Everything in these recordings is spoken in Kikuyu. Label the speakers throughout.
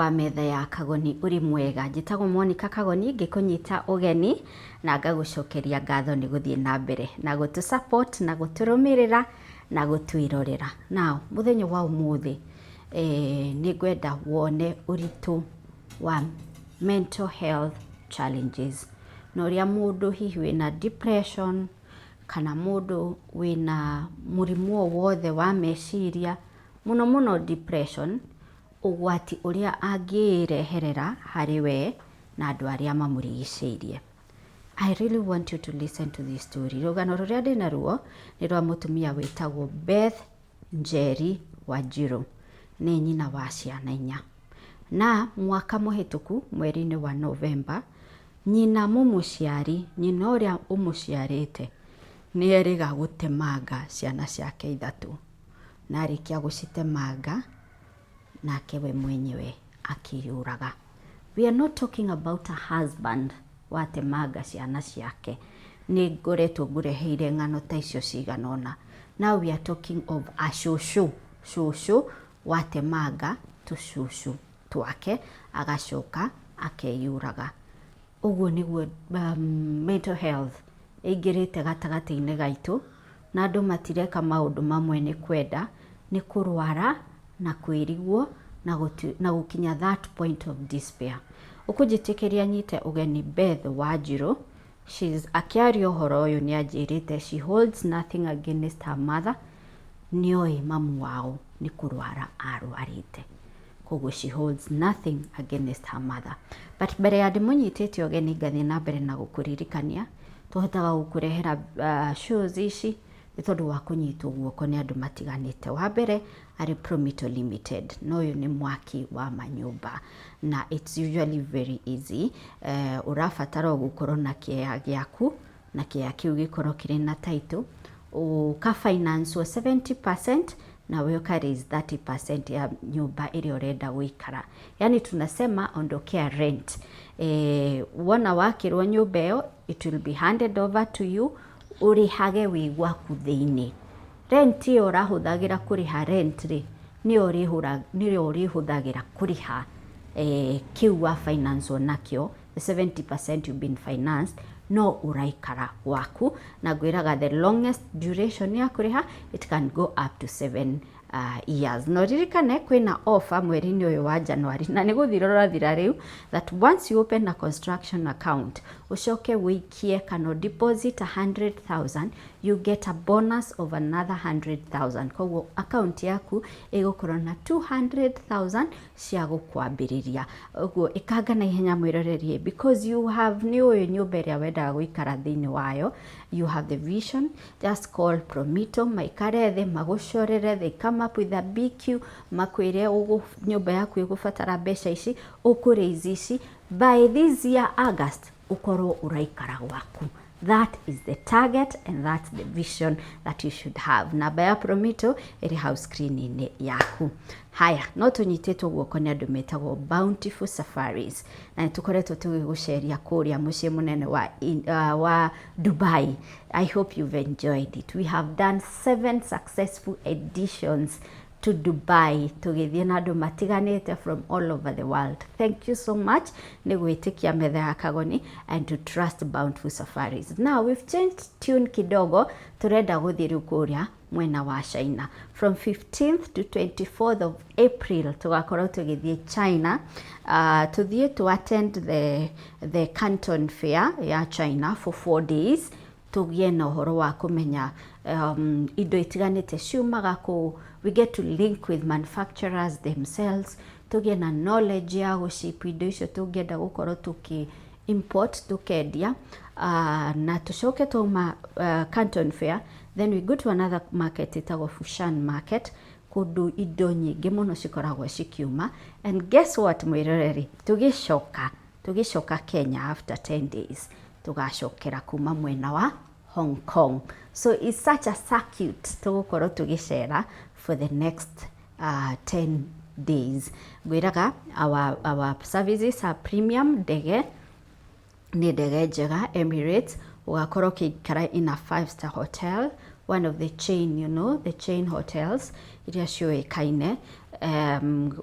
Speaker 1: Wa metha ya Kagoni, ũrĩ mwega? Njĩtagwo Monica Kagoni, ngĩkũnyita ũgeni na ngagũcokeria ngatho nĩ gũthiĩ na mbere na gũtũ support na gũtũrũmĩrĩra na gũtwĩrorera. Now, mũthenya wa ũmũthĩ nĩ ngwenda wone ũritũ wa mental health challenges na ũrĩa mũndũ hihi wĩna depression kana mũndũ wĩna mũrimũ o wothe wa meciria, mũno mũno depression, ũgwati ũrĩa angĩĩreherera harĩ we na andũ arĩa mamũrigicĩirie. I really want you to listen to this story. Rũgano rũrĩa ndĩ naruo nĩ rwa mũtumia wĩtagwo Beth Njeri Wanjiru. Nĩ nyina wa ciana inya. Na mwaka mũhĩtũku mweri-inĩ wa November, nyina mũmũciari, nyina ũrĩa ũmũciarĩte, nĩ erĩga gũtemanga ciana ciake ithatũ. Na arĩkia gũcitemanga, nake we mwenyewe akĩyũraga. We are not talking about a husband watemanga ciana ciake. Nĩ ngoretwo ngũreheire ng'ano ta icio cigana ũna. Now we are talking of a cũcũ, cũcũ watemanga tũcũcũ twake agacoka akeyũraga. Ũguo nĩguo mental health ĩingĩrĩte gatagatĩ-inĩ gaitũ, na andũ matireka maũndũ mamwe nĩ kwenda, nĩ kũrwara na kwĩrigwo na gũkinya that point of despair. Ũkũnjĩtĩkĩria nyite ũgeni Beth Wanjiru. She's akĩaria ũhoro ũyũ nĩ anjĩrĩte she holds nothing against her mother, nĩoĩ mamu wao nĩ kũrwara arwarĩte. Koguo she holds nothing against her mother. But mbere ya ndĩmũnyitĩte ũgeni, ngathiĩ na mbere na gũkũririkania tũhotaga gũkũrehera shows ici nĩ tondũ wa kũnyitwo guoko nĩ andũ matiganĩte. Wa mbere arĩ Promito Limited, na ũyũ nĩ mwaki wa manyũmba na it's usually very easy. Ũrabatara o gũkorwo na kĩea gĩaku na kĩea kĩu gĩkorwo kĩrĩ na title, ũka finance 70% nawe ũka raise 30% ya nyũmba ĩrĩa ũrenda gũikara, yani tunasema ondokea rent. Wona wakĩrwo nyũmba ĩyo, it will be handed over to you, ũrĩhage wĩ gwaku thĩinĩ. Rent ĩyo ũrahũthagĩra kũrĩha rent rĩ, nĩyo ũrĩhũthagĩra kũrĩha kĩu wa finance nakĩo, the 70% you've been financed, no ũraikara gwaku. Na ngwĩraga the longest duration ya kũrĩha, it can go up to 7 years. No ririkane kwĩna offer mweri-inĩ ũyũ wa January, na nĩ gũthira ũrathira rĩu, that once you open a construction account, ũcoke wĩikie kana deposit 100,000, you get a bonus of another 100,000. Koguo account yaku ĩgũkorwo na 200,000 cia gũkwambĩrĩria. Ũguo ĩkanga na ihenya, mwĩrorerie, because you have nĩ ũyũ nyũmba ĩrĩa wendaga gũikara thĩinĩ wayo. You have the vision. Just call Promito, maikare thĩ magũcorere. They come up with a BQ, makwĩre nyũmba yaku ĩgũbatara mbeca ici, ũkũraise ici, by this year August ũkorwo ũraikara gwaku. That is the target and that's the vision that you should have. Namba ya Promito ĩrĩ hau screen-inĩ yaku. Haya, no tũnyitĩtwo guoko nĩ andũ metagwo Bountiful Safaris, na nĩ tũkoretwo tũgĩgũceria kũrĩa mũciĩ mũnene wa Dubai. I hope you've enjoyed it. We have done seven successful editions to Dubai, tũgĩthiĩ na andũ matiganĩte from all over the world. Thank you so much nĩ gwĩtĩkia metha ya Kagoni and to trust Bountiful Safaris. Now we've changed tune kidogo, tũrenda gũthiĩ rĩu kũrĩa mwena wa China. From 15th to 24th of April tũgakorwo tũgĩthiĩ China, tũthiĩ to attend the Canton Fair ya China for 4 days, tũgĩe na ũhoro wa kũmenya indo itiganĩte ciumaga kũ. We get to link with manufacturers themselves, tũgĩe na knowledge ya gũship indo icio tũngĩenda gũkorwo tũkĩ import tũkendia, na tũcoke twauma Canton Fair, then we go to another market ĩtagwo Fushan Market, kũndũ indo nyingĩ mũno cikoragwo cikiuma. And guess what, mwĩroreri? Tũgĩcoka Kenya after 10 days, tũgacokera kuma mwena wa Hong Kong. So it's such a circuit tũgũkorwo tũgĩcera for the next 10 days. Ngwĩraga our services are premium. Ndege nĩ ndege njega, Emirates. Ũgakorwo ũkĩikara in a five-star hotel, one of the chain you know the chain hotels iria ciũĩkaine.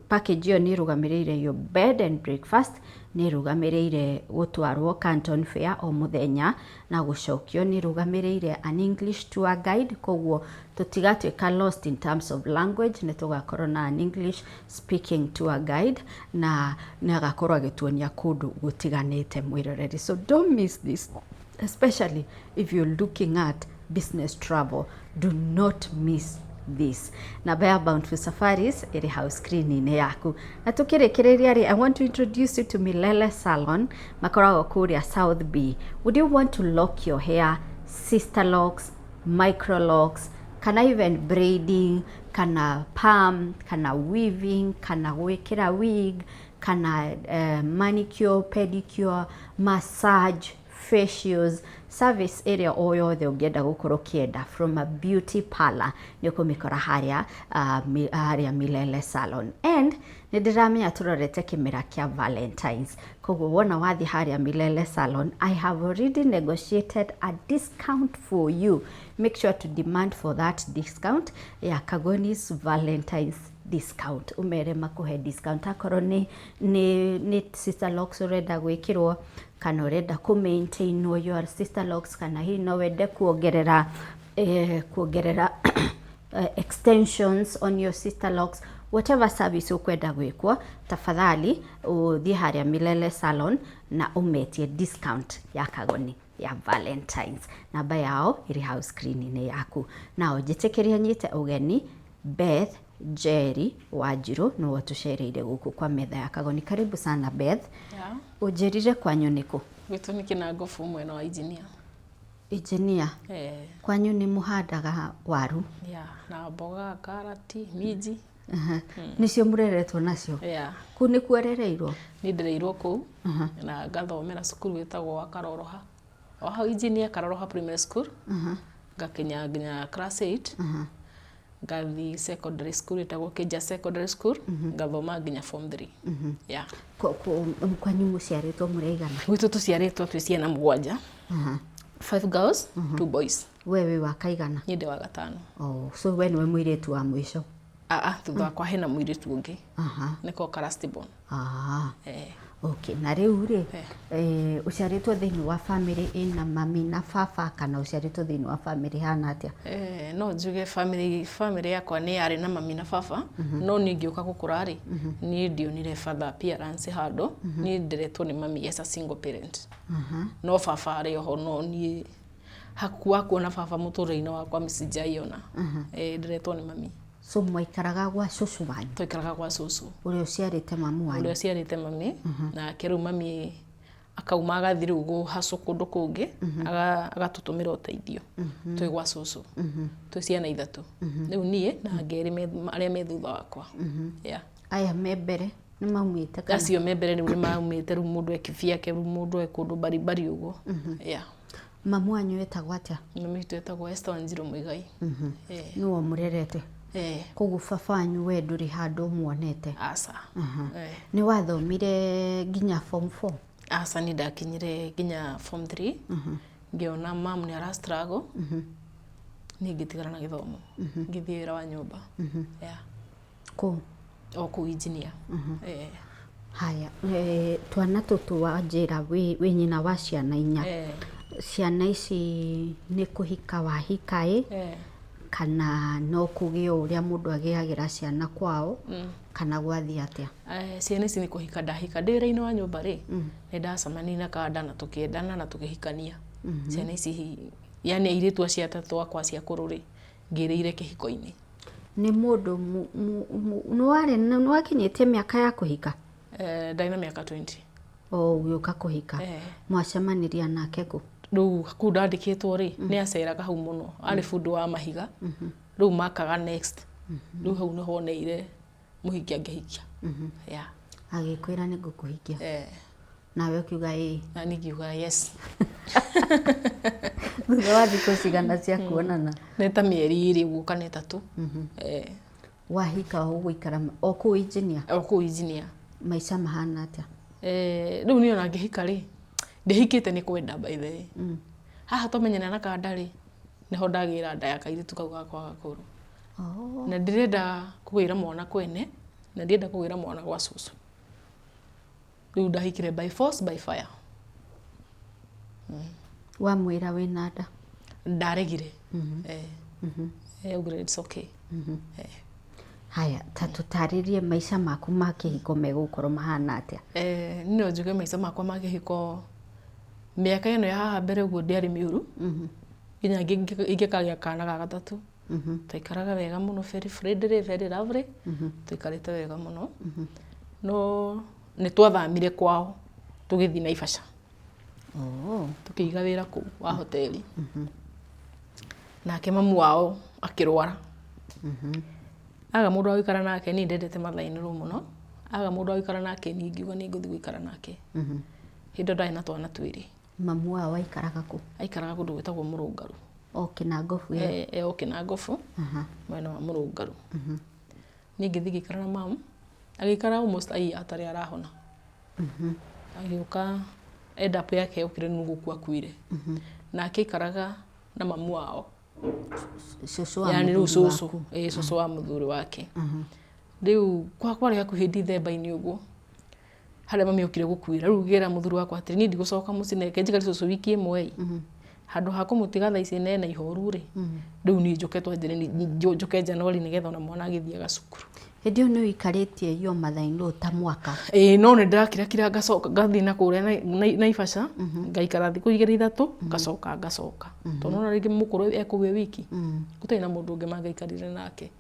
Speaker 1: Package ĩyo nĩ ĩrũgamĩrĩire your bed and breakfast, nĩ ĩrũgamĩrĩire gũtwarwo Canton Fair o mũthenya na gũcokio, nĩ ĩrũgamĩrĩire an English tour guide, koguo tũtigatuĩka lost in terms of language, nĩ tũgakorwo na an English speaking tour guide na nĩ agakorwo agĩtuonia kũndũ gũtiganĩte mwĩroreri. So don't miss this, especially if you're looking at business travel, do not miss this. Namba ya Bountiful Safaris ĩrĩ hau screen-inĩ yaku. Na tũkĩrĩkĩrĩria rĩ, I want to introduce you to Milele Salon, makoragwo kũrĩa South B. Would you want to lock your hair, sister locks, micro locks, kana even braiding, kana perm, kana weaving, kana gwĩkĩra wig, kana manicure, pedicure, massage, facials, service ĩrĩa o yothe ũngĩenda gũkorwo ũkĩenda from a beauty parlor nĩ ũkũmĩkora harĩa harĩa Milele Salon. And nĩ ndĩramenya tũrorete kĩmera kĩa Valentines, koguo wona wathiĩ harĩa Milele Salon, I have already negotiated a discount for you. Make sure to demand for that discount ya Kagoni's Valentines discount. Umere makuhe discount akorwo nĩ sister locks ũrenda gwĩkĩrwo, kana ũrenda kũ maintain your sister locks, kana hihi no wende kuongerera extensions on your sister locks, whatever service ũkwenda gwĩkwo, tafadhali ũthiĩ harĩa Milele Salon na ũmetie discount ya Kagoni ya Valentines. Namba yao ĩrĩ hau screen-inĩ yaku. Nao njĩtĩkĩrie nyite ũgeni Beth Njeri Wanjiru, nĩwe ũtũcereire gũkũ kwa metha ya Kagoni. Karibu sana, Beth.
Speaker 2: Yeah.
Speaker 1: Ũnjĩrire kwanyu nĩkũ?
Speaker 2: Gwitũ nĩ Kĩnangobu, mwena wa Engineer.
Speaker 1: Engineer.
Speaker 2: Eh.
Speaker 1: Kwanyu nĩ mũhandaga waru?
Speaker 2: Yeah, na mboga, karati, minji.
Speaker 1: Nĩcio mũreretwo nacio?
Speaker 2: Yeah.
Speaker 1: Kũu nĩkuo ũrereirwo?
Speaker 2: Niĩ ndereirwo kũu na ngathomera cukuru wĩtagwo wa Karoroha. O hau Engineer, Karoroha Primary School. Ngakinya nginya class 8. Ngathiĩ secondary school ĩtagwo Kĩnja Secondary School, ngathoma nginya form 3. Yeah.
Speaker 1: Kwanyu mũciarĩtwo mũrĩ aigana?
Speaker 2: Gwitũ tũciarĩtwo twĩ ciana mũgwanja. Five girls, two boys.
Speaker 1: We wĩ wa kaigana?
Speaker 2: Niĩ ndĩ wa gatano.
Speaker 1: Oh, so we nĩwe mũirĩtu wa mũico?
Speaker 2: Aa, thutha wakwa hena mũirĩtu ũngĩ. Nĩko ka last born. Eh.
Speaker 1: Okay, na rĩu rĩ,
Speaker 2: Eh.
Speaker 1: Ũciarĩtwo thĩinĩ wa family ĩna mami na baba, kana ũciarĩtwo thĩinĩ wa family hana atĩa?
Speaker 2: No njuge family yakwa nĩ yarĩ na mami na baba, no niĩ ngĩũka gũkũra rĩ, niĩ ndionire father appearance handũ. Niĩ nderetwo nĩ mami as a single parent, no baba arĩ oho, no niĩ hakua kuona baba mũtũrĩre-inĩ wakwa sijaiona. Nderetwo nĩ mami.
Speaker 1: So mwaikaraga gwa cũcũ wanyu?
Speaker 2: Twaikaraga gwa cũcũ.
Speaker 1: Ũrĩa ũciarĩte mamu wanyu?
Speaker 2: Ũrĩa ũciarĩte mami. Nake rĩu mami akauma agathiĩ rĩu gũhacũ kũndũ kũngĩ, agatũtũmĩra ũteithio twĩ gwa cũcũ, twĩ ciana ithatũ rĩu, niĩ na ngerĩ arĩa me thutha wakwa. Yeah.
Speaker 1: Aya me mbere nĩ maumĩte kana?
Speaker 2: Acio me mbere rĩu nĩ maumĩte, rĩu mũndũ e kibiake, rĩu mũndũ e kũndũ mbarimbari ũguo. Yeah.
Speaker 1: Mamu wanyu etagwo atĩa?
Speaker 2: Mami witũ etagwo Esther Wanjiru Muigai.
Speaker 1: Nĩwe ũmũrerete?
Speaker 2: Eh.
Speaker 1: Koguo baba wanyu we ndũrĩ handũ ũmuonete?
Speaker 2: Aca. Eh.
Speaker 1: Nĩ wathomire nginya form 4?
Speaker 2: Aca, niĩ ndakinyire nginya form 3, ngĩona mam nĩ ara struggle, niĩ ngĩtigana na gĩthomo, ngĩthiĩ wĩra wa nyũmba. Yeah.
Speaker 1: Kũ?
Speaker 2: O kũu Engineer. Eh.
Speaker 1: Haya, twana tũtũ wanjĩra wĩ nyina wa ciana inya.
Speaker 2: Eh.
Speaker 1: Ciana ici nĩ kũhika wahika ĩ,
Speaker 2: Eh.
Speaker 1: kana no kũgĩa o ũrĩa mũndũ agĩagĩra ciana kwao, kana gwathiĩ atĩa?
Speaker 2: Ciana ici nĩ kũhika ndahika. Ndĩ wĩra-inĩ wa nyũmba rĩ, nĩ ndacemanirie na kanda na tũkĩendana na tũkĩhikania. Ciana ici, yani airĩtu acio atatũ akwa acio akũrũ rĩ, ngĩrĩire kĩhiko-inĩ.
Speaker 1: Nĩ mũndũ nĩ warĩ nĩ wakinyĩtie mĩaka ya kũhika?
Speaker 2: Ndarĩ na mĩaka 20.
Speaker 1: O ũgĩũka kũhika?
Speaker 2: Eh.
Speaker 1: Mwacemanirie nake kũ?
Speaker 2: Rĩu kũu ndandĩkĩtwo rĩ, nĩ aceraga hau mũno, arĩ bundi wa mahiga, rĩu makaga next, rĩu hau nĩho oneire mũhiki angĩhikia. Yeah.
Speaker 1: Agĩkwĩra nĩ ngũkũhikia?
Speaker 2: Eh.
Speaker 1: Nawe ũkiuga ĩĩ?
Speaker 2: Na niĩ ngiuga yes.
Speaker 1: Thutha wa thikũ cigana cia kuonana?
Speaker 2: Nĩ ta mĩeri 2 ũguo kana 3. Eh.
Speaker 1: Wahika ũgũikara o kũu Engineer?
Speaker 2: O kũu Engineer.
Speaker 1: Maica mahana atĩa?
Speaker 2: Rĩu niĩ ona ngĩhika rĩ, ndĩhikĩte nĩ kwenda, by the way. Haha twamenyana na kanda rĩ, nĩho ndagĩra nda ya kairĩtu kau gakwa gakũrũ.
Speaker 1: Oh.
Speaker 2: Na ndĩrenda kũgĩra mwana kwene. Na ndienda kũgĩra mwana gwa cũcũ. Rĩu ndahikire by force by fire.
Speaker 1: Wamwĩra wĩna nda?
Speaker 2: Ndaregire. Eh. Eh, augire it's okay. Eh.
Speaker 1: Haya, ta tũtarĩrie maica maku ma kĩhiko megũkorwo mahana atĩa?
Speaker 2: Eh, niĩ no njuge maica makwa ma kĩhiko mĩaka ĩno ya haha mbere ũguo ndĩarĩ mĩũru. Nginya ingĩkagĩa kana ga gatatũ. Twaikaraga wega mũno, very friendly, very lovely. Twaikarĩte wega mũno. No nĩ twathamire kwao tũgĩthiĩ Naivasha. Tũkĩiga wĩra kũu wa hoteli. Nake mamu wao akĩrwara. Aga mũndũ wa gũikara nake, niĩ ndendete mother-in-law mũno. Aga mũndũ wa gũikara nake, niĩ ngiuga nĩ ngũthiĩ gũikara nake. Hĩndĩ ĩyo ndarĩ na twana twĩrĩ.
Speaker 1: Mamu wao aikaraga kũ?
Speaker 2: Aikaraga kũndũ gwĩtagwo Mũrũngaru.
Speaker 1: O Kĩnangobu ĩyo?
Speaker 2: Eh, o Kĩnangobu, mwena wa Mũrũngaru. Niĩ ngĩthiĩ ngĩikara na mamu, agĩikara almost a year atarĩ arahona. Agĩũka end up yake yokire nĩ gũkua akuire. Nake aikaraga na mamu wao.
Speaker 1: Cũcũ wa
Speaker 2: Yani rĩu
Speaker 1: mũthuri
Speaker 2: cũcũ,
Speaker 1: waku.
Speaker 2: ĩĩ cũcũ wa mũthuri wake. Rĩu kwarĩ hakuhĩ Dithemba-inĩ ũguo, harĩa mami okire gũkuĩra. Rĩu ngĩra mũthuri wakwa atĩrĩ, niĩ ndigũcoka mũciĩ na reke njikare cũcũ wiki ĩmwe ĩ. Handũ ha kũmũtiga thaa ici na ena ihoru rĩ, rĩu niĩ njũke twanjĩre njũke January nĩgetha ona mwana agĩthiaga cukuru.
Speaker 1: Hĩndĩ ĩyo nĩ ũikarĩtie your mother-in-law ta mwaka?
Speaker 2: Ĩĩ, no nĩ ndĩrakirakira ngacoka ngathiĩ na kũrĩa Naivasha, ngaikara thikũ igĩrĩ ithatũ, ngacoka ngacoka. Tondũ nĩwona rĩngĩ mũkũrũ e kũu e wiki, gũtarĩ na mũndũ ũngĩ mangĩaikarire nake.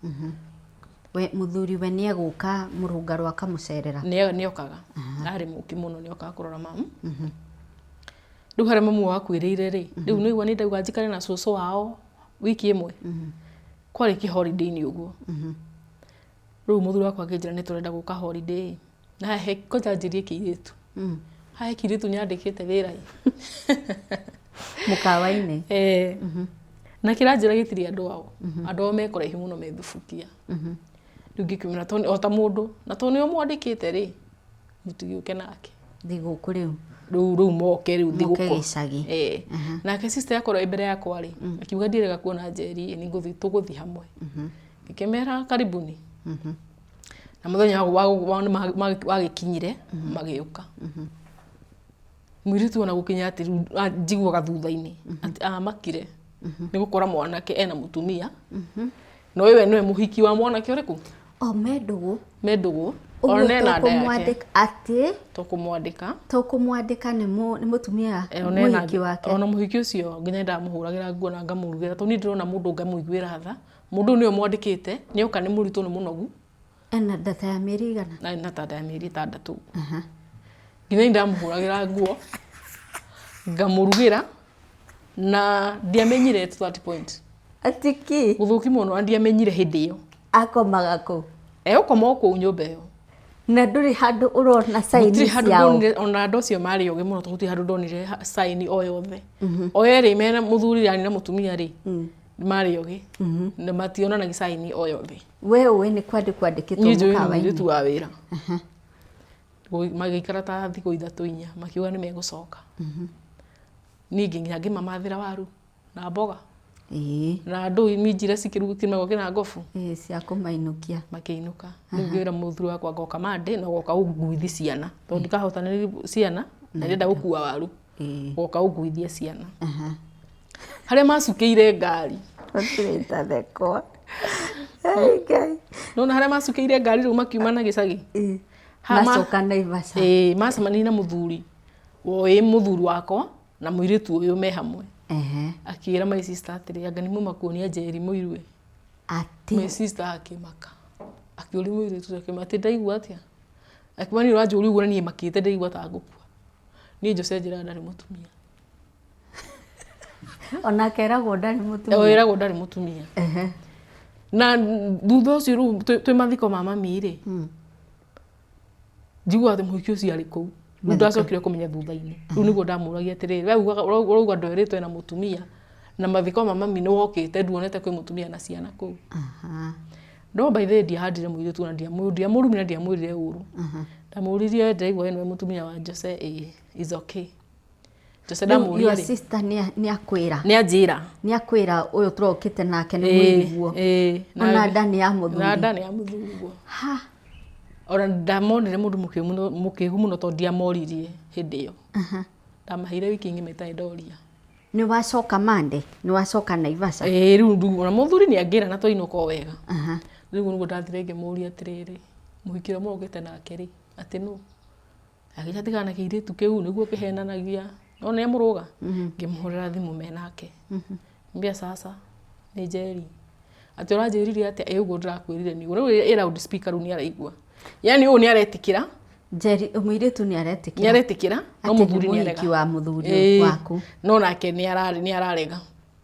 Speaker 1: We mũthuri we nĩ egũka Mũrũngarũ akamũcerera?
Speaker 2: Nĩ okaga. Arĩ mũki mũno, nĩ okaga kũrora mamu. Rĩu harĩa mamu wao akuĩrĩire rĩ, rĩu nĩ ũigua nĩ ndauga njikare na cũcũ wao wiki ĩmwe. Kwarĩ kĩ holiday-inĩ ũguo. Rĩu mũthuri wakwa akĩnjĩra nĩ tũrenda gũka holiday. Na he kwanja anjĩrie kĩirĩtu. Haha he kĩirĩtu nyandĩkĩte wĩra ĩ.
Speaker 1: Mũkawa-inĩ?
Speaker 2: Eh. Na kĩranjĩra gĩtirĩ andũ ao. Andũ ao me kũraihu mũno me Thubukia. Rĩu ngĩkiumĩra tondũ o ta mũndũ, na tondũ nĩo mwandĩkĩte rĩ, mũtigĩũke nake.
Speaker 1: Thigũkũ rĩu.
Speaker 2: Rĩu moke rĩu
Speaker 1: Moke
Speaker 2: thigũkũ.
Speaker 1: gĩcagi.
Speaker 2: Eh. Nake sister yakwa ĩ mbere yakwa rĩ, akiuga ndirega kuona Njeri, nĩ ngũthiĩ tũgũthiĩ hamwe. Ngĩkĩmera karibuni. Na mũthenya wagĩkinyire magĩũka. Mũirĩtu ona gũkinya atĩ rĩu njiguaga thutha-inĩ atĩ amakire nĩ gũkora mwanake ena mũtumia. Na ũyũ we nĩwe mũhiki wa mwanake ũrĩkũ?
Speaker 1: O me ndũgũ.
Speaker 2: Me ndũgũ.
Speaker 1: Ũguo
Speaker 2: Ona ena nda yake.
Speaker 1: tũkũmwandĩka atĩ
Speaker 2: Tũkũmwandĩka.
Speaker 1: Tũkũmwandĩka nĩ mũtumia mũhiki wake.
Speaker 2: Ona mũhiki ũcio nginya ndamũhũragĩra nguo na ngamũrugĩra tondũ niĩ ndĩrona mũndũ ngamũiguĩra tha. Mũndũ ũyũ nĩwe mwandĩkĩte, nĩoka nĩ mũritũ nĩ mũnogu.
Speaker 1: Ena ndata ya mĩeri igana?
Speaker 2: Na ena ta nda ya mĩeri ĩtandatũ. Nginya niĩ ndamũhũragĩra nguo, ngamũrugĩra na ndiamenyire to that point.
Speaker 1: Atĩ kĩ?
Speaker 2: Gũthũki mũno na ndiamenyire hĩndĩ ĩyo.
Speaker 1: Akomaga kũ?
Speaker 2: Egũkoma o kũu nyũmba ĩyo.
Speaker 1: Na ndũrĩ handũ ũrona sign
Speaker 2: Gũtirĩ handũ
Speaker 1: ciao?
Speaker 2: ndonire, ona andũ acio marĩ ogĩ mũno tondũ gũtirĩ handũ ndonire sign o yothe. O erĩ mena mũthuri yani na mũtumia rĩ, marĩ ogĩ. Na mationanagia sign o yothe.
Speaker 1: We ũĩ nĩ kwandĩkwo andĩkĩtwo
Speaker 2: Niĩ njũĩ nĩ
Speaker 1: mũkawa-inĩ?
Speaker 2: mũirĩtu wa wĩra. Magĩikara ta thikũ ithatũ inya, makiuga nĩ megũcoka. Niĩ nginya ngĩmamathĩra waru na mboga. Na andũ minji iria cikĩrugwo kĩna ngobu.
Speaker 1: Ĩĩ, cia kũmainũkia.
Speaker 2: Makĩinũka. Rĩu ngĩra mũthuri wakwa ngoka Monday na ũgoka ũnguithie ciana. Tondũ ndikahota nĩ ciana na ndĩrenda gũkua waru. Ũgoka ũnguithie ciana. Harĩa macukĩire ngari.
Speaker 1: Gũtirĩ itathekwo. Ai, Ngai.
Speaker 2: Nona harĩa macukĩire ngari rĩu makiuma na gĩcagi.
Speaker 1: Macoka Naivasha.
Speaker 2: Ĩĩ, macemanirie na mũthuri. Woĩ mũthuri wakwa na mũirĩtu ũyũ me hamwe. Akĩra my sister atĩrĩ, anga nĩ muma kuonia Njeri mũirue.
Speaker 1: Atĩ.
Speaker 2: My sister akĩmaka. Akĩũria mũirĩtu ũcio akĩmwĩra atĩ ndaigua atĩa? Akiuga niĩ ũranjũria ũguo na niĩ makĩte ndaigua ta ngũkua. Niĩ Jose njĩraga ndarĩ mũtumia.
Speaker 1: Onake eragwo ndarĩ mũtumia.
Speaker 2: Eragwo ndarĩ mũtumia. Na thutha ũcio rĩu twĩ mathiko ma mami rĩ, njiguaga atĩ mũhiki ũcio arĩ kũu. Rĩu ndacokire kũmenya thutha-inĩ. Rĩu nĩguo ndamũragia atĩrĩrĩ, we ugaga ũrauga ndwerĩtwo ena mũtumia, na mathiko ma mami nĩ wokĩte nduonete kwĩ mũtumia na ciana kũu. No by the way ndiahandire mũirĩtu ona ndiamũrumire na ndiamwĩrire ũru. Ndamũririe ndĩraigua we nĩwe mũtumia wa Jose, ĩĩ, is okay. Jose
Speaker 1: Rĩu your
Speaker 2: ndamũria rĩ.
Speaker 1: sister nĩ akwĩra.
Speaker 2: Nĩ anjĩra.
Speaker 1: Nĩ akwĩra ũyũ tũrokĩte nake nĩ mũiriguo.
Speaker 2: Ĩĩ,
Speaker 1: Ona nda nĩ ya mũthuri.
Speaker 2: Na nda nĩ ya mũthuriguo.
Speaker 1: Ha.
Speaker 2: Ona ndamonire mũndũ mũkĩgu mũno, mũkĩgu mũno tondũ ndiamoririe hĩndĩ ĩyo. Ndamaheire wiki ng'ima itarĩ ndoria.
Speaker 1: Nĩ wacoka mande? Nĩ wacoka Naivasha?
Speaker 2: Ĩĩ, rĩu ndu ona mũthuri nĩ angĩra na twainũka o wega. Rĩu nĩguo ndathire ngĩmũria atĩrĩrĩ, mũhiki ũrĩa mũrokĩte nake rĩ, atĩ nũ? Agĩta tigana na kĩirĩtu kĩu nĩguo kĩhenanagia. No nĩ amũrũga. Ngĩmũhũrĩra thimũ me nake. Mbia sasa nĩ Njeri. Atĩ ũranjĩrire atĩa? Ĩ ũguo ndĩrakwĩrire nĩguo. Rĩu ĩ loud speaker rĩu nĩ araigua. Yaani ũyũ nĩ aretĩkĩra.
Speaker 1: Njeri, mũirĩtu nĩ aretĩkĩra.
Speaker 2: Nĩ aretĩkĩra, no
Speaker 1: Atĩ nĩ
Speaker 2: mũthuri nĩ arega.
Speaker 1: mũhiki wa mũthuri
Speaker 2: Ĩĩ,
Speaker 1: waku.
Speaker 2: No nake nĩ ararega.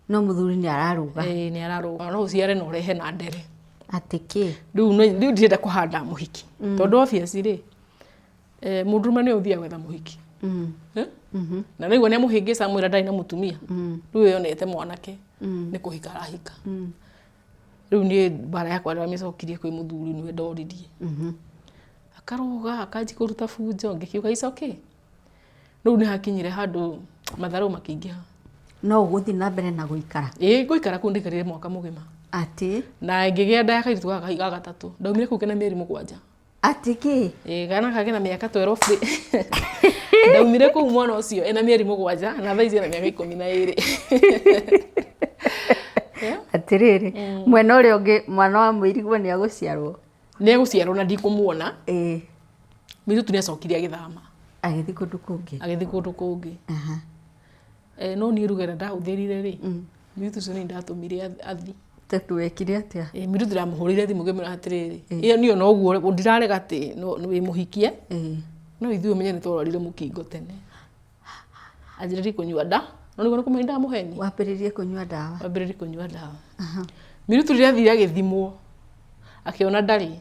Speaker 1: No mũthuri nĩ ararũga.
Speaker 2: Ĩĩ nĩ ararũga. No ũciare na ũrehe na ndere.
Speaker 1: Atĩ kĩ?
Speaker 2: Rĩu rĩu ndirenda kũhanda mũhiki. Tondũ obviously rĩ, mũndũrũme nĩwe ũthiaga gwetha mũhiki. Eh? Na nĩguo nĩ amũhĩngĩca amwĩra ndarĩ na mũtumia. Rĩu yonete mwanake nĩ kũhika arahika. Rĩu niĩ mbara yakwa ndamĩcokirie kwĩ mũthuri nĩwe ndoririe. Akarũga akanji kũruta bunjo ngĩkiuga it's okay. Rĩu nĩ hakinyire handũ matharũ makĩingĩha.
Speaker 1: No ũgũthiĩ na mbere na gũikara?
Speaker 2: Ĩĩ ngũikara kũu ndaikarire mwaka mũgima.
Speaker 1: Atĩ?
Speaker 2: Na ngĩgĩa nda ya kairĩtu gaka ga gatatũ. Ndaumire kũu kena mĩeri 7.
Speaker 1: Atĩ kĩ?
Speaker 2: Ĩĩ kana kangĩ na mĩaka 12 rĩ. Ndaumire kũu mwana ũcio ena mĩeri 7 na thaa ici ena mĩaka 12.
Speaker 1: Atĩrĩrĩ, mwena ũrĩa ũngĩ mwana wa mũirigwo nĩ agũciarwo?
Speaker 2: Nĩ egũciarwo na ndikũmuona.
Speaker 1: Ĩĩ.
Speaker 2: Mũirĩtu nĩ acokire agĩthama.
Speaker 1: Agĩthiĩ kũndũ kũngĩ?
Speaker 2: Agĩthiĩ kũndũ kũngĩ. No niĩ ruga ĩrĩa ndahũthĩrire rĩ, mũirĩtu ũcio nĩ ndatũmire athiĩ.
Speaker 1: Tondũ wekire atĩa?
Speaker 2: Mũirĩtu ndamũhũrĩire thimũ ngĩmwĩra atĩrĩrĩ, ĩyo niĩ ona ũguo ndirarega atĩ wĩ mũhikie, no ithuĩ ũmenye nĩ twarwarire mũkingo tene. Anjĩrĩrie kũnyua nda, no nĩguo nĩ ndamũheni.
Speaker 1: Wambĩrĩrie kũnyua ndawa?
Speaker 2: Wambĩrĩrie kũnyua ndawa. Mũirĩtu rĩrĩa athire agĩthimwo, akĩona ndarĩ,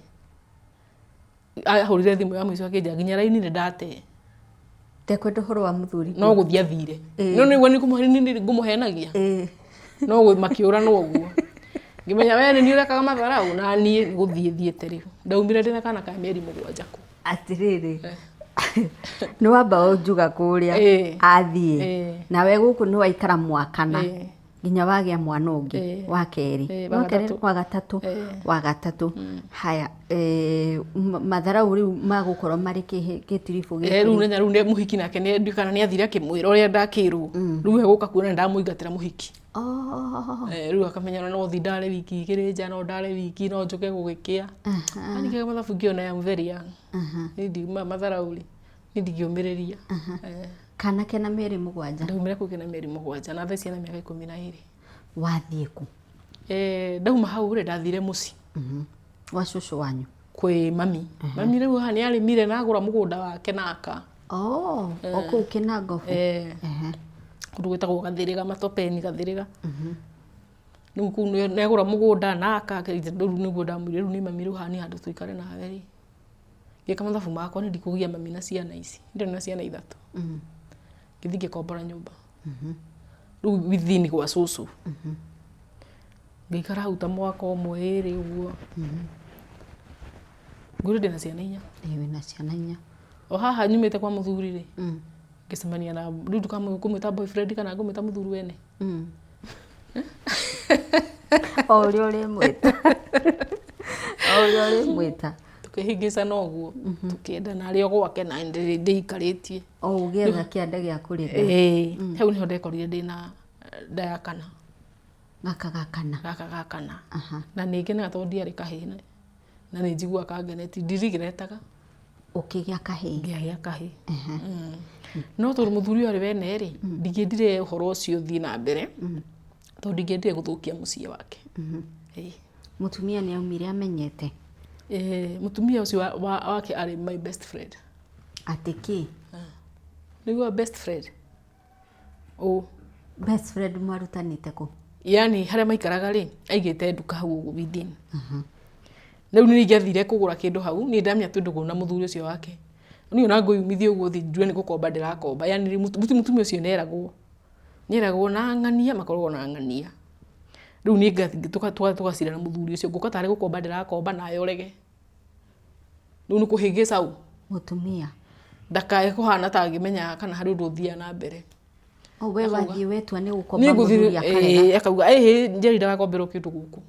Speaker 2: ahũrire thimũ ya mũico akĩnjĩra nginya raini nĩ ndate.
Speaker 1: Ndekwenda ũhoro wa mũthuri.
Speaker 2: No gũthiĩ athire. No nĩguo nĩ ngũmũhenagia. No makĩũra no ũguo. Ngĩmenya we nĩ niĩ ũrekaga matharau na niĩ nĩ gũthiĩ thiĩte rĩu. Ndaumire ndĩna kana ka mĩeri 7 kũu.
Speaker 1: Atĩrĩrĩ, nĩ wamba ũnjuga kũrĩa athiĩ, nawe gũkũ nĩ waikara mwaka na nginya wagĩa mwana ũngĩ wa kerĩ, wa gatatũ, wa gatatũ. Haya, matharau rĩu magũkorwo marĩ gĩtiribũ
Speaker 2: gĩkĩ. Rĩu nĩ rĩu mũhiki nake nĩ kana nĩ athire akĩmwĩra ũrĩa ndakĩrwo. Rĩu egũka kuona ndamũingatĩra mũhiki. Rĩu akamenya no thiĩ ndare wiki 2 nja, no ndare wiki, no njũke gũgĩkĩa. Yaani ngĩka mathabu ngĩona I am very young. Niĩ matharau rĩ, niĩ ndingĩũmĩrĩria.
Speaker 1: Kana kena mĩeri 7?
Speaker 2: Ndaumire kũu kena mĩeri 7 na thaa ici ena mĩaka 12.
Speaker 1: Wathiĩ kũ?
Speaker 2: Ndauma hau rĩ, ndathire mũciĩ.
Speaker 1: Gwa cũcũ wanyu?
Speaker 2: Kwĩ mami. Mami rĩu haha nĩ arĩmire na agũra mũgũnda wake na aka.
Speaker 1: O kũu Kĩnangobu?
Speaker 2: Kũndũ gwĩtagwo Gathĩrĩga, Matopeni Gathĩrĩga. Rĩu kũu nĩ agũra mũgũnda na aka, rĩu nĩguo ndamwĩrire rĩu nĩ mami rĩu haha nĩ handũ tũikare nawe rĩ. Ngĩka mathabu makwa nĩ ndikũgia mami na ciana ici. Ndĩrĩ na ciana 3. Ngĩthiĩ ngĩkombora nyũmba. Rĩu within gwa cũcũ. Ngĩikara hau ta mwaka ũmwe ĩrĩ ũguo. Ngwĩre ndĩna ciana 4.
Speaker 1: Ĩĩ wĩna ciana 4.
Speaker 2: O haha nyumĩte kwa mũthuri rĩ, ngĩcemania na rĩu ndũkamũĩta boyfriend kana ngũmwĩta mũthuri wene.
Speaker 1: O ũrĩa ũrĩmwĩta. O ũrĩa ũrĩmwĩta.
Speaker 2: Tũkĩhĩngĩcana ũguo, tũkĩendana arĩ o gwake na ndĩikarĩtie.
Speaker 1: O ũgĩetha kĩanda gĩa kũrĩra.
Speaker 2: Ĩĩ, hau nĩho ndekorire ndĩna nda ya kana.
Speaker 1: Gaka ga kana.
Speaker 2: Gaka ga kana. Na nĩ ngenaga tondũ ndiarĩ kahĩĩ na nĩ njiguaga kangenetie, ndirigiretaga.
Speaker 1: Ũkĩgĩa kahĩĩ?
Speaker 2: Ngĩgĩa kahĩĩ. No tondũ mũthuri ũyũ arĩ wene rĩ, ndingĩendire ũhoro ũcio ũthiĩ na mbere, tondũ ndingĩendire gũthũkia mũciĩ wake.
Speaker 1: Mũtumia nĩ aumire amenyete?
Speaker 2: Mũtumia ũcio wake arĩ my best friend.
Speaker 1: Atĩ kĩ?
Speaker 2: Nĩguo best friend. Ũ.
Speaker 1: Best friend mwarutanĩte kũ?
Speaker 2: Yaani harĩa maikaraga rĩ, aigĩte nduka hau ũguo within. Rĩu niĩ ingĩathire kũgũra kĩndũ hau, niĩ ndamenya twĩ ndũgũ na mũthuri ũcio wake. Niĩ ona ngũyumithia ũguo thiĩ njue nĩ gũkomba ndĩrakomba. Yaani mũtumia ũcio nĩeragwo. Nĩeragwo na ng'ania, makoragwo na ng'ania. Rĩu niĩ tũgacira na mũthuri ũcio, ngũka tarĩ gũkomba ndĩrakomba nawe ũrege. Rĩu nĩ kũhĩngĩca ũ?
Speaker 1: Mũtumia.
Speaker 2: Ndakae kũhana ta angĩmenya kana harĩ ũndũ ũthiaga na mbere.
Speaker 1: O we wathiĩ wetua nĩ gũkomba mũthuri akarega.
Speaker 2: Akauga ĩhĩ Njeri ndagakomberwo kĩndũ gũkũ.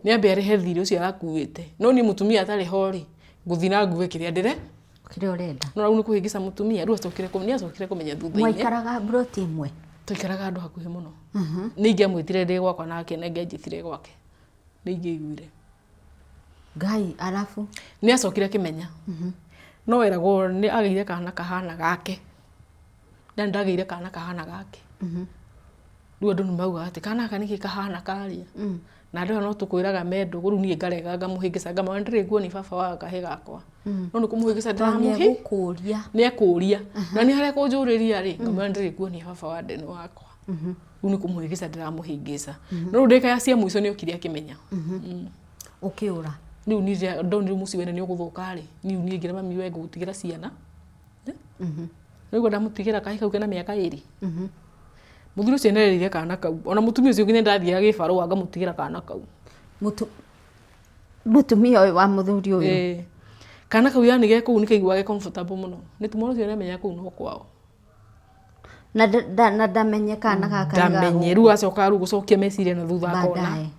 Speaker 2: Nĩ ambe arĩhe thirĩ ũcio arakuĩte. No niĩ mũtumia atarĩ ho rĩ, Ngũthiĩ na ngue kĩrĩa ndĩre
Speaker 1: Kĩrĩa ũrenda.
Speaker 2: No rĩu nĩ kũhĩngĩca mũtumia, rĩu acokire nĩ acokire kũmenya thutha-inĩ.
Speaker 1: Mwaikaraga mburoti ĩmwe?
Speaker 2: Twaikaraga handũ hakuhĩ mũno. Nĩ ingĩamwĩtire ndĩ gwakwa nake na ingĩanjĩtire gwake. Nĩ ingĩaiguire.
Speaker 1: Ngai, arabu?
Speaker 2: Nĩ acokire akĩmenya. No eragwo nĩ agĩire kana kahana gake. Yani ndagĩire kana kahana gake. Rĩu andũ nĩ maugaga atĩ kana gaka nĩkĩ kahana karĩa. Na andũ aya no tũkwĩraga me ndũgũ, rĩu niĩ ngarega ngamũhĩngĩca ngamwĩra ndirĩ nguo nĩ baba wa kahĩ gakwa. No nĩ kũmũhĩngĩca ndĩramũhĩ.
Speaker 1: Nĩ egũkũria.
Speaker 2: Nĩ ekũria. Na nĩ harĩa ekũnjũrĩria rĩ, ngamwĩra ndirĩ nguo nĩ baba wa ndeno wakwa. Rĩu nĩ kũmũhĩngĩca ndĩramũhĩngĩca. No rĩu ndagĩka ya cia mũico nĩ okire akĩmenya.
Speaker 1: Ũkĩũra?
Speaker 2: Rĩu niĩ ndonire mũciĩ wene nĩ ũgũthũka rĩ, niĩ niĩ ngĩra mami we ngũgũtigĩra ciana. Rĩu ndamũtigĩra kahĩ kau kena mĩaka ĩrĩ. Mũthuri ũcio nĩarereire kana kau. Ona mũtumia ũcio nginya ndathiaga gĩbarũa ngamũtigĩra kana kau.
Speaker 1: Mũtumia ũyũ wa mũthuri ũyũ?
Speaker 2: Ĩĩ. Kana kau yani ge kũu nĩkaiguaga ge comfortable mũno. Nĩ mwana ũcio nĩamenyaga kũu no kwao.
Speaker 1: Na ndamenye kana gaka nĩ ga
Speaker 2: Ndamenye.
Speaker 1: gũkũ.
Speaker 2: Rĩu acoka rĩu gũcokia meciria na thutha akona.
Speaker 1: Baadaye.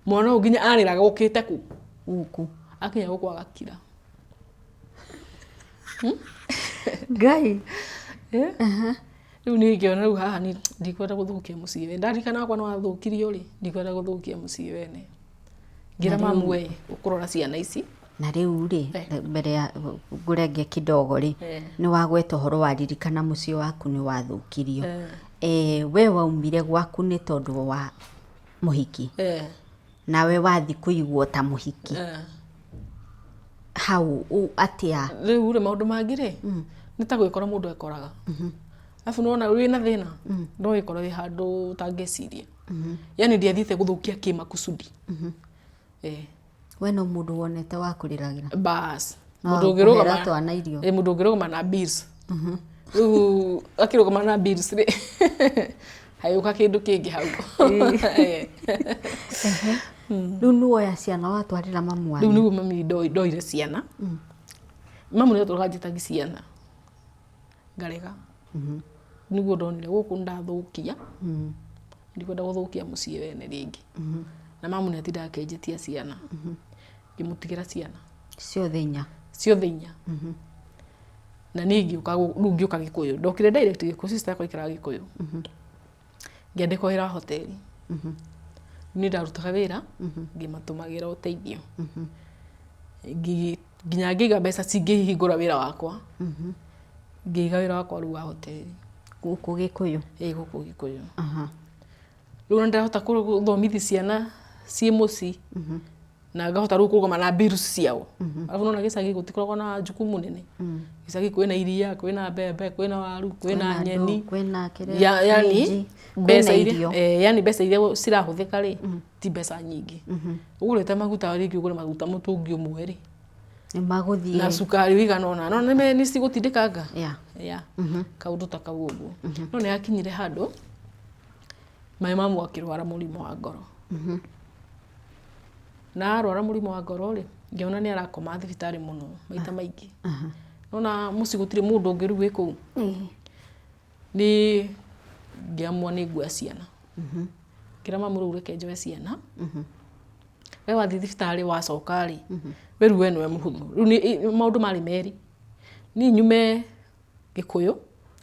Speaker 2: Mwana ũyũ nginya arĩraga okĩte kũ?
Speaker 1: Gũkũ.
Speaker 2: Akinya gũkũ agakira.
Speaker 1: Ngai.
Speaker 2: Rĩu niĩ ngĩona rĩu haha niĩ ndikwenda gũthũkia mũciĩ wene. Ndarikana wakwa nĩ wathũkirio rĩ, ndikwenda gũthũkia mũciĩ wene. Ngĩra mamu we ũkũrora ciana ici.
Speaker 1: Na rĩu rĩ, mbere ya ngũrenge kidogo rĩ, nĩ wagweta ũhoro wa ririkana mũciĩ waku nĩ wathũkirio. We waumire gwaku nĩ tondũ wa mũhiki. Nawe wathi kũigwo ta mũhiki. Hau atĩa?
Speaker 2: Rĩu rĩ maũndũ mangĩ rĩ, nĩ ta gwĩkora mũndũ ekoraga. Arabu nĩwona wĩna thĩna, no wĩkore wĩ handũ ũtangĩciria. Yani ndiathiĩte gũthũkia kĩmakusudi.
Speaker 1: We no mũndũ wonete wa kũrĩragĩra.
Speaker 2: Bas.
Speaker 1: No
Speaker 2: Mũndũ ũngĩrũgama
Speaker 1: kũhera twana irio.
Speaker 2: Mũndũ ũngĩrũgama na bills. Rĩu akĩrũgama na bills rĩ, hagĩũka kĩndũ kĩngĩ hau.
Speaker 1: Rĩu nĩ woya ciana watwarĩra mamu wanyu.
Speaker 2: Rĩu nĩguo mami ndoire ciana. Mamu nĩ atũraga njĩtagi ciana. Ngarega. Nĩguo ndonire gũkũ ndathũkia. Ndikwenda gũthũkia mũciĩ wene rĩngĩ. Na mamu nĩ atindaga akĩnjĩtia ciana. Ngĩmũtigĩra ciana.
Speaker 1: Ciothe inya.
Speaker 2: Ciothe inya. Na niĩ ngĩũka rĩu ngĩũka Gĩkũyũ. Ndokire direct Gĩkũyũ, sister yakwa aikaraga Gĩkũyũ. Ngĩandĩkwo wĩra wa hoteli. Niĩ ndarutaga wĩra, ngĩmatũmagĩra ũteithio. Nginya ngĩiga mbeca cingĩhingũra wĩra wakwa. Ngĩiga wĩra wakwa rĩu wa hoteli.
Speaker 1: Gũkũ Gĩkũyũ?
Speaker 2: Ĩĩ gũkũ Gĩkũyũ. Rĩu nĩ ndĩrahota gũthomithia ciana ciĩ mũciĩ. Na ngahota rĩu kũrũgama na bills ciao. Arabu nĩwona gĩcagi gũtikoragwo na jukumu nene. Gĩcagi kwĩna iria, kwĩna mbembe, kwĩna waru, kwĩna nyeni.
Speaker 1: Kwĩna kĩrĩa,
Speaker 2: Yani
Speaker 1: minji,
Speaker 2: mbeca
Speaker 1: kwĩna
Speaker 2: iria,
Speaker 1: irio.
Speaker 2: Yani mbeca iria cirahũthĩka rĩ, ti mbeca nyingĩ. Ũgũrĩte maguta rĩngĩ ũgũre maguta mũtũngi ũmwe rĩ.
Speaker 1: Nĩ magũthiĩ.
Speaker 2: Na cukari ũigana ũna. No nĩ cigũtindĩkanga.
Speaker 1: Yeah.
Speaker 2: Yeah. Kaũndũ ta kau ũguo. No nĩ hakinyire handũ, maĩ mamu akĩrwara mũrimũ wa ngoro. Na arwara mũrimũ wa ngoro rĩ, ngĩona nĩ arakoma thibitarĩ mũno maita maingĩ. Nona mũciĩ gũtirĩ mũndũ ũngĩ rĩu wĩ kũu. Nĩ ngĩamua nĩ nguoya ciana. Ngĩra mamu rĩu reke njoe ciana. We wathiĩ thibitarĩ wacoka rĩ, we rĩu we nĩwe mũhũthũ. Rĩu nĩ maũndũ marĩ merĩ. Niĩ nyume Gĩkũyũ,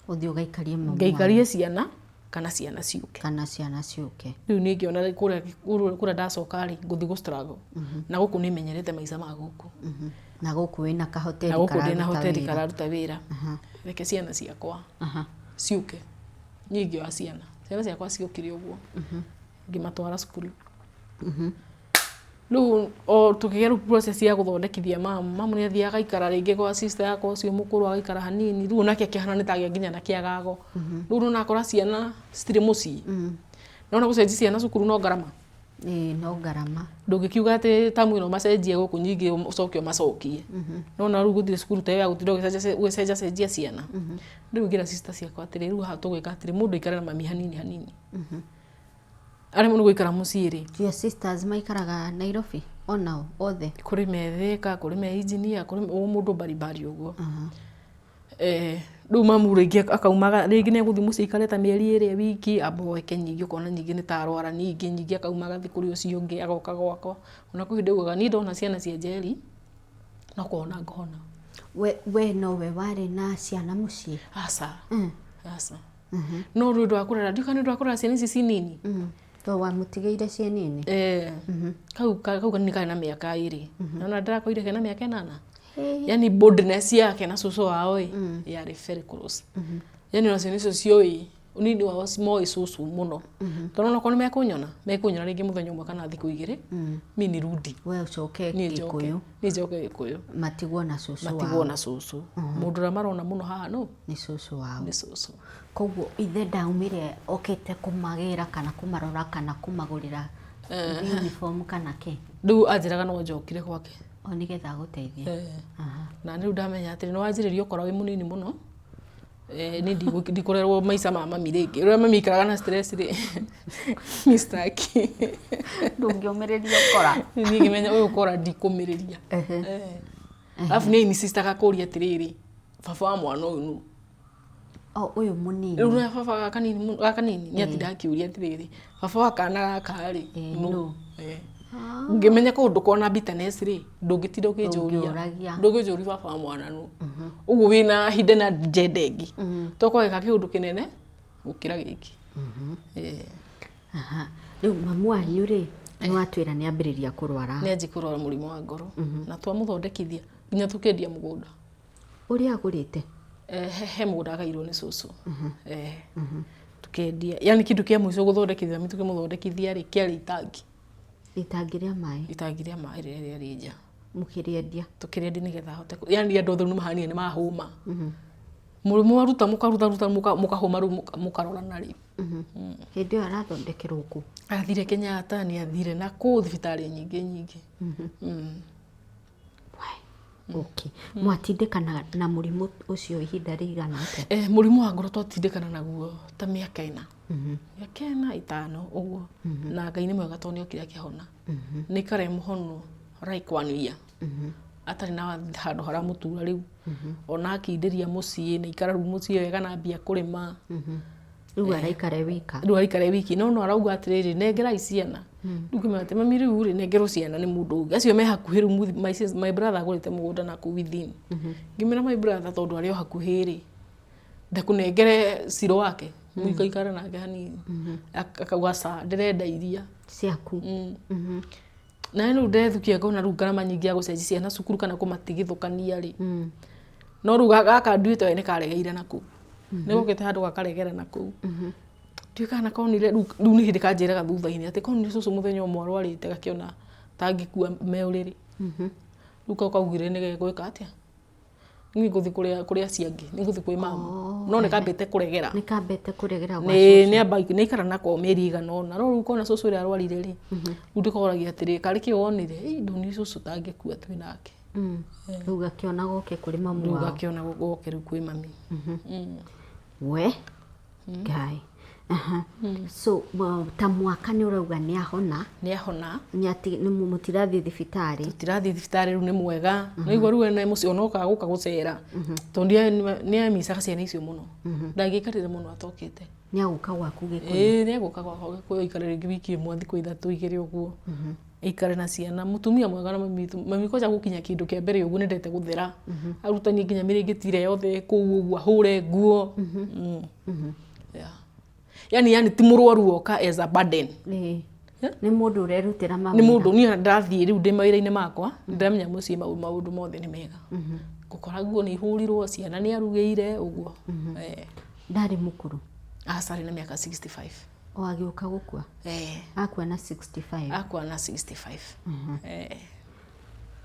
Speaker 1: Ũthiĩ ũgaikarie mamu
Speaker 2: ngaikarie ciana kana ciana ciũke.
Speaker 1: Kana ciana ciũke.
Speaker 2: Rĩu niĩ ngĩona kũrĩa ndacoka rĩ, ngũthiĩ gũ struggle. Na gũkũ nĩ menyerete maica ma gũkũ.
Speaker 1: Na gũkũ wĩna kahoteli
Speaker 2: Na gũkũ ndĩna
Speaker 1: kararuta
Speaker 2: hoteli
Speaker 1: wĩra.
Speaker 2: kararuta wĩra. Reke ciana ciakwa ciũke. Niĩ ngĩoya ciana. Ciana ciakwa ciokire ũguo. Ngĩmatwara cukuru. Rĩu o tũkĩgĩa rĩu process ya gũthondekithia mamu. Mamu nĩ athiaga agaikara rĩngĩ gwa sister yakwa ũcio mũkũrũ agaikara hanini. Rĩu onake akĩhana nĩ tagĩa nginya na kĩagago. Rĩu nĩwona akora ciana citirĩ mũciĩ. Nĩwona gũcenjia ciana cukuru no ngarama.
Speaker 1: Ĩĩ no ngarama.
Speaker 2: Ndũngĩkiuga atĩ tamu ĩno ũmacenjie gũkũ nyingĩ ũcoke ũmacokie. Nĩwona rĩu gũtirĩ cukuru ta ĩyo ya gũtinda ũgĩcenjacenjia ciana. Rĩu ngĩra sister ciakwa atĩrĩ, rĩu haha tũgwĩka atĩrĩ, mũndũ aikare na mami hanini hanini. Aremwo nĩ gũikara mũciĩ rĩ.
Speaker 1: Your sisters maikaraga Nairobi onao othe?
Speaker 2: Kũrĩ me Thĩka, kũrĩ me engineer, kũrĩ o mũndũ mbarimbari ũguo. Rĩu mamu rĩngĩ akaumaga, rĩngĩ nĩ egũthiĩ mũciĩ aikare ta mĩeri ĩrĩ wiki, amboeke ningĩ ũkona ningĩ nĩ ta arwara ningĩ, ningĩ akauma agathiĩ kũrĩ ũcio ũngĩ agoka gwakwa. Ona kwĩ hĩndĩ augaga niĩ ndona ciana cia Njeri, No kũhona ngũhona.
Speaker 1: We nowe warĩ na ciana mũciĩ?
Speaker 2: Aca, aca, no rĩ ũndũ wa kũrera, ndiũĩ kana nĩ ũndũ wa kũrera ciana ici ci nini.
Speaker 1: To wamũtigĩire ciĩ nini?
Speaker 2: Eh, kau kanini karĩ na mĩaka 2, nona ndĩrakoire kena mĩaka 8. Yani boldness yake na cũcũ wao ĩ yarĩ very close, yani ona ciana icio ciũĩ ũnini wao, moĩ cũcũ mũno, tondũ onakorwo nĩ mekũnyona rĩngĩ mũthenya ũmwe kana thikũ 2, mi nirudi.
Speaker 1: We ũcoke
Speaker 2: Niĩ njoke.
Speaker 1: Gĩkũyũ.
Speaker 2: Niĩ njoke Gĩkũyũ.
Speaker 1: Matigwo na cũcũ
Speaker 2: Matigwo
Speaker 1: wao.
Speaker 2: Na cũcũ, mũndũ ũrĩa marona mũno haha no
Speaker 1: Nĩ cũcũ wao.
Speaker 2: Nĩ cũcũ.
Speaker 1: Koguo ithe ndaumire okĩte kũmagĩra kana kũmarora kana kũmagũrĩra uniform kana kĩ?
Speaker 2: Rĩu anjĩraga no njokire gwake.
Speaker 1: O nĩgetha agũteithie.
Speaker 2: Eh. Na rĩu ndamenya atĩrĩ, nĩ wanjĩrĩria ũkora wĩ mũnini mũno. Eh, niĩ ndikũrerwo maica ma mami rĩngĩ, ũrĩa mami aikaraga na stress rĩ, mi sitaki.
Speaker 1: Ndũngĩũmĩrĩria ũkora.
Speaker 2: Niĩ ngĩmenya ũyũ ũkora ndikũmĩrĩria. Eh. Alafu nĩ insistaga kũria atĩrĩrĩ, baba wa mwana ũyũ nũ?
Speaker 1: O ũyũ mũnini?
Speaker 2: Rĩu nĩ baba gaka nini gaka nini nĩ atinda akĩũria atĩrĩrĩ, baba wa kana gaka rĩ
Speaker 1: nũ?
Speaker 2: Nũ? Eh. Ngĩmenya kũndũ kona bitterness rĩ, ndũngĩtinda ũkĩnjũria.
Speaker 1: Ndũngĩũragia.
Speaker 2: Ndũngĩnjũria baba wa mwana nũ, ũguo wĩna hidden agenda ĩngĩ, tokwagĩka kĩũndũ kĩnene gũkĩra gĩkĩ. Eh.
Speaker 1: Aha. Rĩu mamu wanyu rĩ, nĩ watwĩra nĩ ambĩrĩria kũrwara.
Speaker 2: Nĩ anji kũrwara mũrimũ wa ngoro na twamũthondekithia nginya tũkĩendia mũgũnda.
Speaker 1: Ũrĩa agũrĩte?
Speaker 2: Eh, he mũgũnda agairwo nĩ cũcũ. Eh, tukendia, yani kĩndũ kĩa mũico gũthondekithia mami, tũkĩmũthondekithia rĩ, kĩarĩ itangi.
Speaker 1: Itangi rĩa maĩ?
Speaker 2: Itangi rĩa maĩ rĩrĩa rĩarĩ nja.
Speaker 1: Mũkĩrĩendia?
Speaker 2: Tũkĩrĩendia nĩgetha ahote yani andũ othe rĩu nĩmahanire nĩ mahũma mũrimũ, waruta mũkarutaruta mũkahũma, rĩu mũkarorana rĩu.
Speaker 1: Hĩndĩ ĩyo arathondekerwo kũ?
Speaker 2: Athire Kenyatta, nĩ athire na kũu thibitarĩ nyingĩ nyingĩ.
Speaker 1: Okay. Mwatindĩkana na mũrimũ ũcio ihinda rĩigana atĩa?
Speaker 2: Eh, mũrimũ wa ngoro twatindĩkana naguo ta mĩaka 4, mĩaka 4, 5 ũguo, na Ngai nĩ mwega tondũ nĩ okire akĩhona. Nĩ ikare mũhono like one year atarĩ na handũ haramũtura, rĩu ona akindĩria mũciĩ, nĩ ikara rĩu mũciĩ wega na ambia kũrĩma.
Speaker 1: Rĩu araikara wika?
Speaker 2: Rĩu aikare wiki, no arauga atĩrĩrĩ, nengerai ciana. Rĩu ngĩmwĩra atĩ mami, rĩu rĩ, nengerwo ciana nĩ mũndũ ũngĩ, acio me hakuhĩ rĩu my brother agũrĩte mũgũnda na kũu within. Ngĩmwĩra my brother, tondũ arĩ o hakuhĩ rĩ, ndakũnengere ciro wake mũikaikare nake hanini. Akauga ca, ndĩrenda iria
Speaker 1: ciaku.
Speaker 2: Na rĩu ndethukia ngona rĩu ngarama nyingĩ ya gũcenjia ciana cukuru kana kũmatigithũkania rĩ, no rĩu gaka nduĩte we nĩ karegeire na kũu, nĩ gũkĩte handũ gakaregera na kũu. Ndiũĩ kana konire rĩu nĩ hĩndĩ kanjĩraga thutha-inĩ atĩ konire cũcũ mũthenya ũmwe arwarĩte, gakĩona tangĩkua me ũrĩrĩ. Rĩu kau kaugire nĩ gegwĩka atĩa, niĩ ngũthiĩ kũrĩa acio angĩ, nĩ ngũthiĩ kwĩ mamu, no nĩ kambĩte kũregera.
Speaker 1: Nĩ kambĩte kũregera gwa
Speaker 2: Nĩ
Speaker 1: cũcũ.
Speaker 2: Nĩ amba nĩ aikara nako mĩeri ĩigana ũna, no rĩu kona cũcũ ũrĩa arwarire rĩ, rĩu ndĩkoragia atĩrĩ, karĩ kĩ wonire? Ĩ, ndonire cũcũ tangĩkua twĩ nake.
Speaker 1: Rĩu gakĩona goke kũrĩ mamu
Speaker 2: Rĩu
Speaker 1: wao.
Speaker 2: Gakĩona goke rĩu kwĩ mami.
Speaker 1: We Ngai. Aha. So ta mwaka nĩ ũrauga nĩ ahona?
Speaker 2: Nĩ ahona.
Speaker 1: Nĩ mũtirathiĩ thibitarĩ?
Speaker 2: Tũtirathiĩ thibitarĩ, rĩu nĩ mwega. Nĩ igua rĩu ene mũciĩ ona okaga gũka gũcera, tondũ nĩ amicaga ciana icio mũno, ndangĩikarire mũno atokĩte.
Speaker 1: Nĩ agũka gwaku Gĩkũyũ?
Speaker 2: Ĩĩ, nĩ egũka gwakwa Gĩkũyũ, aikare rĩngĩ wiki ĩmwe, thikũ 3, 2 ũguo, aikare na ciana. Mũtumia mwega na mami witũ. Mami kwanja gũkinya kĩndũ kĩa mbere ũguo nĩndete gũthera, arutanie nginya mĩrĩngĩti ĩrĩa yothe ĩ kũu ũguo, ahũre nguo. Yeah. Yani ti mũrwaru oka as a burden.
Speaker 1: Ĩĩ. Nĩ mũndũ ũrerutĩra
Speaker 2: Nĩ
Speaker 1: mawĩra.
Speaker 2: Mũndũ niĩ ona ndathiĩ rĩu ndĩ mawĩra-inĩ makwa, ndĩramenya mũciĩ maũndũ mothe nĩ mega, ngũkora nguo nĩ ihũrirwo, ciana nĩ arugĩire ũguo. Eh.
Speaker 1: Ndarĩ mũkũrũ?
Speaker 2: Aca, arĩ na mĩaka 65.
Speaker 1: O agĩũka gũkua?
Speaker 2: Eh.
Speaker 1: Akua na 65?
Speaker 2: Akua na 65. Eh.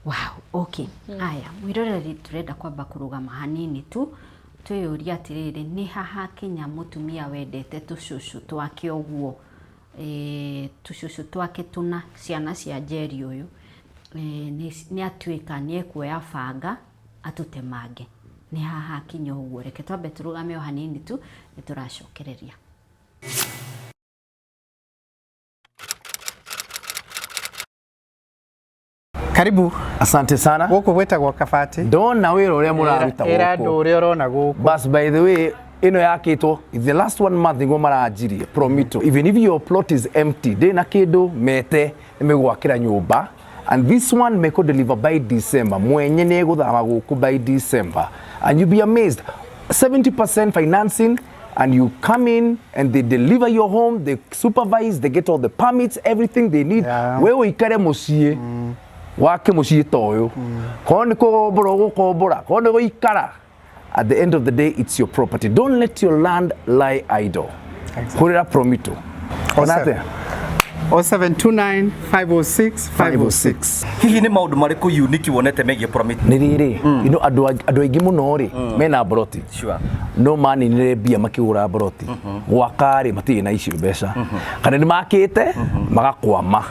Speaker 1: Wow, okay. Aya, mwĩroreri, tũrenda kwamba kũrũgama hanini tu twĩyũrie atĩrĩrĩ, nĩ ha hakinya mũtumia wendete tũcũcũ twake ũguo, e, tũcũcũ twake tũna, ciana cia Njeri ũyũ, e, nĩ atuĩka nĩ ekuoya banga atũtemange? Nĩ ha hakinya ũguo? Reke twambe tũrũgame o hanini tu, nĩ tũracokereria.
Speaker 3: Karibu.
Speaker 4: Asante sana.
Speaker 3: Gũkũ gwĩtagwo Kabati.
Speaker 4: Ndona wĩra ũrĩa mũraruta
Speaker 3: Ĩra andũ
Speaker 4: gũkũ.
Speaker 3: Ũrĩa ũrona gũkũ.
Speaker 4: Bas, by the way, ĩno yakĩtwo the last one month nĩguo maranjirie promito. Even if your plot is empty, ndĩ na kĩndũ mete nĩmegwakĩra nyũmba. And this one mekũ deliver by December. Mwenye nĩ egũthama gũkũ by December. And you'll be amazed. 70% financing, and you come in and they deliver your home, they supervise, they get all the permits, everything they need.
Speaker 3: Yeah.
Speaker 4: We ũikare mũciĩ wake mũciĩ ta ũyũ. Korwo nĩ kũgombora ũgũkombora, korwo nĩ gũikara. At the end of the day, it's your property. Don't let your land lie idle.
Speaker 3: Exactly.
Speaker 4: Hũrĩra Promito. Ona atĩa?
Speaker 3: 0729 506 506.
Speaker 5: Hihi nĩ maũndũ marĩkũ unique wonete megiĩ Promito?
Speaker 4: Nĩ rĩrĩ, you know, andũ aingĩ mũno rĩ mena mburoti.
Speaker 5: Sure.
Speaker 4: No maninire mbia makĩgũra mburoti, gwaka rĩ matirĩ na icio mbeca, kana nĩ makĩte magakwama.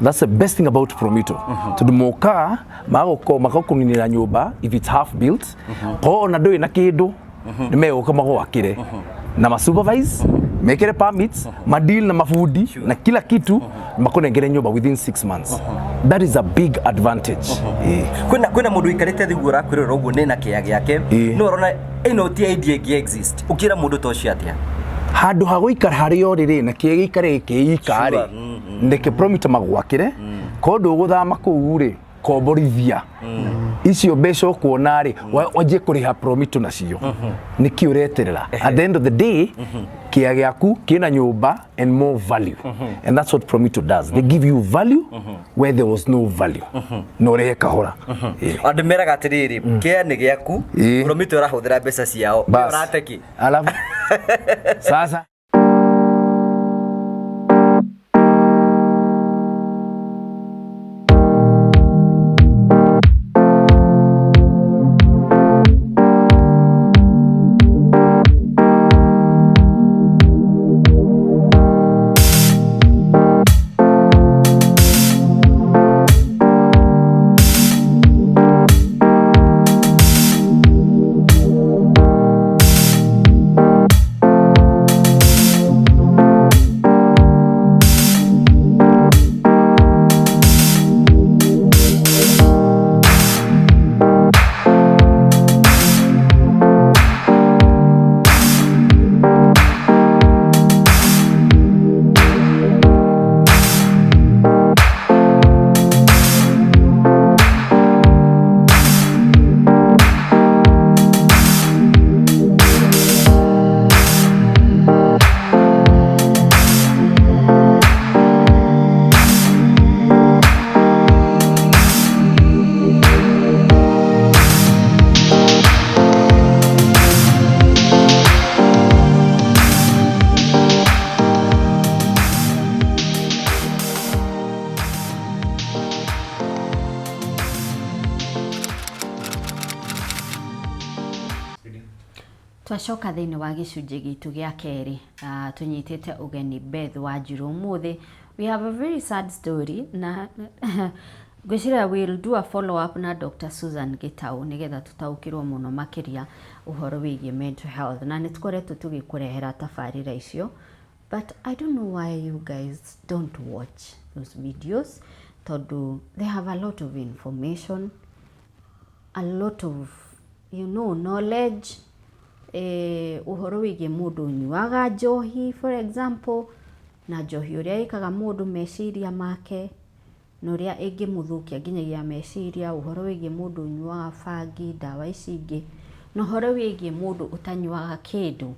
Speaker 4: That's the best thing about Promito, tondũ mokaga magakũninĩra nyũmba if it's half built, korwo ona ndũrĩ na kĩndũ nĩ megũka magwakĩre na masupervise, mekĩre permits, madeal na mabundi na kila kitu, makũnengere nyũmba within 6 months. That is a big advantage. Eh.
Speaker 5: Kwĩna mũndũ ũikarĩte thĩ guo ũrakwĩrora ũguo nĩ na kĩea gĩake, no arona ĩno ti idea ĩngĩ exist, ũkĩra mũndũ ta ũcio atĩa?
Speaker 4: Handũ ha gũikara harĩa ũrĩ rĩ na kĩĩ gĩikare gĩkĩika rĩ, reke Promito magwakĩre. Korwo ndũgũthama kũu rĩ, komborithia icio mbeca ũkuona rĩ, wanjie kũrĩha Promito nacio. Nĩkĩ ũreterera? At the end of the day, kĩa gĩaku kĩna nyũmba and more value, and that's what Promito does. They give you value where there was no value, na ũrehe kahora.
Speaker 5: Andũ meraga atĩrĩrĩ, kĩea nĩ gĩaku. Promito ĩrahũthĩra mbeca ciao. We
Speaker 4: Bas.
Speaker 5: ũrate kĩ?
Speaker 4: Alafu sasa
Speaker 1: Twacoka thĩinĩ wa gĩcunjĩ gitũ gĩa kerĩ, tũnyitĩte ũgeni Beth Wanjiru ũmũthĩ. We have a very sad story, na ngwĩciria we'll do a follow up na Dr. Susan Gitau nĩgetha tũtaũkĩrwo mũno makĩria ũhoro wĩgiĩ mental health, na nĩ tũkoretwo tũgĩkũrehera tabarĩra icio, but I don't know why you guys don't watch those videos, tondũ they have a lot of information, a lot of knowledge, ũhoro wĩgiĩ mũndũ ũnyuaga njohi, for example, na njohi ũrĩa ĩkaga mũndũ meciria make na ũrĩa ĩngĩmũthũkia nginyagia meciria, ũhoro wĩgiĩ mũndũ ũnyuaga bangi, ndawa ici ingĩ, na ũhoro wĩgiĩ mũndũ ũtanyuaga kĩndũ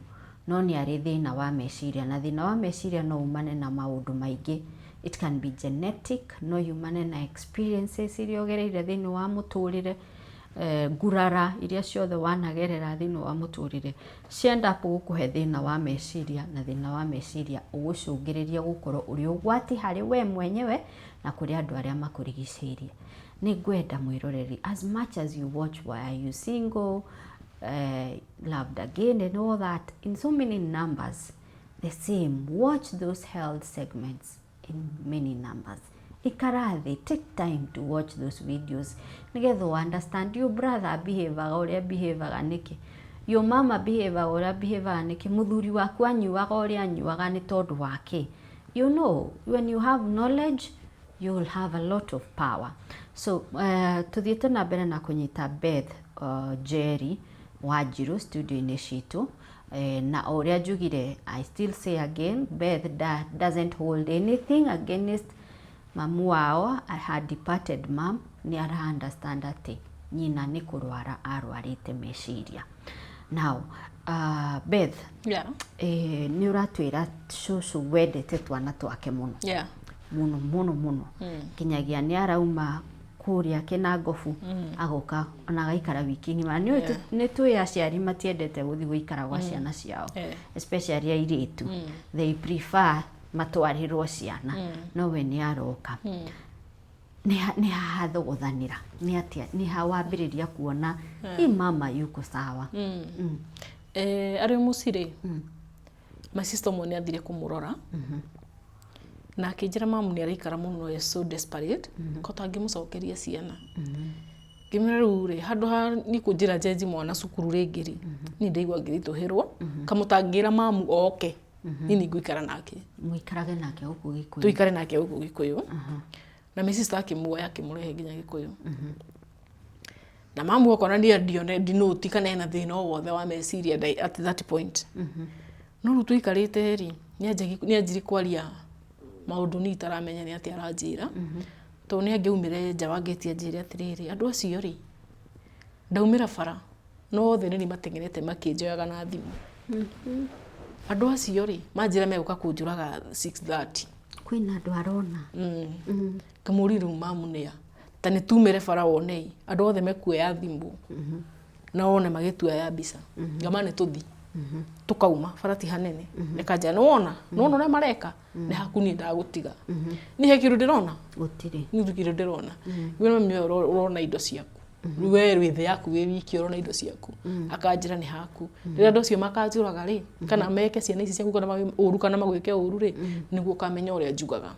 Speaker 1: no nĩ arĩ thĩna wa meciria, na thĩna wa meciria no umane na maũndũ maingĩ. It can be genetic, no yumane na experiences iria ũgereire thĩinĩ wa mũtũrĩre, ngurara iria ciothe wanagerera thĩinĩ wa mũtũrĩre, cienda gũkũhe thĩna wa meciria, na thĩna wa meciria ũgũcũngĩrĩria gũkorwo ũrĩ ũgwati harĩ we mwenyewe na kũrĩ andũ arĩa makũrigicĩirie. Nĩ ngwenda mwĩroreri, as much as you watch Why Are You Single, Loved Again and all that, in so many numbers, the same, watch those health segments in many numbers. Ikara thĩ, take time to watch those videos nĩgetha understand your brother behavior ũrĩa behavior nĩkĩ, your mama behavior ũrĩa behavior nĩkĩ, mũthuri waku anyuaga ũrĩa anyuaga nĩ tondũ wa kĩ. You know, when you have knowledge, you will have a lot of power. So tuthiĩte na mbere na kũnyita Beth Jerry Wanjiru studio-inĩ citũ, na o ũrĩa njugire, I still say again, Beth doesn't hold anything against Mamu wao, her departed mom, nĩ ara understand atĩ nyina nĩ kũrwara arwarĩte meciria. Now, Beth, eh, nĩ ũratwĩra cũcũ wendete twana twake mũno. Mũno mũno mũno. Nginyagia nĩ arauma kũrĩa Kĩnangobu agoka ona agaikara wiki ng'ima. Nĩ ũĩ nĩ tũĩ aciari matiendete gũthiĩ gũikara gwa ciana ciao, especially airĩtu. They prefer matwarĩrwo ciana, no we nĩ aroka. Nĩ ha hathogothanĩra? Nĩ atĩa? Nĩ ha wambĩrĩria kuona hii mama yuko sawa?
Speaker 2: Eh, arĩ o mũciĩ rĩ, my sister ũmwe nĩ athire kũmũrora na akĩnjĩra mamu nĩ araikara mũno, is so desperate ko tangĩmũcokeria ciana. Ngĩmwĩra rĩu rĩ, handũ ha niĩ kũnjĩra njenji mwana cukuru rĩngĩ rĩ, niĩ ndaigua ngĩritũhĩrwo, kamũtangĩra mamu oke, niĩ nĩ ngũikara nake.
Speaker 1: Mũikarage nake gũkũ Gĩkũyũ?
Speaker 2: Tũikare nake gũkũ Gĩkũyũ. Na my sister akĩmuoya akĩmũrehe nginya Gĩkũyũ. Na mamu okona niĩ ndione ndinũti kana ena thĩna o wothe wa meciria at that point. No rĩu tũikarĩte rĩ, nĩ anjirie kwaria maũndũ niĩ itaramenya nĩ atĩa aranjĩra. Tondũ nĩ angĩaumire nja wa ngĩti anjĩre atĩrĩrĩ, andũ acio rĩ, ndaumĩra bara, no othe nĩ niĩ mateng'erete makĩnjoyaga na thimũ. Andũ acio rĩ, manjĩra megũka kũnjũraga 6:30.
Speaker 1: Kwĩna andũ arona.
Speaker 2: Ngamũria rĩu mamu nĩa? Ta nĩ tumĩre bara wonei, andũ othe mekuoya thimũ na wone magĩtuoya mbica. Ngama nĩ tũthi. Tũkauma bara ti hanene. Nĩkanjĩra nĩ wona, nĩ wona ũrĩa mareka, nĩ haku niĩ ndagũtiga. Niĩ he kĩndũ ndĩrona?
Speaker 1: Gũtirĩ.
Speaker 2: Niĩ gũtirĩ kĩndũ ndĩrona. Ngĩmwĩra mami we ũrona indo ciaku. Rĩu we wĩ thĩ yaku wĩ wiki ũrona indo ciaku. Akanjĩra nĩ haku. Rĩrĩa andũ acio makanjũraga rĩ, kana meke ciana ici ciaku kana ũru kana magwĩke ũru rĩ, nĩguo ũkamenya ũrĩa njugaga.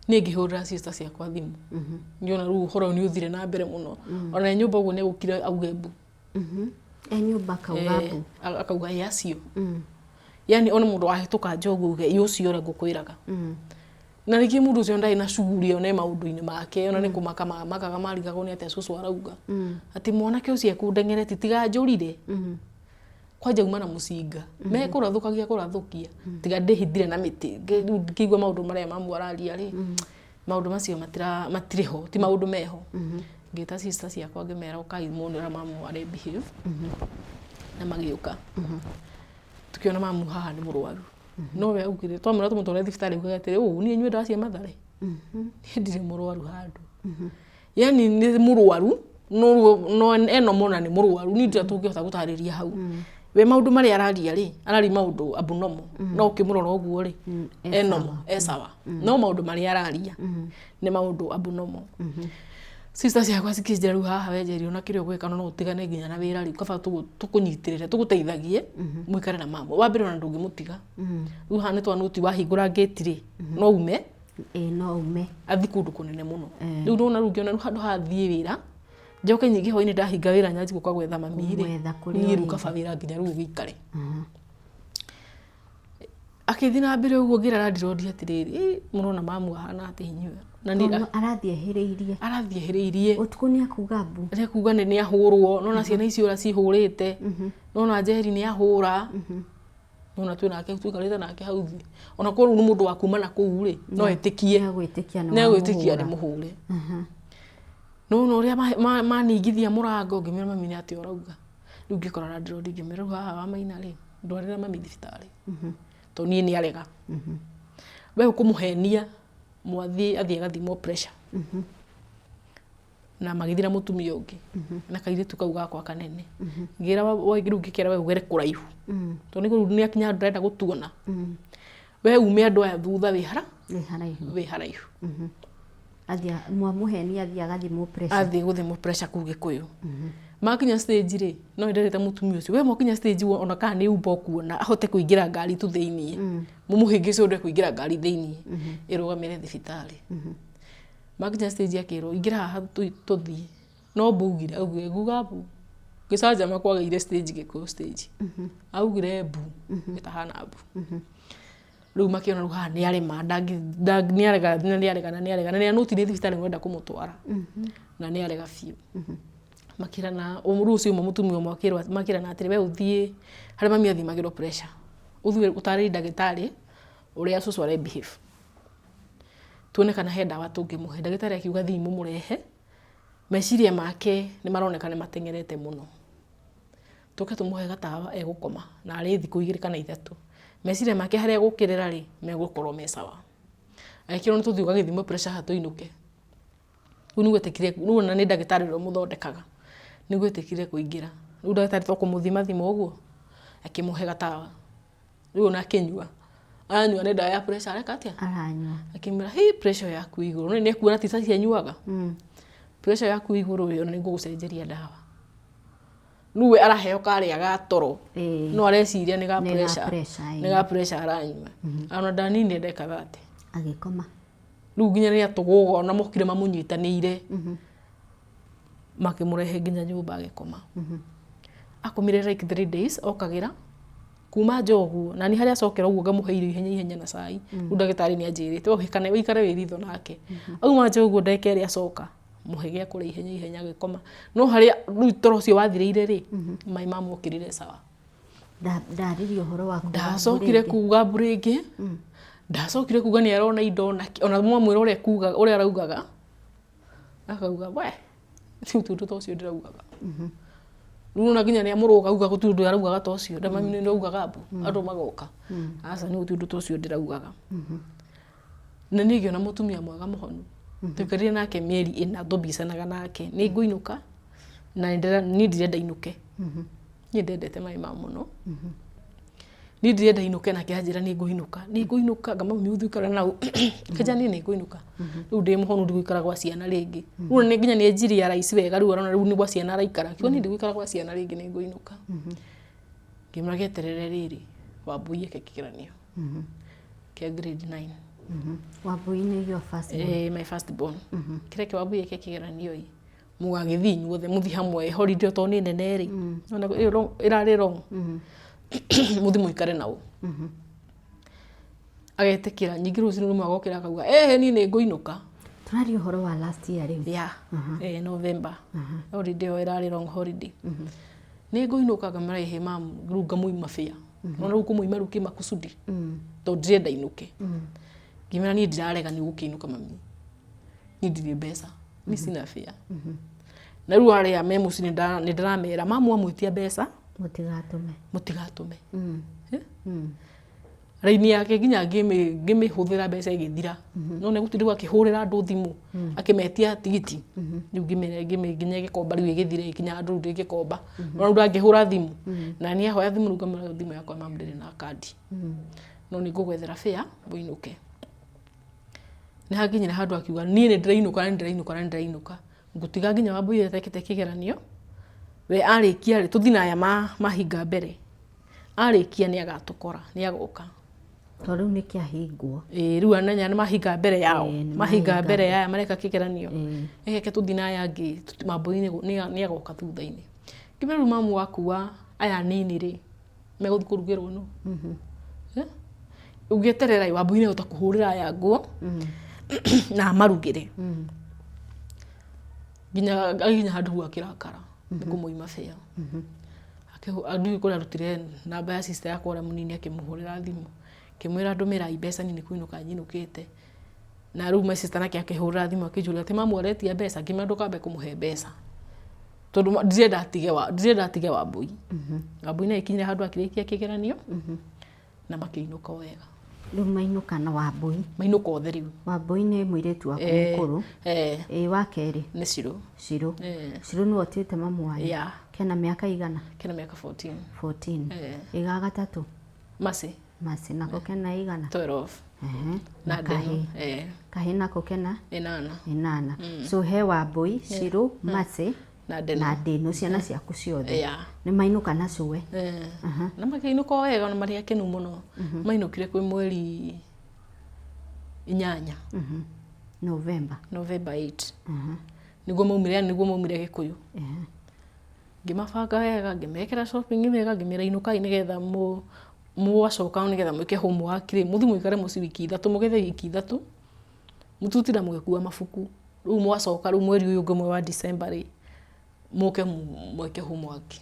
Speaker 2: Niĩ ngĩhũrĩra sister ciakwa thimũ. Ngĩona rĩu ũhoro ũyũ nĩ ũthire na mbere mũno. Ona e nyũmba ũguo nĩ egũkira auge mbu.
Speaker 1: E nyũmba akauga mbu.
Speaker 2: Akauga ĩ acio. Yani ona mũndũ wahĩtũka nja ũguo auge ĩ ũcio ũrĩa ngũkwĩraga. Na rĩngĩ mũndũ ũcio ndarĩ na shughuli ona e maũndũ-inĩ make, ona nĩ kũmaka mamakaga marigagwo nĩ atĩa cũcũ arauga. Atĩ mwanake ũcio ekũndengeretie tiga anjũrire. Kwanja auma na mũcinga. Mekũrathũkagia kũrathũkia. Tiga ndĩhithire na mĩtĩ. Rĩu ngĩigua maũndũ marĩa mamu araria rĩ, maũndũ macio matirĩ ho, ti maũndũ meho. Ngĩta sister ciakwa ngĩmera ũkai muone ũrĩa mamu are behave. Na magĩũka. Tũkĩona mamu haha nĩ mũrwaru. No we augire, twamwĩra tũmũtware thibitarĩ augaga atĩrĩ, ũũ niĩ nyue ndawa cia Mathare? Niĩ ndirĩ mũrwaru handũ. Yani nĩ mũrwaru, no no eno mona nĩ mũrwaru, niĩ ndirĩ tũngĩhota gũtarĩria hau. We maũndũ marĩa araria rĩ, araria maũndũ abnormal. No ũkĩmũrora ũguo rĩ, e normal, e sawa. No maũndũ marĩa araria nĩ maũndũ abnormal. Sister ciakwa cikĩnjĩra rĩu haha we Njeri ona kĩrĩa ũgwĩka no ũtigane nginya na wĩra rĩu kaba tũkũnyitĩrĩre tũgũteithagie mũikare na mama. Wa mbere ona ndũngĩmũtiga. Rĩu haha nĩ twanũti wahingũra ngĩti rĩ, no ume.
Speaker 1: Ĩĩ no ume.
Speaker 2: Athiĩ kũndũ kũnene mũno. Rĩu nĩwona rĩu ngĩona rĩu handũ ha thiĩ wĩra, njoke nyingĩ hwainĩ ndahinga wĩra nyanjie gũka gwetha mami rĩ, niĩ rĩu kaba wĩra nginya rĩu ũgĩikare. Akĩthiĩ na mbere ũguo ngĩra landlord atĩrĩrĩ, "Ĩ, mũrona mamu ahana atĩa inyuĩ?"
Speaker 1: Na nĩ Tondũ arathiĩ ehĩrĩirie.
Speaker 2: Arathiĩ ehĩrĩirie.
Speaker 1: Ũtukũ nĩ akuga mbu.
Speaker 2: Nĩ akuga nĩ ahũrwo, nona ciana icio ũrĩa cihũrĩte, nona Njeri nĩ ahũra. Nona twĩ nake tũikarĩte nake hau thĩ. Ona korwo nĩ mũndũ wa kuma na kũu rĩ, no etĩkie.
Speaker 1: Nĩ egwĩtĩkia
Speaker 2: nĩ egwĩtĩkia nĩ mũhũre. Nona ũrĩa maningithia mũrango, ngĩmwĩra mami nĩ atĩa ũrauga. Rĩu ngĩkora landlord ngĩmwĩra rĩu haha wa Maina rĩ, ndwarĩra mami thibitarĩ. Tondũ niĩ nĩ arega. We ũkũmũhenia mwathiĩ athiĩ agathimwo pressure. Na magĩthiĩ na mũtumia ũngĩ na kairĩtu kau gakwa kanene. Ngĩra rĩu ngĩkera we ũgere kũraihu. Tondũ nĩ rĩu nĩ akinya handũ ndarenda gũtuona. We ume andũ aya thutha wĩ hara
Speaker 1: Wĩ haraihu.
Speaker 2: Wĩ haraihu.
Speaker 1: Athiĩ mwamũhenia athiĩ agathimwo pressure.
Speaker 2: Athiĩ gũthimwo pressure kũu Gĩkũyũ. Makinya stage rĩ, no nĩnderĩte mũtumia ũcio, we mwakinya stage ona kana nĩ Uber ũkuona ahote kũingĩra ngari tu thĩiniĩ. Mũmũhĩngĩce ũndũ ekũingĩra ngari thĩiniĩ ĩrũgamĩre thibitarĩ. Makinya stage akĩrwo ingĩra haha tũthiĩ. No mbu augire, augire nguga mbu. Gĩcanjama kwagĩire stage Gĩkũyũ stage. Augire mbu ĩtahana mbu. Rĩu makĩona rĩu haha nĩ arema, nĩ arega na nĩ arega na nĩ arega na nĩ anũti nĩ thibitarĩ mwenda kũmũtwara na nĩ arega biũ. Makĩrana rĩu ũcio ũmwe mũtumia ũmwe akĩrwo makĩrana atĩrĩ we ũthiĩ harĩa mami athimagĩrwo pressure, ũthiĩ ũtarĩrie ndagĩtarĩ ũrĩa cũcũ are behave. Tuone kana he ndawa tũngĩmũhe. Ndagĩtarĩ akiuga thiĩ mũmũrehe, meciria make nĩ maroneka nĩ mateng'erete mũno. Tũke tũmũhe gatawa egũkoma na arĩe thikũ igĩrĩ kana ithatũ. Meciria make harĩa egũkĩrĩra rĩ, megũkorwo me sawa. Agĩkĩrwo nĩ tũthiĩ ũgagĩthimwo pressure haha tũinũke. Rĩu nĩguo etĩkire, rĩu ona nĩ ndagĩtarĩ ũrĩa ũmũthondekaga, nĩguo etĩkire kũingĩra. Rĩu ndagĩtarĩ to kũmũthima thima ũguo, akĩmũhe gatawa. Rĩu ona akĩnyua, aranyua nĩ ndawa ya pressure areka atĩa?
Speaker 1: Aranyua.
Speaker 2: Akĩmwĩra, hĩ pressure yaku ĩ igũrũ. Nĩ nĩekuona ti ta cianyuaga. Pressure yaku ĩ igũrũ ĩ, ona nĩngũgũcenjeria ndawa. Rĩu we araheo karĩa ga toro, no areciria nĩ ga
Speaker 1: Nĩ ga
Speaker 2: pressure.
Speaker 1: pressure, ĩĩ.
Speaker 2: Nĩ ga pressure aranyua. Ona ndaninire ndagĩka 30.
Speaker 1: Agĩkoma.
Speaker 2: Rĩu nginya rĩrĩa tũgũga ona mokire mamũnyitanĩire. Makĩmũrehe nginya nyũmba agĩkoma. Akomire like 3 days okagĩra kuma nja ũguo na niĩ harĩa acokera ũguo ngamũhe irio ihenya ihenya na cai. Rĩu ndagĩtarĩ nĩ anjĩrĩte we ũhikane ũikare wĩ ritho nake. Auma nja ũguo ndagĩka ĩrĩa acoka mũhe gĩa kũrĩa ihenya ihenya agĩkoma. No harĩa rĩu toro ũcio wathirĩire rĩ, maĩ mamũkĩrire sawa.
Speaker 1: Ndarĩria ũhoro wa kuga
Speaker 2: Ndacokire
Speaker 1: mbu rĩngĩ.
Speaker 2: Kuga mbu rĩngĩ. Ndacokire kuga nĩ arona indo ona mwamwĩra ũrĩa kuga ũrĩa araugaga akauga we ti ũndũ ta ũcio ndĩraugaga. Rĩu ona nginya nĩ amũrũga auga gũtirĩ ũndũ araugaga ta ũcio ndamami nĩ ndaugaga mbu andũ magoka aca nĩ gũtirĩ ũndũ ta ũcio ndĩraugaga. Na niĩ ngĩona mũtumia mwega mũhonu twaikarire nake mĩeri 4 tũmbicanaga nake nĩ ngũinũka na niĩ ndirenda inũke. Niĩ ndendete maĩ ma mũno. Niĩ ndirenda inũke nake anjĩra nĩ ngũinũka nĩ ngũinũka ngamamĩ ũthiĩ ũikare nau kĩnja niĩ nĩ ngũinũka rĩu ndĩ mũhonu ndigũikara gwa ciana rĩngĩ. Rĩu nĩ nginya nĩ anjirie raici wega rĩu arona rĩu nĩ gwa ciana araikara akiuga niĩ ndigũikara gwa ciana rĩngĩ nĩ ngũinũka. Ngĩmwĩra gĩeterere rĩrĩ Wambui eke kĩgeranio kĩa grade 9.
Speaker 1: Wambui nĩ your first born?
Speaker 2: Eh, my first born. Kĩreke Wambui eke kĩgeranio ĩ mũgagĩthiĩ inyuothe mũthiĩ hamwe holiday tondũ nĩ nene rĩ Nĩwona ĩyo ĩrarĩ wrong mũthiĩ mũikare nao. Agetĩkĩra ningĩ rũcinĩ rũmwe agokĩra akauga ehe niĩ nĩ ngũinũka.
Speaker 1: Tũraria ũhoro wa last year rĩu?
Speaker 2: Yeah. November holiday ĩyo ĩrarĩ long holiday. Nĩ ngũinũka ngamwĩra ĩhĩ mamu rĩu ngamũima fare. Nĩwona rĩu kũmũima rĩu kĩmakusudi tondũ ndirenda ainũke. Ngĩmwĩra niĩ ndirarega nĩ ũgũkĩinũka mami. Niĩ ndirĩ mbeca. Niĩ sina fare. Na rĩu arĩa me mũciĩ nĩ ndĩramera mamu amwĩtia mbeca
Speaker 1: Mũtigatũme.
Speaker 2: Mũtigatũme. Eh? Raini yake nginya ngĩmĩhũthĩra mbeca ĩgĩthira. No nĩ gũtinda akĩhũrĩra andũ thimũ akĩmetia tigiti. Rĩu nginya ĩgĩkomba rĩu ĩgĩthira ĩkinya handũ rĩu ndĩngĩkomba. No rĩu ndangĩhũra thimũ. Na niĩ ahoya thimũ rĩu ngamwĩra thimũ yakwa mamu ndĩrĩ na kandi. No nĩ ngũgwethera fare ũinũke. Nĩ hakinyire handũ akiuga niĩ nĩ ndĩrainũka na nĩ ndĩrainũka na nĩ ndĩrainũka. Ngũtiga nginya Wambui atekĩte kĩgeranio. We arĩkia rĩ, tũthiĩ na aya mahinga mbere. Arĩkia nĩ agatũkora, nĩ agoka.
Speaker 1: To rĩu nĩ kĩahingwo.
Speaker 2: Ĩĩ rĩu ananya nĩ mahinga mbere yao.
Speaker 1: Ĩĩ, nĩ
Speaker 2: Mahinga
Speaker 1: mahinga
Speaker 2: mbere ya aya mareka kĩgeranio. Reke tũthiĩ na aya angĩ Wambui nĩ agoka thutha-inĩ. Ngĩmwĩra rĩu mamu wakua aya anini rĩ, megũthiĩ kũrugĩrwo nũ? Eh? Ũngĩeterera ĩ, Wambui nĩ ahota kũhũrĩra aya nguo na amarugĩre. Nginya agĩkinya handũ hau akĩrakara nĩ kũmũima fare. Ndiũĩ kũrĩa arutire namba ya sister yakwa ũrĩa mũnini akĩmũhũrĩra thimũ akĩmwĩra ndũmĩrai mbeca niĩ nĩ kũinũka nyinũkĩte. Na rĩu my sister nake akĩhũrĩra thimũ akĩnjũria atĩ mamu aretia mbeca, ngĩmwĩra ndũkambe kũmũhe mbeca tondũ ndirenda atige wa ndirenda atige Wambui. Wambui nĩ agĩkinyire handũ akĩrĩkia kĩgeranio na makĩinũka o wega.
Speaker 1: Rĩu mainũka na Wambui?
Speaker 2: Mainũka othe rĩu.
Speaker 1: Wambui nĩ mũirĩtu waku mũkũrũ?
Speaker 2: Eh.
Speaker 1: Ĩĩ wa kerĩ?
Speaker 2: Nĩ Cirũ.
Speaker 1: Cirũ.
Speaker 2: Eh.
Speaker 1: Cirũ nĩwe ũtuĩte mamu wanyu?
Speaker 2: Yeah.
Speaker 1: Kena mĩaka igana?
Speaker 2: Kena mĩaka 14.
Speaker 1: 14.
Speaker 2: Eh.
Speaker 1: Ĩ ga gatatũ?
Speaker 2: Mercy.
Speaker 1: Mercy nako kena igana?
Speaker 2: 12.
Speaker 1: Ehe.
Speaker 2: Na
Speaker 1: Na
Speaker 2: Ndeno.
Speaker 1: kahĩĩ?
Speaker 2: Eh.
Speaker 1: Kahĩĩ nako kena?
Speaker 2: 8.
Speaker 1: 8. So he Wambui, Cirũ, Mercy
Speaker 2: Na Ndeno.
Speaker 1: Na Ndeno, ciana ciaku ciothe.
Speaker 2: Yeah.
Speaker 1: Nĩ mainũka na cũwe?
Speaker 2: Eh. Na makĩinũka o wega na marĩ akenu mũno. Mainũkire kwĩ mweri 8.
Speaker 1: November.
Speaker 2: November 8. Nĩguo maumire, yani nĩguo maumire Gĩkũyũ. Ngĩmabanga wega, ngĩmekĩra shopping wega, ngĩmera inũkai nĩgetha mwacoka nĩgetha mwĩke homework rĩ, mũthiĩ mũikare mũciĩ wiki 3, mũgethe wiki 3, mũtũtinda mũgĩkua mabuku. Rĩu mwacoka rĩu mweri ũyũ ũngĩ ũmwe wa December rĩ, mũke mwĩke homework.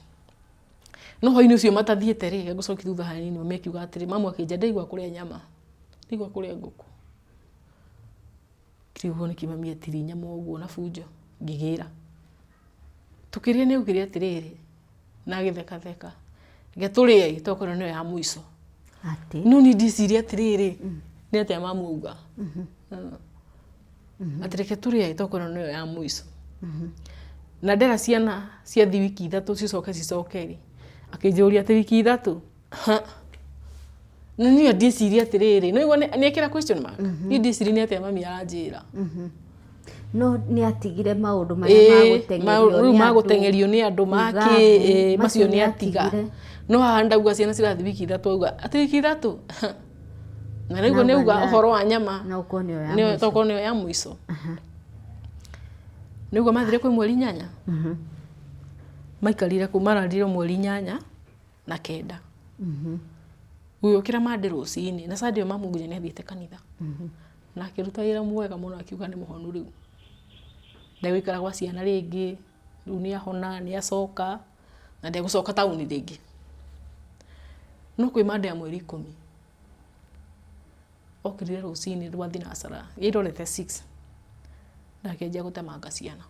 Speaker 2: No hwainĩ ũcio matathiĩte rĩ, ngũcokia thutha hanini mami akiuga atĩrĩ, mamu akĩnjĩra ndaigua kũrĩa nyama, ndaigua kũrĩa ngũkũ. Ngĩrigwo nĩkĩ mami etirie nyama ũguo na bunjo, ngĩgĩra. Tũkĩrĩa nĩ augire atĩrĩrĩ, na agĩthekatheka, reke tũrĩe tokorwo nĩyo ya mũico.
Speaker 1: Atĩ?
Speaker 2: No niĩ ndĩciria atĩrĩrĩ, nĩ atĩa mamu auga? Atĩ reke tũrĩe tokorwo nĩyo ya mũico. Na ndera ciana ciathiĩ wiki ithatũ cicoke cicoke rĩ, akĩnjũria atĩ wiki ithatũ? Ha! Na niĩ ndĩciria atĩrĩrĩ, nĩ waigua nĩ ekĩra question mark? Niĩ ndĩciria nĩ atĩa mami aranjĩra.
Speaker 1: No nĩ atigire maũndũ marĩa magũteng'erio
Speaker 2: rĩu
Speaker 1: nĩ andũ.
Speaker 2: Magũteng'erio nĩ andũ
Speaker 1: kuga
Speaker 2: makĩ
Speaker 1: mbu,
Speaker 2: macio nĩ
Speaker 1: nĩ
Speaker 2: atiga.
Speaker 1: atigire.
Speaker 2: No haha ndauga ciana cirathiĩ wiki ithatũ auga atĩ wiki ithatũ? Na rĩu
Speaker 1: Na
Speaker 2: nĩ auga
Speaker 1: auga
Speaker 2: ũhoro wa nyama
Speaker 1: No ũkorwo nĩyo ya
Speaker 2: nĩyo
Speaker 1: mũico.
Speaker 2: tokorwo nĩyo ya mũico. Nĩguo mathire kwĩ mweri inyanya. Maikarire kũu mararire mweri inyanya na kenda. Gũgĩũkĩra Monday rũcinĩ na Sunday ĩyo mamu nginya nĩ athiĩte kanitha. Na akĩruta wĩra mwega mũno akiuga nĩ mũhonu rĩu. Ndegũikara gwa ciana rĩngĩ, rĩu nĩ ahona, nĩ acoka na ndegũcoka taũni rĩngĩ. No kwĩ Monday ya mweri ikũmi, okĩrire rũcinĩ rwa thinacara ĩrorete 6 na akĩanjia gũtemanga ciana.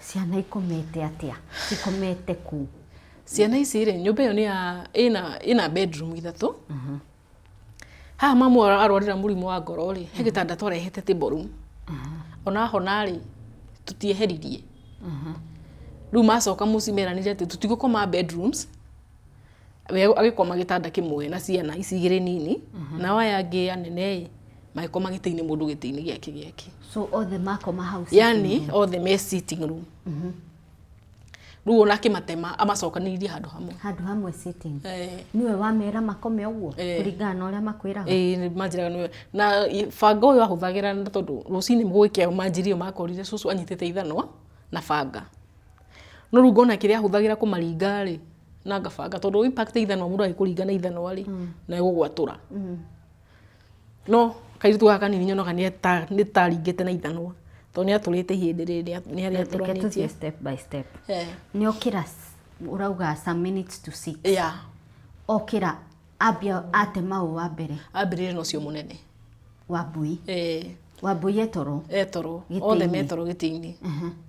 Speaker 1: Ciana ikomete atĩa? Cikomete kũ?
Speaker 2: Ciana ici rĩ, nyũmba ĩyo nĩ ya ĩna ĩna bedroom ithatũ. Haha mamu arwarĩra mũrimũ wa ngoro rĩ, he gĩtanda twarehete table room. Ona ahona rĩ, tũtieheririe. Rĩu macoka mũciĩ meranire atĩ tũtigũkoma bedrooms, we agĩkoma gĩtanda kĩmwe na ciana ici igĩrĩ nini, nao aya angĩ anene ĩ, magĩkoma gĩtĩ-inĩ mũndũ gĩtĩ-inĩ gĩake gĩake.
Speaker 1: So othe makoma hau sitting
Speaker 2: Yani
Speaker 1: room.
Speaker 2: othe me sitting room. Rĩu ona akĩmatema amacokanĩrĩirie handũ hamwe.
Speaker 1: Handũ hamwe sitting.
Speaker 2: Eh.
Speaker 1: Nĩwe wamera makome ũguo
Speaker 2: Eh.
Speaker 1: kũringana na ũrĩa makwĩraga?
Speaker 2: Ĩĩ manjĩraga nĩwe. Na banga ũyũ ahũthagĩra na tondũ rũcinĩ gũgĩkĩa manjirie makorire cũcũ anyitĩte ithanwa na banga. No rĩu ngona kĩrĩa ahũthagĩra kũmaringa rĩ, na ngabanga tondũ impact ya ithanwa mũndũ agĩkũringa na ithanwa rĩ, na ĩgũgwatũra. No kairĩtu gaka kanini nyonaga nĩ ta aringĩte na ithanwa tondũ nĩ atũrĩte ihĩndĩ rĩrĩ nĩ harĩa
Speaker 1: Reke tũthiĩ
Speaker 2: atũranĩtie.
Speaker 1: step by step.
Speaker 2: Eh.
Speaker 1: Nĩ okĩra ũrauga some minutes to six.
Speaker 2: Yeah.
Speaker 1: Okĩra ambia atema ũ wa mbere?
Speaker 2: Ambĩrĩrie na ũcio mũnene.
Speaker 1: Wambui.
Speaker 2: Eh.
Speaker 1: Wambui e toro.
Speaker 2: E toro.
Speaker 1: Gĩtĩ-inĩ.
Speaker 2: Othe me toro gĩtĩ-inĩ.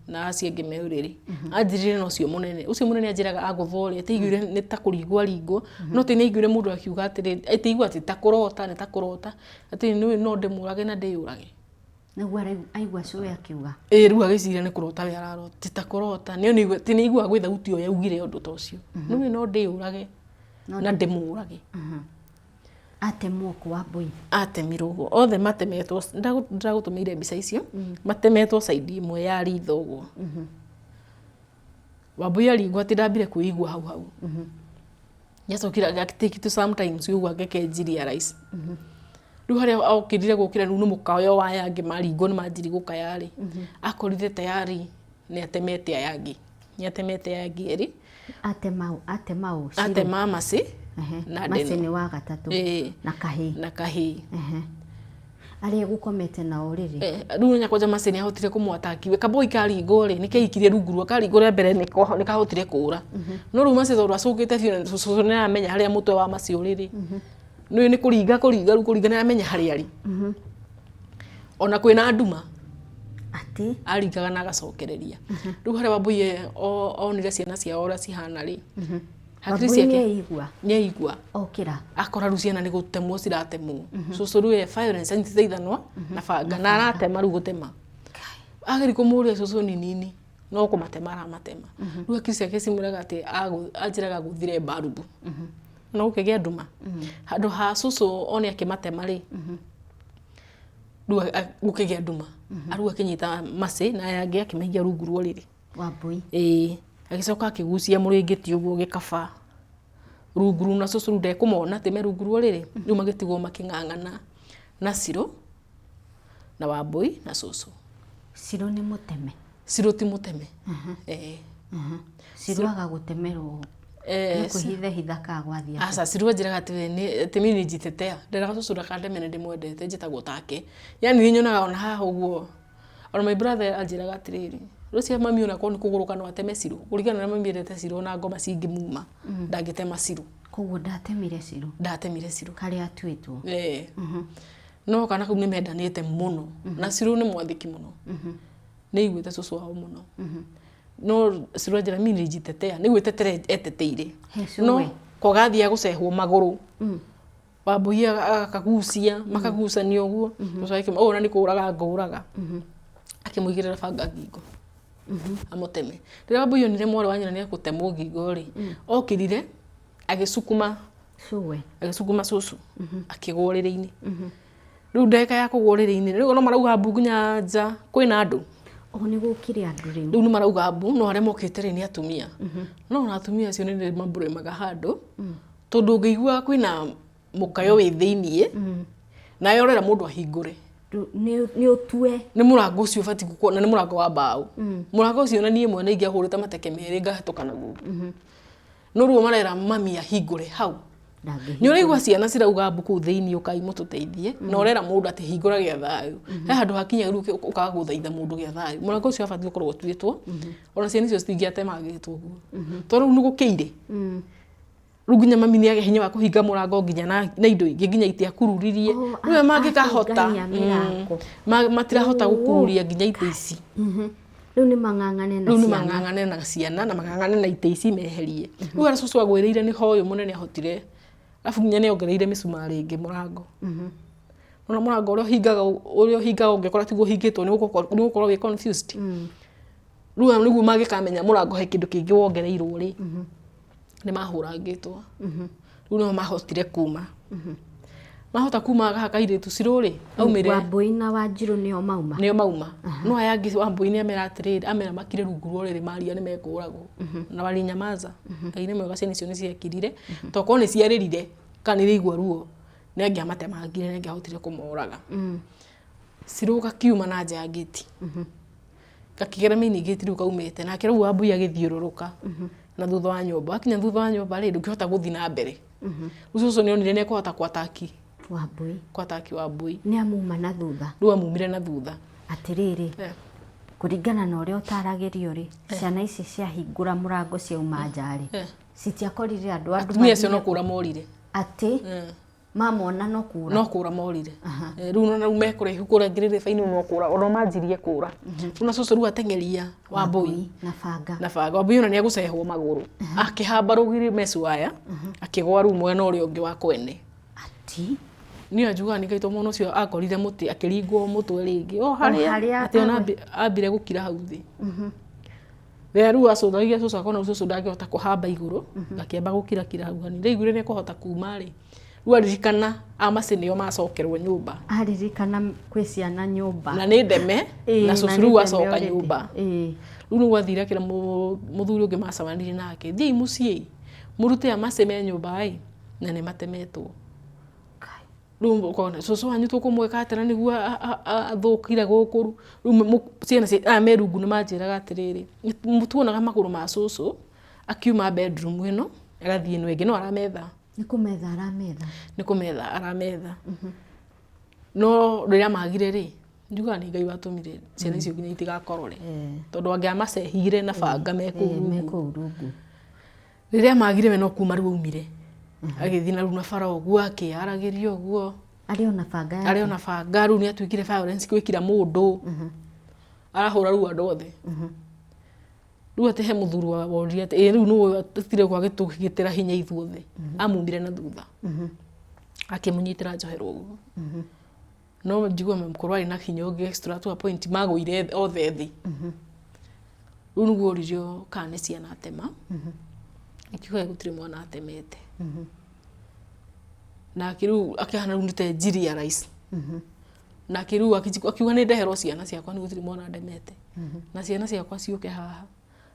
Speaker 2: Na acio angĩ me ũrĩrĩ. Anjĩrire na ũcio mũnene. Ũcio mũnene anjĩraga agũthwo rĩ, atĩ aiguire nĩ ta kũringwo aringwo. No atĩ nĩ aiguire mũndũ akiuga atĩrĩrĩ, atĩ aigua atĩ ta kũrota, nĩ ta kũrota. Atĩ nĩ ũĩ no ndĩmũrage na ndĩyũrage.
Speaker 1: Nĩguo aigua cũwe akiuga.
Speaker 2: Ĩĩ rĩu agĩciria nĩ kũrota we ararota. Ti ta kũrota. Nĩ aiguaga gwĩ thauti ĩyo yaugire ũndũ ta ũcio. Nĩ ũĩ no ndĩyũrage na ndĩmũrage.
Speaker 1: Atemwo kũ Wambũi?
Speaker 2: Atemirwo ũguo. Othe matemetwo, ndĩragũtũmĩire mbica icio, matemetwo side ĩmwe ya ritho ũguo. Wambũi aringwo atĩ ndambire kwĩigua hau hau. Nĩacokire agĩ take it sometimes ũguo agĩkenji realize. Rĩu harĩa okĩrire gũkĩra rĩu nĩ mũkayo wa aya angĩ maringwo nĩ manjirie gũkaya rĩ, akorire tayari nĩ atemete aya angĩ. Nĩ atemete aya angĩ erĩ.
Speaker 1: Atema ũ? Atema ũ? Shiro?
Speaker 2: Atema Mercy
Speaker 1: Ehe.
Speaker 2: na
Speaker 1: Mercy
Speaker 2: Ndeno.
Speaker 1: nĩ wa gatatũ.
Speaker 2: Ĩĩ.
Speaker 1: Na kahĩĩ.
Speaker 2: Na kahĩĩ.
Speaker 1: Ehe. Arĩa egũkomete nao rĩrĩ.
Speaker 2: Eh, rĩu nĩ kwanja Mercy nĩ ahotire kũmwataki we kaboi karingwo rĩ nĩ keikirie rungu rwa karingwo rĩa mbere nĩ kahotire kũra no rĩu Mercy tondũ acũkĩte biũ na cũcũ nĩ aramenya harĩa mũtwe wa Mercy ũrĩ rĩ nĩ nĩ kũringa kũringa rĩu kũringa nĩ aramenya harĩa arĩ ona kwĩna nduma
Speaker 1: Atĩ?
Speaker 2: Aringaga na agacokereria. Rĩu harĩa Wambũi onire ciana ciao ũrĩa cihana rĩ, hakiri
Speaker 1: Wambũi nĩ
Speaker 2: ciake
Speaker 1: aigua?
Speaker 2: Nĩ aigua.
Speaker 1: Okĩra.
Speaker 2: Akora rĩu ciana nĩ gũtemwo ciratemwo. Cũcũ rĩu e violence anyitĩte ithanwa na banga na aratema rĩu gũtema. Ageria kũmũria cũcũ ni nini no kũmatema aramatema. Rĩu hakiri ciake cimwĩraga atĩ anjĩraga agũthire mbarubu. Na gũkĩgĩa nduma. Handũ ha cũcũ one akĩmatema rĩ, rĩu gũkĩgĩa nduma. Rĩu akĩnyita Mercy na aya angĩ akĩmaikia rungu rwa ũrĩrĩ.
Speaker 1: Wambũi.
Speaker 2: Ĩĩ. Agĩcoka akĩgucia mũrĩngĩti ũguo gĩkaba rungu rũu na cũcũ rĩu ndekũmona atĩ me rungu rwa ũrĩrĩ. Rĩu magĩtigwo makĩng'ang'ana na Cirũ na Wambũi na cũcũ.
Speaker 1: Cirũ nĩ mũteme?
Speaker 2: Cirũ ti mũteme. Ĩĩ.
Speaker 1: Cirũ aga gũtemerwo
Speaker 2: Eh,
Speaker 1: nĩ kwĩhitha hitha kana gwathiĩ atĩa?
Speaker 2: Aca, Cirũ anjĩraga atĩ we nĩ atĩ niĩ nĩ njitetea. Nderaga cũcũ ndakandeme nĩ ndĩmwendete njĩtagwo take. Yaani nĩ nyonaga ona haha ũguo, ona my brother anjĩraga atĩrĩrĩ, rũciũ mami ona korwo nĩ kũgũrũka no ateme Cirũ. Kũringana na ũrĩa mami endete Cirũ ona ngoma cingĩmuma, ndangĩtema Cirũ.
Speaker 1: Koguo ndatemire Cirũ?
Speaker 2: Ndatemire Cirũ.
Speaker 1: Karĩa atuĩtwo?
Speaker 2: Ĩĩ. No kana kau nĩ mendanĩte mũno na Cirũ nĩ mwathĩki mũno, nĩ aiguĩte cũcũ wao mũno. No Cirũ anjĩra mimi nilijitetea, nĩ gwĩtetera eteteire.
Speaker 1: He
Speaker 2: no
Speaker 1: cũwe.
Speaker 2: Kwaga athiaga gũcehwo magũrũ, Wambũi akagucia, makagucania ũguo, cũcũ akĩmwĩra ũyũ ona nĩ kũraga ngũraga, akĩmũigĩrĩra banga ngingo amũteme. Rĩrĩa Wambũi onire mwarĩ wa nyina nĩ egũtemwo ngingo rĩ, okĩrire agĩcukuma
Speaker 1: Cũwe.
Speaker 2: Agĩcukuma cũcũ akĩgwa ũrĩrĩ-inĩ. Rĩu ndagĩka ya kũgwa ũrĩrĩ-inĩ rĩu no marauga mbu nginya nja kwĩna andũ.
Speaker 1: O nĩ gũkire andũ rĩu.
Speaker 2: Rĩu nĩ marauga mbu, no arĩa mokĩte rĩ nĩ atumia. No ona atumia acio nĩ ndĩmamburĩmaga handũ, tondũ ũngĩigua kwĩna mũkayo wĩ thĩiniĩ, nawe ũrera mũndũ ahingũre.
Speaker 1: Nĩ ũtue.
Speaker 2: Nĩ mũrango ũcio ũbatiĩ gũkorwo na nĩ mũrango wa mbaũ. Mũrango ũcio na niĩ mwene ingĩahũrĩte mateke merĩ ngahĩtũka naguo. No rĩu marera mami ahingũre hau. Nĩ ũraigua ciana cirauga mbu kũu thĩinĩ, ũkai mũtũteithie, na ũrera mũndũ atĩ hingũra gĩa thayũ. He handũ hakinya rĩu ũkaga gũthaitha mũndũ gĩa thayũ. Mũrango ũcio wabatiĩ gũkorwo ũtuĩtwo, ona ciana icio citingĩatemangĩtwo ũguo. Tondũ rĩu nĩ gũkĩire. Rĩu nginya mami nĩ agĩa hinya wa kũhinga mũrango nginya na indo ingĩ nginya itĩ akururirie.
Speaker 1: Oh,
Speaker 2: Rĩu we mangĩkahota,
Speaker 1: ahingania mĩrango.
Speaker 2: Matirahota gũkururia nginya itĩ ici.
Speaker 1: Rĩu nĩ mang'ang'ane na
Speaker 2: Rĩu nĩ
Speaker 1: ciana.
Speaker 2: Mang'ang'ane na ciana na mang'ang'ane na itĩ ici meherie. Rĩu harĩa cũcũ agwĩrĩire nĩ hoyũ mũnene ahotire, arabu nginya nĩ ongereire mĩcumarĩ ĩngĩ mũrango. Ona mũrango ũrĩa ũhingaga ũngĩkora tiguo ũhingĩtwo nĩ ũgũkorwo wĩ confused. Rĩu hau nĩguo mangĩkamenya mũrango he kĩndũ kĩngĩ wongereirwo rĩ, nĩ mahũrangĩtwo. Rĩu nĩo mahotire kuma. Mahota kuma gaka kairĩtu Cirũ rĩ, aumire.
Speaker 1: Wambũi na Wanjirũ nĩo mauma.
Speaker 2: Nĩo mauma. No aya angĩ Wambũi nĩ amera atĩrĩrĩ, amera makire rungu rwa ũrĩrĩ maria nĩ mekũragwo. Na walinyamaza. Ngai nĩ mwega ciana icio nĩ ciakirire. Tokorwo nĩ ciarĩrire kana nĩ iraigua ruo, nĩ angĩamatemangire, nĩ angĩahotire kũmoraga. Cirũ gakiuma na nja ya ngĩti. Gakĩgera main gate rĩu kaumĩte, nake rĩu Wambui agĩthiũrũrũka na thutha wa nyũmba. Akinya thutha wa nyũmba rĩ, ndũngĩhota gũthiĩ na mbere. Rĩu cũcũ nĩ onire nĩ ekũhota kwataki
Speaker 1: Wambui.
Speaker 2: Kwataki Wambui.
Speaker 1: Nĩ amuma na thutha.
Speaker 2: Rĩu amumire na thutha.
Speaker 1: Atĩrĩrĩ, kũringana na ũrĩa ũtaragĩrio rĩ, ciana ici ciahingũra mũrango ciauma nja rĩ, citiakorire andũ andũ
Speaker 2: Atumia acio no
Speaker 1: mathire
Speaker 2: kũra morire.
Speaker 1: Atĩ mamona no kũra.
Speaker 2: No kũra morire. Rĩu nona rĩu mekũraihu kũrĩa ngĩrĩrĩba-inĩ no kũra ona manjirie kũra. Rĩu na cũcũ rĩu ateng'eria Wambui
Speaker 1: na banga.
Speaker 2: Na banga. Wambui ona nĩ egũcehwo magũrũ akĩhamba rũgiri mecuaya akĩgwa rĩu mwena ũrĩa ũngĩ wa kwene.
Speaker 1: Ati
Speaker 2: Niĩ njugaga nĩ kaitũ mwana ũcio akorire mũtĩ akĩringwo mũtwe rĩngĩ o harĩa
Speaker 1: harĩa
Speaker 2: atĩ ona ambire gũkira hau thĩ. Rĩrĩa rĩu acũthagia cũcũ akona cũcũ ndangĩhota kũhamba igũrũ, akĩamba gũkirakira hau hanini. Rĩu aiguire nĩ ekũhota kuma rĩ, rĩu aririkana amaci nĩo macokerwo nyũmba.
Speaker 1: Aririkana kwĩ ciana nyũmba.
Speaker 2: Na nĩ ndeme na cũcũ
Speaker 1: nĩ
Speaker 2: rĩu
Speaker 1: ndeme
Speaker 2: acoka
Speaker 1: already.
Speaker 2: Nyũmba. Rĩu nĩguo athire akĩra mũthuri ũngĩ macemanirie nake, thiĩi mũciĩ mũrute amaci me nyũmba ĩ na nĩ matemetwo.
Speaker 1: Kai.
Speaker 2: Rĩu ũkona cũcũ wanyu tũkũmwĩka atĩa na nĩguo athũkire gũkũ. Rĩu ciana aya me rungu nĩ manjĩraga atĩrĩrĩ, tuonaga magũrũ ma cũcũ akiuma bedroom ĩno agathiĩ ĩno ĩngĩ no arametha.
Speaker 1: Nĩ kũmetha arametha.
Speaker 2: Nĩ kũmetha arametha. No rĩrĩa magire rĩ, njugaga nĩ Ngai watũmire ciana icio nginya itigakorore, tondũ angĩamacehire na banga me kũu
Speaker 1: Me
Speaker 2: rungu.
Speaker 1: Kũu rungu.
Speaker 2: Rĩrĩa magire we no kuma rĩu aumire agĩthiĩ na rĩu na bara ũguo akĩaragĩria ũguo.
Speaker 1: Arĩ ona banga yake.
Speaker 2: Arĩ ona banga. Rĩu nĩ atuĩkire violence gwĩkira mũndũ arahũra rĩu andũ othe. Rĩu atĩ he mũthuri worire atĩ ĩ rĩu nĩwe atire gwagĩtũgitĩra hinya ithuothe, amumire na thutha akĩmũnyitĩra njohero ũguo. No njigua mũkũrũ arĩ na hinya ũngĩ extra to a point magũire othe thĩ. Rĩu nĩguo oririo kana nĩ ciana atema, akiuga gũtirĩ mwana atemete. Nake rĩu akĩhana rĩu nĩ ta realize. Nake rĩu akiuga nĩ ndeherwo ciana ciakwa, nĩ gũtirĩ mwana ndemete, na ciana ciakwa ciũke haha,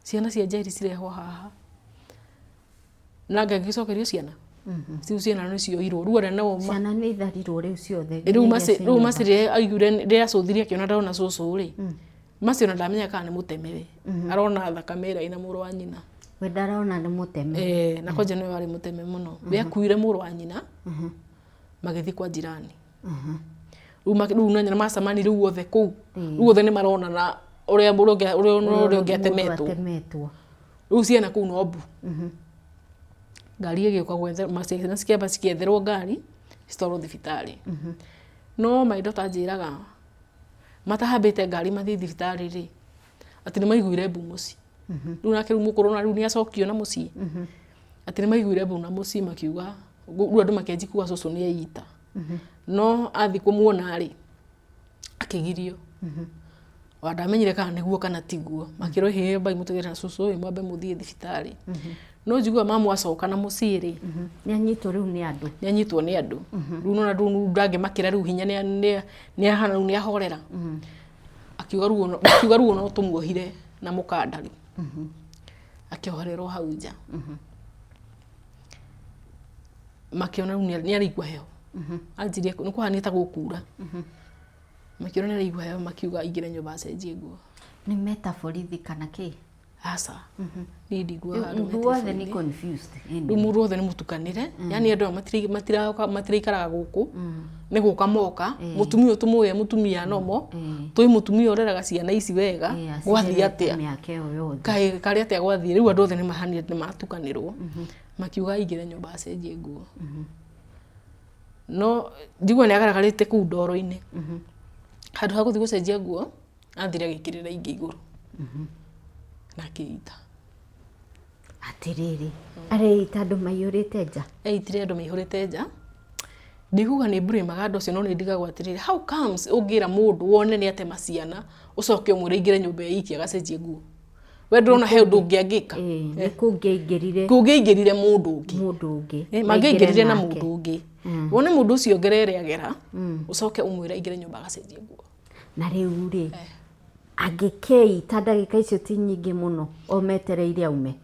Speaker 2: ciana cia Njeri cirehwo haha. Na Ngai agĩcokerio ciana ciu, ciana nĩ cioirwo rĩu arĩa nao
Speaker 1: Ciana nĩ itharirwo rĩu ciothe.
Speaker 2: Rĩu
Speaker 1: nginya
Speaker 2: maci
Speaker 1: iria ciĩ
Speaker 2: rĩu
Speaker 1: nyũmba.
Speaker 2: maci rĩrĩa aiguire rĩrĩa acũthirie akĩona ndona cũcũ rĩ, maci ona ndamenya kana nĩ mũteme we arona thakame ĩrĩa ĩna mũrũ wa nyina.
Speaker 1: We ndarona nĩ mũteme.
Speaker 2: Eh, na kwanja nĩwe warĩ mũteme mũno. We akuire mũrũ wa nyina magĩthiĩ kwa jirani. Rĩu rĩu na nyina macemani rĩu othe kũu, rĩu othe nĩ maronana ũrĩa mũndũ ũngĩ ũrĩa ũrĩa ũngĩ
Speaker 1: Mũndũ
Speaker 2: atemetwo.
Speaker 1: Atemetwo.
Speaker 2: Rĩu ciana kũu no mbu. Ngari ĩgĩũka gwethe ciana cikĩamba cikĩetherwo ngari citwarwo thibitarĩ. No my daughter anjĩraga matahambĩte ngari mathiĩ thibitarĩ rĩ, atĩ nĩ maiguire mbu mũciĩ. Rĩu nake rĩu mũkũrũ na rĩu nĩ acokio na mũciĩ. Atĩ nĩ maiguire mbu na mũciĩ makiuga, rĩu andũ makĩanjia kuga cũcũ nĩ eita. No athiĩ kũmuona rĩ, akĩgirio. Ona ndamenyire kana nĩguo kana tiguo. Makĩrwo hĩ ambai mũtigane na cũcũ ũyũ mwambe mũthiĩ thibitarĩ. No njiguaga mamu acoka na mũciĩ rĩ,
Speaker 1: Nĩ anyitwo rĩu nĩ andũ.
Speaker 2: Nĩ anyitwo nĩ andũ. Rĩu nona rĩu ndangĩmakĩra rĩu hinya nĩ ahana rĩu nĩ ahorera. Akiuga rĩu makiuga rĩu no tũmuohire na mũkanda rĩu. Akĩohererwo hau nja. Makĩona rĩu nĩ araigua heho. Anjirie nĩ kũhania ta gũkura. Makĩona nĩ araigua heho makiuga aingĩre nyũmba acenjie nguo.
Speaker 1: Nĩ meta borithi kana kĩ?
Speaker 2: Aca. Niĩ ndiguaga andũ
Speaker 1: Mũndũ wothe nĩ confused.
Speaker 2: Rĩu mũndũ wothe nĩ mũtukanĩre. Yaani andũ aya matiraikaraga gũkũ. Nĩ gũka moka. Mũtumia ũyũ tũmũĩ e mũtumia nomo. Tũĩ mũtumia ũreraga ciana ici wega. Gwathiĩ atĩa?
Speaker 1: Mĩaka ĩyo yothe.
Speaker 2: Kaĩ karĩ atĩa gwathiĩ? Rĩu andũ othe nĩ mahanire nĩ matukanĩrwo. Makiuga aingĩre nyũmba acenjie nguo. No njigua nĩ agaragarĩte kũu ndoro-inĩ. Handũ ha gũthiĩ gũcenjia nguo, athire agĩkĩrĩra ingĩ igũrũ. Na akĩita.
Speaker 1: Atĩrĩrĩ, areita andũ maiyũrĩte nja?
Speaker 2: Eitire andũ maihũrĩte nja. Ndikuga nĩ mburĩmaga andũ acio no nĩ ndigagwo atĩrĩrĩ, how comes ũngĩra mũndũ wone nĩ atema ciana, ũcoke ũmwĩre aingĩre nyũmba e iki agacenjie nguo? We ndũrona he ũndũ ũngĩ angĩka?
Speaker 1: Nĩ kũngĩaingĩrire
Speaker 2: Kũngĩaingĩrire mũndũ ũngĩ.
Speaker 1: Mũndũ ũngĩ.
Speaker 2: Mangĩaingĩrire na mũndũ ũngĩ. Wone mũndũ ũcio ngerere agera, ũcoke ũmwĩre aingĩre nyũmba agacenjie nguo.
Speaker 1: Na rĩu rĩ, angĩkeita ndagĩka icio ti nyingĩ mũno o metereire aume?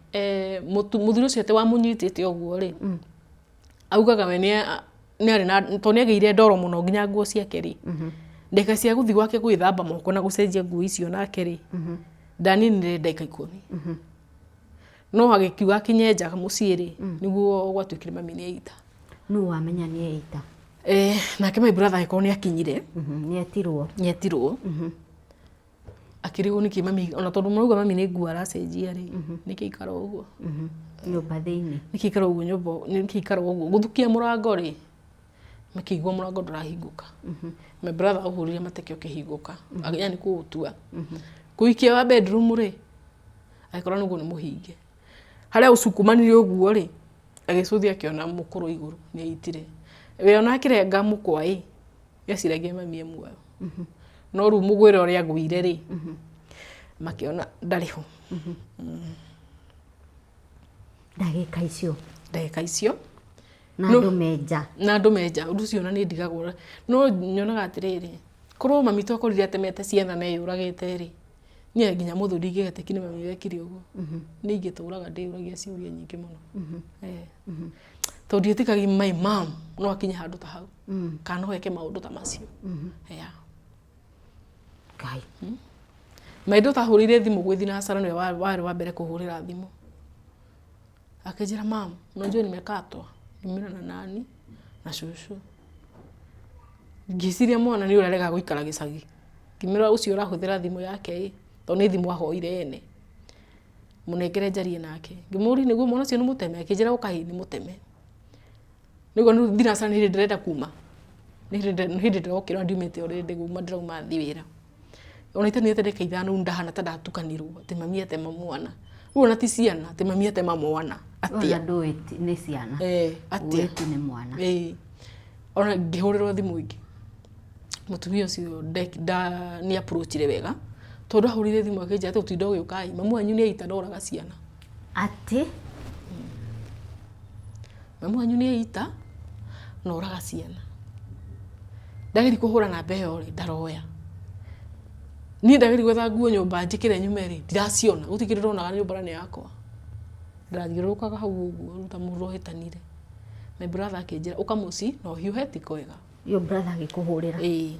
Speaker 2: Mũthuri ũcio atĩ wamũnyitĩte ũguo rĩ, augaga we nĩ arĩ na, tondũ nĩ agĩire ndoro mũno nginya nguo ciake rĩ, ndagĩka cia gũthiĩ gwake gwĩthamba moko na gũcenjia nguo icio nake rĩ, ndaninire ndagĩka 10. No agĩkiuga akinye nja mũciĩ rĩ, nĩguo gwatuĩkire mami nĩ eita.
Speaker 1: Nũ wamenya nĩ eita?
Speaker 2: Nake my brother agĩkorwo nĩ akinyire.
Speaker 1: Nĩ etirwo.
Speaker 2: Nĩ etirwo. Akĩrigwo nĩkĩ mami, ona tondũ marauga mami nĩ nguo aracenjia rĩ, nĩkĩ aikara ũguo?
Speaker 1: Nyũmba thĩinĩ.
Speaker 2: Nĩkĩ aikara ũguo nyũmba, nĩkĩ aikara ũguo? Gũthukia mũrango rĩ, makĩigua mũrango ndũrahingũka. My brother ahũrire mateke ũkĩhingũka, yani kũũtua. Kũikia wa bedroom rĩ, agĩkora nĩguo nĩ mũhinge. Harĩa ũcukumanire ũguo rĩ, agĩcũthia akĩona mũkũrũ igũrũ nĩ aitire. We ona akĩrenga mũkwa ĩ, eciragia mami e muoyo. No rĩu mũgwĩre ũrĩa agũire rĩ, makĩona ndarĩ ho.
Speaker 1: Ndagĩka icio.
Speaker 2: Ndagĩka icio.
Speaker 1: Na andũ me nja.
Speaker 2: Na andũ me nja, ũndũ ũcio ona nĩ ndigagwo. No nyonaga atĩrĩrĩ, korwo mami to akorire atemete ciana na eyũragĩte rĩ, niĩ nginya mũthuri ndingĩgetĩkia nĩ mami wekire ũguo. Nĩ ingĩtũraga ndĩyũragia ciũria nyingĩ mũno. Tondũ ndiĩtĩkagia my mom no akinye handũ ta hau. Kana no eke maũndũ ta macio. Yeah.
Speaker 1: Ngai.
Speaker 2: My daughter ahũrĩire thimũ gwĩ thinacara nĩwe warĩ wa mbere kũhũrĩra thimũ. Akĩnjĩra mam, unajua nimekatwa. Ngĩmwĩra na nani? Na cũcũ. Ngĩciria mwana nĩ ũrarega gũikara gĩcagi. Ngĩmwĩra ũcio ũrahũthĩra thimũ yake ĩ, tondũ nĩ thimũ ahoire ene. Mũnengere njarie nake. Ngĩmũria nĩguo mwana ũcio nĩ mũteme? Akĩnjĩra ũka ĩ nĩ mũteme. Nĩguo rĩu thinacara nĩ hĩndĩ ndĩrenda kuma. Nĩ hĩndĩ ndĩrokĩra ndiumĩte already kuma ndĩrauma thiĩ wĩra. Ona itaninĩte ndagĩka 5 rĩu ndahana ta ndatukanĩrwo atĩ mami atema mwana. Rĩu ona ti ciana atĩ mami atema mwana atĩa?
Speaker 1: Ona ndũĩ nĩ ciana.
Speaker 2: Atĩa?
Speaker 1: Ũĩ tu nĩ mwana.
Speaker 2: Ona ngĩhũrĩrwo thimũ ingĩ. Mũtumia ũcio nĩ approachire wega tondũ ahũrire thimũ akĩnjĩra atĩ ũtinda ũgĩũka ĩ, mamu wanyu nĩ aita na oraga ciana.
Speaker 1: Atĩ?
Speaker 2: Mamu wanyu nĩ aita na oraga ciana. Ndageria kũhũra namba ĩyo rĩ, ndaroya. Niĩ ndageria gwetha nguo nyũmba njĩkĩre nyume rĩ, ndiraciona. Gũtirĩ kĩndũ ndonaga nyũmba na nĩ yakwa. Ndathiũrũrũkaga hau ũguo ta mũndũ ũhĩtanire. My brother akĩnjĩra ũka mũciĩ na ũhiũhe ti kwega.
Speaker 1: Your brother agĩkũhũrĩra?
Speaker 2: Ĩĩ.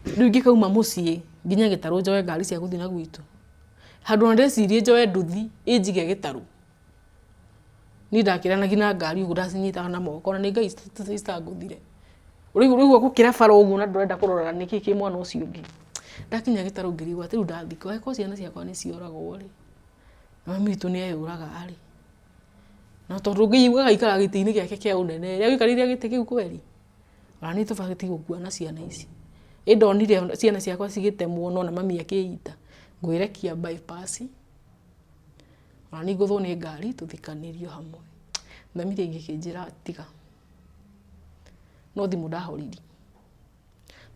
Speaker 2: Rĩu ingĩkauma mũciĩ nginya gĩtarũ njoe ngari cia gũthiĩ na gwitũ. Handũ ona ndecirie njoe nduthi ĩnjige gĩtarũ. Niĩ ndakĩranagia na ngari ũguo ndacinyitaga na moko ona nĩ Ngai citangũthire. Ũraigua gũkĩra bara ũguo na ndũrenda kũrora nĩkĩ kĩ mwana ũcio ũngĩ. Ndakinya gĩtarũ ngĩrigwo atĩ rĩu ndathikwo angĩkorwo ciana ciakwa nĩ cioragwo rĩ, na mami witũ nĩ eyũraga rĩ, na tondũ ngĩiguaga aikaraga gĩtĩ-inĩ gĩake kĩa ũnene rĩ, agĩikarĩire gĩtĩ kĩu kweri? Ona niĩ tũbatiĩ gũkua na ciana ici. Ĩ ndonire ciana ciakwa cigĩtemwo nona mami akĩita, ngwĩrekia bypass, ona niĩ ngũthwo nĩ ngari tũthikanĩrio hamwe. Thamiri ĩngĩkĩnjĩra tiga, no thimũ ndahoririe.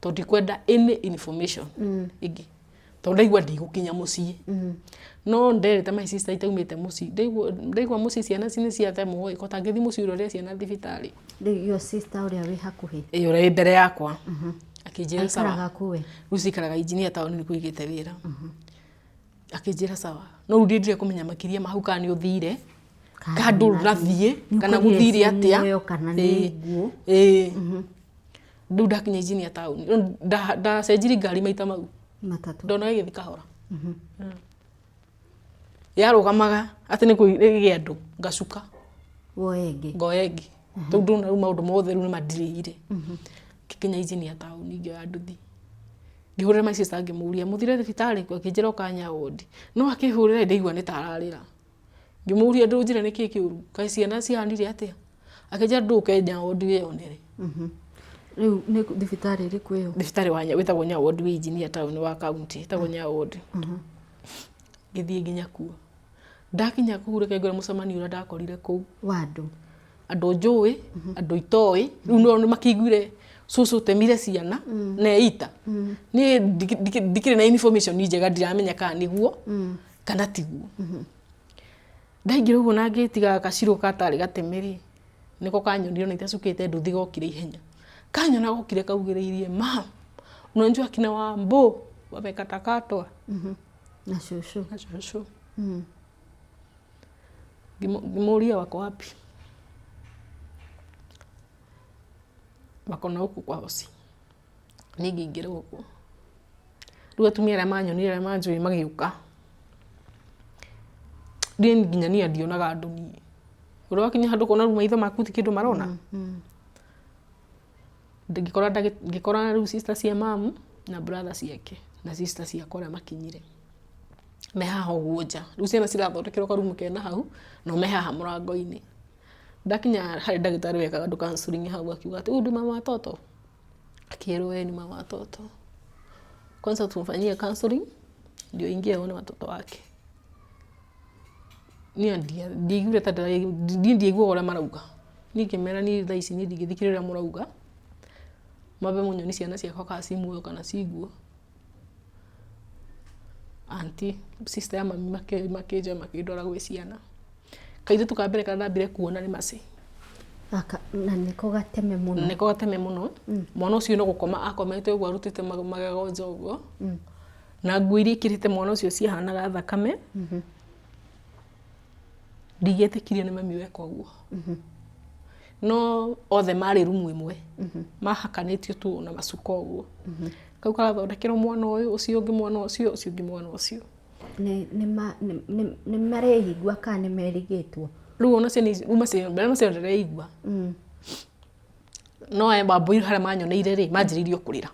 Speaker 2: Tondũ ndikwenda any information ĩngĩ. Tondũ ndaigua ndigũkinya mũciĩ. No nderĩte my sister itaumĩte mũciĩ, ndaigua ndaigua mũciĩ ciana nĩ ciatemwo ĩ, ko tangĩthiĩ mũciĩ ũrore ciana thibitarĩ.
Speaker 1: Rĩu your sister ũrĩa wĩ hakuhĩ?
Speaker 2: Ĩĩ ũrĩa wĩ mbere yakwa. Akĩnjĩra sawa.
Speaker 1: Aikaraga kũ we?
Speaker 2: Rĩu cikaraga engineer taũni nĩkuo aigĩte wĩra. Akĩnjĩra sawa. No rĩu ndiendire kũmenya makĩria ma hau kana nĩ ũthire, kana ndũnathiĩ, kana gũthire atĩa.
Speaker 1: Muoyo kana nĩ nguũ.
Speaker 2: Ĩĩ. Rĩu ndakinya engineer taũni, ndacenjirie ngari maita mau.
Speaker 1: Matatũ.
Speaker 2: Ndonaga ĩgĩthiĩ kahora. Yarũgamaga atĩ nĩ kũgĩa andũ, ngacuka.
Speaker 1: Woe ĩngĩ.
Speaker 2: Ngoya ĩngĩ. Rĩu ndona rĩu maũndũ mothe rĩu nĩ mandirĩire. Ngĩkinya engineer taũni ngĩoya nduthi. Ngĩhũrĩra my sister ngĩmũria mũthire thibitarĩ kũ? Akĩnjĩra ũka Nyawodi. No akĩhũrĩra ndaigua nĩ ta ararĩra. Ngĩmũria ndũnjĩre nĩkĩ kĩũru, kaĩ ciana cihanire atĩa? Akĩnjĩra ndũke Nyawodi wĩyonere.
Speaker 1: Rĩu nĩ thibitarĩ ĩrĩkũ ĩyo?
Speaker 2: Thibitarĩ wa wĩtagwo Nyawodi wĩ engineer taũni wa kaunti ĩtagwo Nyawodi. Ngĩthiĩ nginya kuo. Ndakinya kũu reke ngwĩre mũcemanio ũrĩa ndakorire kũu.
Speaker 1: Wa andũ?
Speaker 2: Andũ njũĩ, andũ itoĩ, rĩu no nĩ makĩiguire cũcũ ũtemire ciana na eita. Niĩ ndikĩrĩ na information njega ndiramenya kana nĩguo kana tiguo. Ndaingĩra ũguo na ngĩtiga gacirũ gatarĩ gateme rĩ, nĩko kanyonire ona itacukĩte nduthi gokire ihenya. Kanyona gokire kaugĩrĩirie ma, unajua akina Wambo wamekatakatwa.
Speaker 1: Na cũcũ.
Speaker 2: Na cũcũ. Ngĩmũria wako wapi? Wako na huku kwa hosi. Niĩ ngĩingĩra gũkũ. Rĩu atumia arĩa manyonire arĩa manjũĩ magĩũka. Niĩ nginya niĩ ndionaga andũ niĩ. Ũrĩa wakinya handũ ũkona rĩu maitho maku ti kĩndũ marona. Ngĩkora ngĩkora rĩu sister cia mamu na brother ciake na sister ciakwa arĩa makinyire. Me haha ũguo nja. Rĩu ciana cirathondekerwo karumu kena hau, nao me haha mũrango-inĩ. Ndakinya harĩ ndagĩtarĩ wekaga andũ counselling hau akiuga atĩ huyu ni mama watoto? Akĩrwo ĩĩ ni mama watoto. Kwanza tumfanyie counselling ndio ingie aone watoto wake. Niĩ ndiaiguire ta niĩ ndiaiguaga ũrĩa marauga. Niĩ ngĩmera niĩ thaa ici niĩ ndingĩthikĩrĩria ũrĩa mũrauga, mwambe mũnyonie ciana ciakwa kana ci muoyo kana ci nguo. Aunty, sister ya mami makĩnjoya makĩndwara gwĩ ciana. Kairĩtu ka mbere karĩa ndambire kuona nĩ Mercy.
Speaker 1: Gaka na nĩko gateme mũno.
Speaker 2: Nĩko gateme mũno. Mwana ũcio no gũkoma akomete ũguo arutĩte magego nja ũguo. Na nguo iria ĩkĩrĩte mwana ũcio ciahanaga thakame. Ndingĩetĩkirie nĩ mami weka ũguo. No othe marĩ rumu ĩmwe. Mahakanĩtio tu na macuka ũguo. Kau karathondekerwo mwana ũyũ, ũcio ũngĩ mwana ũcio, ũcio ũngĩ mwana ũcio.
Speaker 1: Nĩ mareigua kana nĩ merigĩtwo?
Speaker 2: Rĩu ona ciana ici, mbere macio ndĩreigua. No aya Wambũi harĩa manyoneire rĩ, manjĩrĩirie o kũrĩra.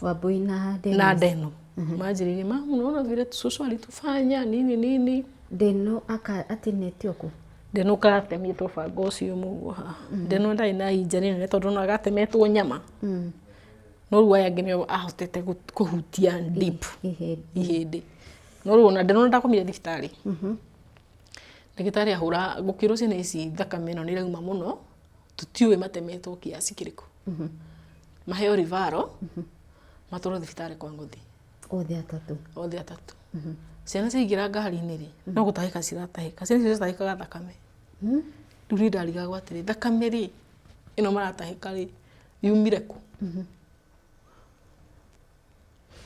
Speaker 1: Wambũi na Dennis.
Speaker 2: Na Deno. Manjĩrĩirie, mama unaona vile shosho alitufanya nini nini.
Speaker 1: Deno atinĩtio kũ?
Speaker 2: Deno katemĩtwo banga ũcio mũguo haha. Deno ndarĩ na injury nene tondũ ona gatemetwo nyama. No rĩu aya angĩ nĩo ahotete kũhutia deep ihĩndĩ. No rĩu ona Deno ndakomire thibitarĩ. Ndagĩtarĩ ahũra gũkĩrwo ciana ici thakame ĩno nĩ ĩrauma mũno, tũtiũĩ matemetwo kiasi kĩrĩkũ. Maheo referral, matwarwo thibitarĩ kwa Ngũthi.
Speaker 1: Othe atatũ?
Speaker 2: Othe atatũ. Ciana ciaingĩra ngari-inĩ rĩ, no gũtahĩka ciratahĩka. Ciana icio ciratahĩkaga thakame. Rĩu niĩ ndarigagwo atĩrĩ, thakame rĩ, ĩno maratahĩka rĩ, yumire kũ?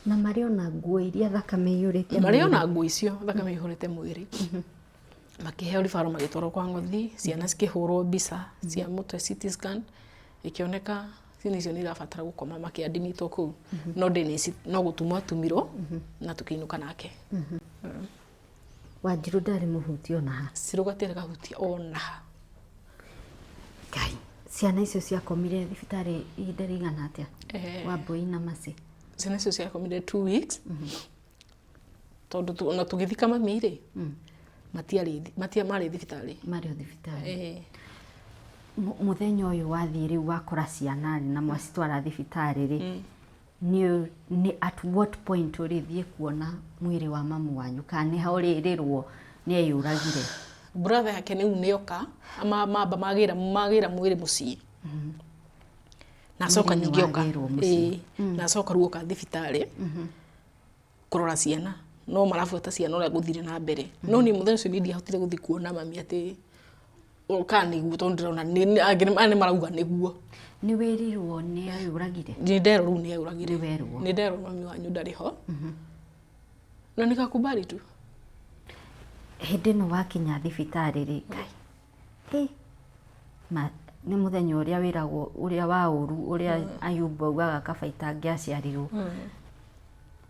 Speaker 1: Na marĩ ona nguo iria thakame ĩiyũrĩte
Speaker 2: mwĩrĩ. Marĩ ona nguo icio thakame ĩihũrĩte mwĩrĩ. Makĩheo referral magĩtwarwo kwa Ng'othi, ciana cikĩhũrwo mbica cia mũtwe CT scan, ĩkĩoneka ciana icio nĩ irabatara gũkoma makĩadmitwo kũu. No Dennis no gũtumwo atumirwo na tũkĩinũka nake.
Speaker 1: Wanjirũ ndarĩ mũhutie ona ha?
Speaker 2: Cirũ gatiarĩ kahutie ona ha.
Speaker 1: Ngai, ciana icio ciakomire thibitarĩ ihinda rĩigana atĩa? Wambũi na Mercy.
Speaker 2: Ciana icio ciakomire 2 weeks. Tondũ ona tũgĩthika mami rĩ, matiarĩ matia marĩ thibitarĩ.
Speaker 1: Marĩ o thibitarĩ. Mũthenya ũyũ wathiĩ rĩu wakora ciana rĩ na mwacitwara thibitarĩ rĩ, nĩ at what point ũrĩthiĩ kuona mwĩrĩ wa mamu wanyu, kana nĩ ha ũrĩrĩrwo nĩ eyũragire?
Speaker 2: Brother yake rĩu nĩoka, mamba magĩra magĩra mwĩrĩ mũciĩ na acoka
Speaker 1: Mwĩrĩ nĩ
Speaker 2: ningĩ oka.
Speaker 1: wagĩrwo mũciĩ.
Speaker 2: Ĩĩ, na acoka rĩu oka thibitarĩ kũrora ciana, no marabuata ciana ũrĩa gũthire na mbere. No niĩ mũthenya ũcio niĩ ndiahotire gũthiĩ kuona mami atĩ kana nĩguo, tondũ ndĩrona angĩ aya nĩ marauga nĩguo.
Speaker 1: Nĩ wĩrirwo nĩ eyũragire?
Speaker 2: Nĩ nderwo rĩu nĩ eyũragire.
Speaker 1: Nĩ werwo.
Speaker 2: Nĩ nderwo mami wanyu ndarĩ ho, na nikakubali tu.
Speaker 1: Hĩndĩ ĩno wakinya thibitarĩ rĩ, Ngai, hĩ, ma, nĩ mũthenya ũrĩa wĩragwo ũrĩa wa ũru, ũrĩa Ayubu augaga kaba itangĩaciarirwo.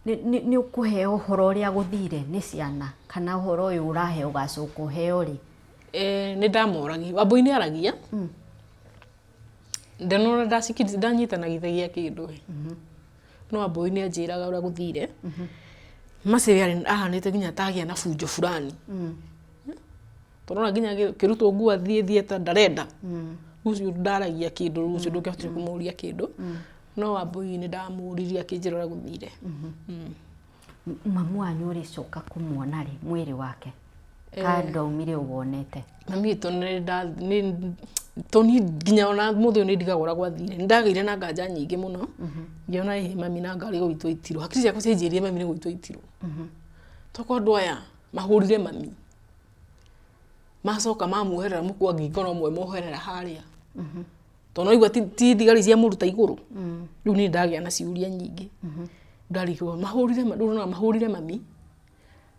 Speaker 1: Nĩ ũkũheo ũhoro ũrĩa gũthire nĩ ciana, kana ũhoro ũyũ ũraheo ũgacoka ũheo rĩ?
Speaker 2: Nĩ ndamoragia. Wambũi nĩ aragia, ndanona ndanyitanagithagia kĩndũ ĩ, no Wambũi nĩ anjĩraga ũrĩa gũthire. Macio ahanĩte nginya ta agĩa na bunjo fulani, tondũ ona nginya akĩrutwo nguo athiĩ theatre ndarenda. Ũcio ndaragia kĩndũ, rĩu ũcio ndũngĩahotire kũmũria kĩndũ. No Wambũi nĩ ndamũririe, akĩnjĩra ũrĩa gũthire.
Speaker 1: Mamu wanyu ũrĩcoka kũmuona rĩ mwĩrĩ wake? Ka ndaumire ũwonete?
Speaker 2: Mami witũ toni nginya ona mũthĩ ũyũ nĩ ndigagwo ũrĩa gwathire. Nĩ ndagĩire na nganja nyingĩ mũno, ngĩona ĩ mami na ngari gũitwo itirwo. Hakiri ciakwa cianjĩrire mami nĩ gũitwo itirwo. Tokorwo andũ aya mahũrire mami, macoka mamuoherera mũkwa ngingo no ũmwe moherera harĩa. Tondũ no igua ti thigari ciamũruta igũrũ. Rĩu niĩ ndagĩa na ciũria nyingĩ. Ndarigwo mahũrire, rĩu nĩwona mahũrire mami,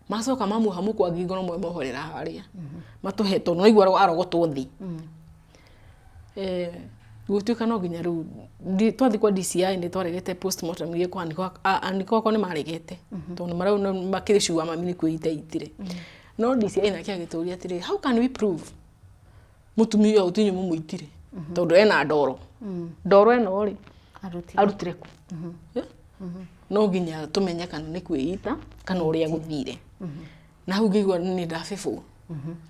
Speaker 2: macoka mamuoha mũkwa ngingo no ũmwe moherera harĩa. Matũhe tondũ no igua arogotwo thĩ. Gũgĩtuĩka no nginya rĩu twathiĩ kwa DCI nĩ twaregete postmortem ĩkwo aniko akwa nĩ maregete, tondũ makĩrĩ sure mami nĩ kwĩita eitire. No DCI nake agĩtũria atĩrĩrĩ, how can we prove mũtumia ũyũ ti inyuĩ mũmũitire, tondũ ena ndoro. Ndoro ĩno rĩ, arutire kũ? No nginya tũmenye kana nĩ kwĩita kana ũrĩa gũthire. Na hau ngĩigua nĩ ndabĩbwo,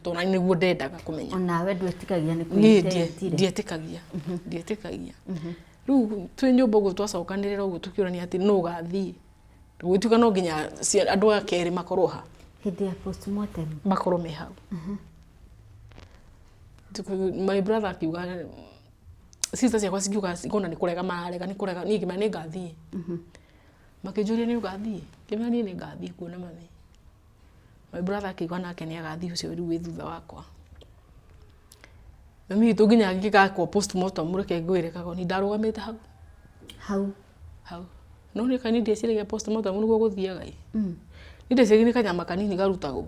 Speaker 2: tondũ nani nĩguo ndendaga kũmenya.
Speaker 1: Onawe ndwĩtĩkagia nĩ
Speaker 2: Niĩ
Speaker 1: kwĩita eitire?
Speaker 2: Ndietĩkagia, ndietĩkagia. Rĩu twĩ nyũmba ũguo twacokanĩrĩra ũguo tũkĩũrania atĩ nũ ũgathiĩ. Gũgĩtuĩka no nginya andũ a kerĩ makorwo ha.
Speaker 1: Hĩndĩ ya postmortem?
Speaker 2: Makorwo me hau. My brother akiuga, sister ciakwa cikiuga cikona nĩ kũrega mararega, nĩ kũrega. Niĩ ngĩmera nĩ ngathiĩ. Makĩnjũria nĩ ũgathiĩ? Ngĩmera niĩ nĩ ngathiĩ kuona mami. My brother akiuga nake nĩ agathiĩ, ũcio rĩu wĩ thutha wakwa. Mami witũ nginya angĩgakwo postmortem, reke ngwĩre Kagoni, ndarũgamĩte hau.
Speaker 1: Hau?
Speaker 2: Hau. No nĩ kani ndieciragia postmortem nĩguo gũthiaga ĩ. Niĩ ndeciragia nĩ kanyama kanini garutagwo.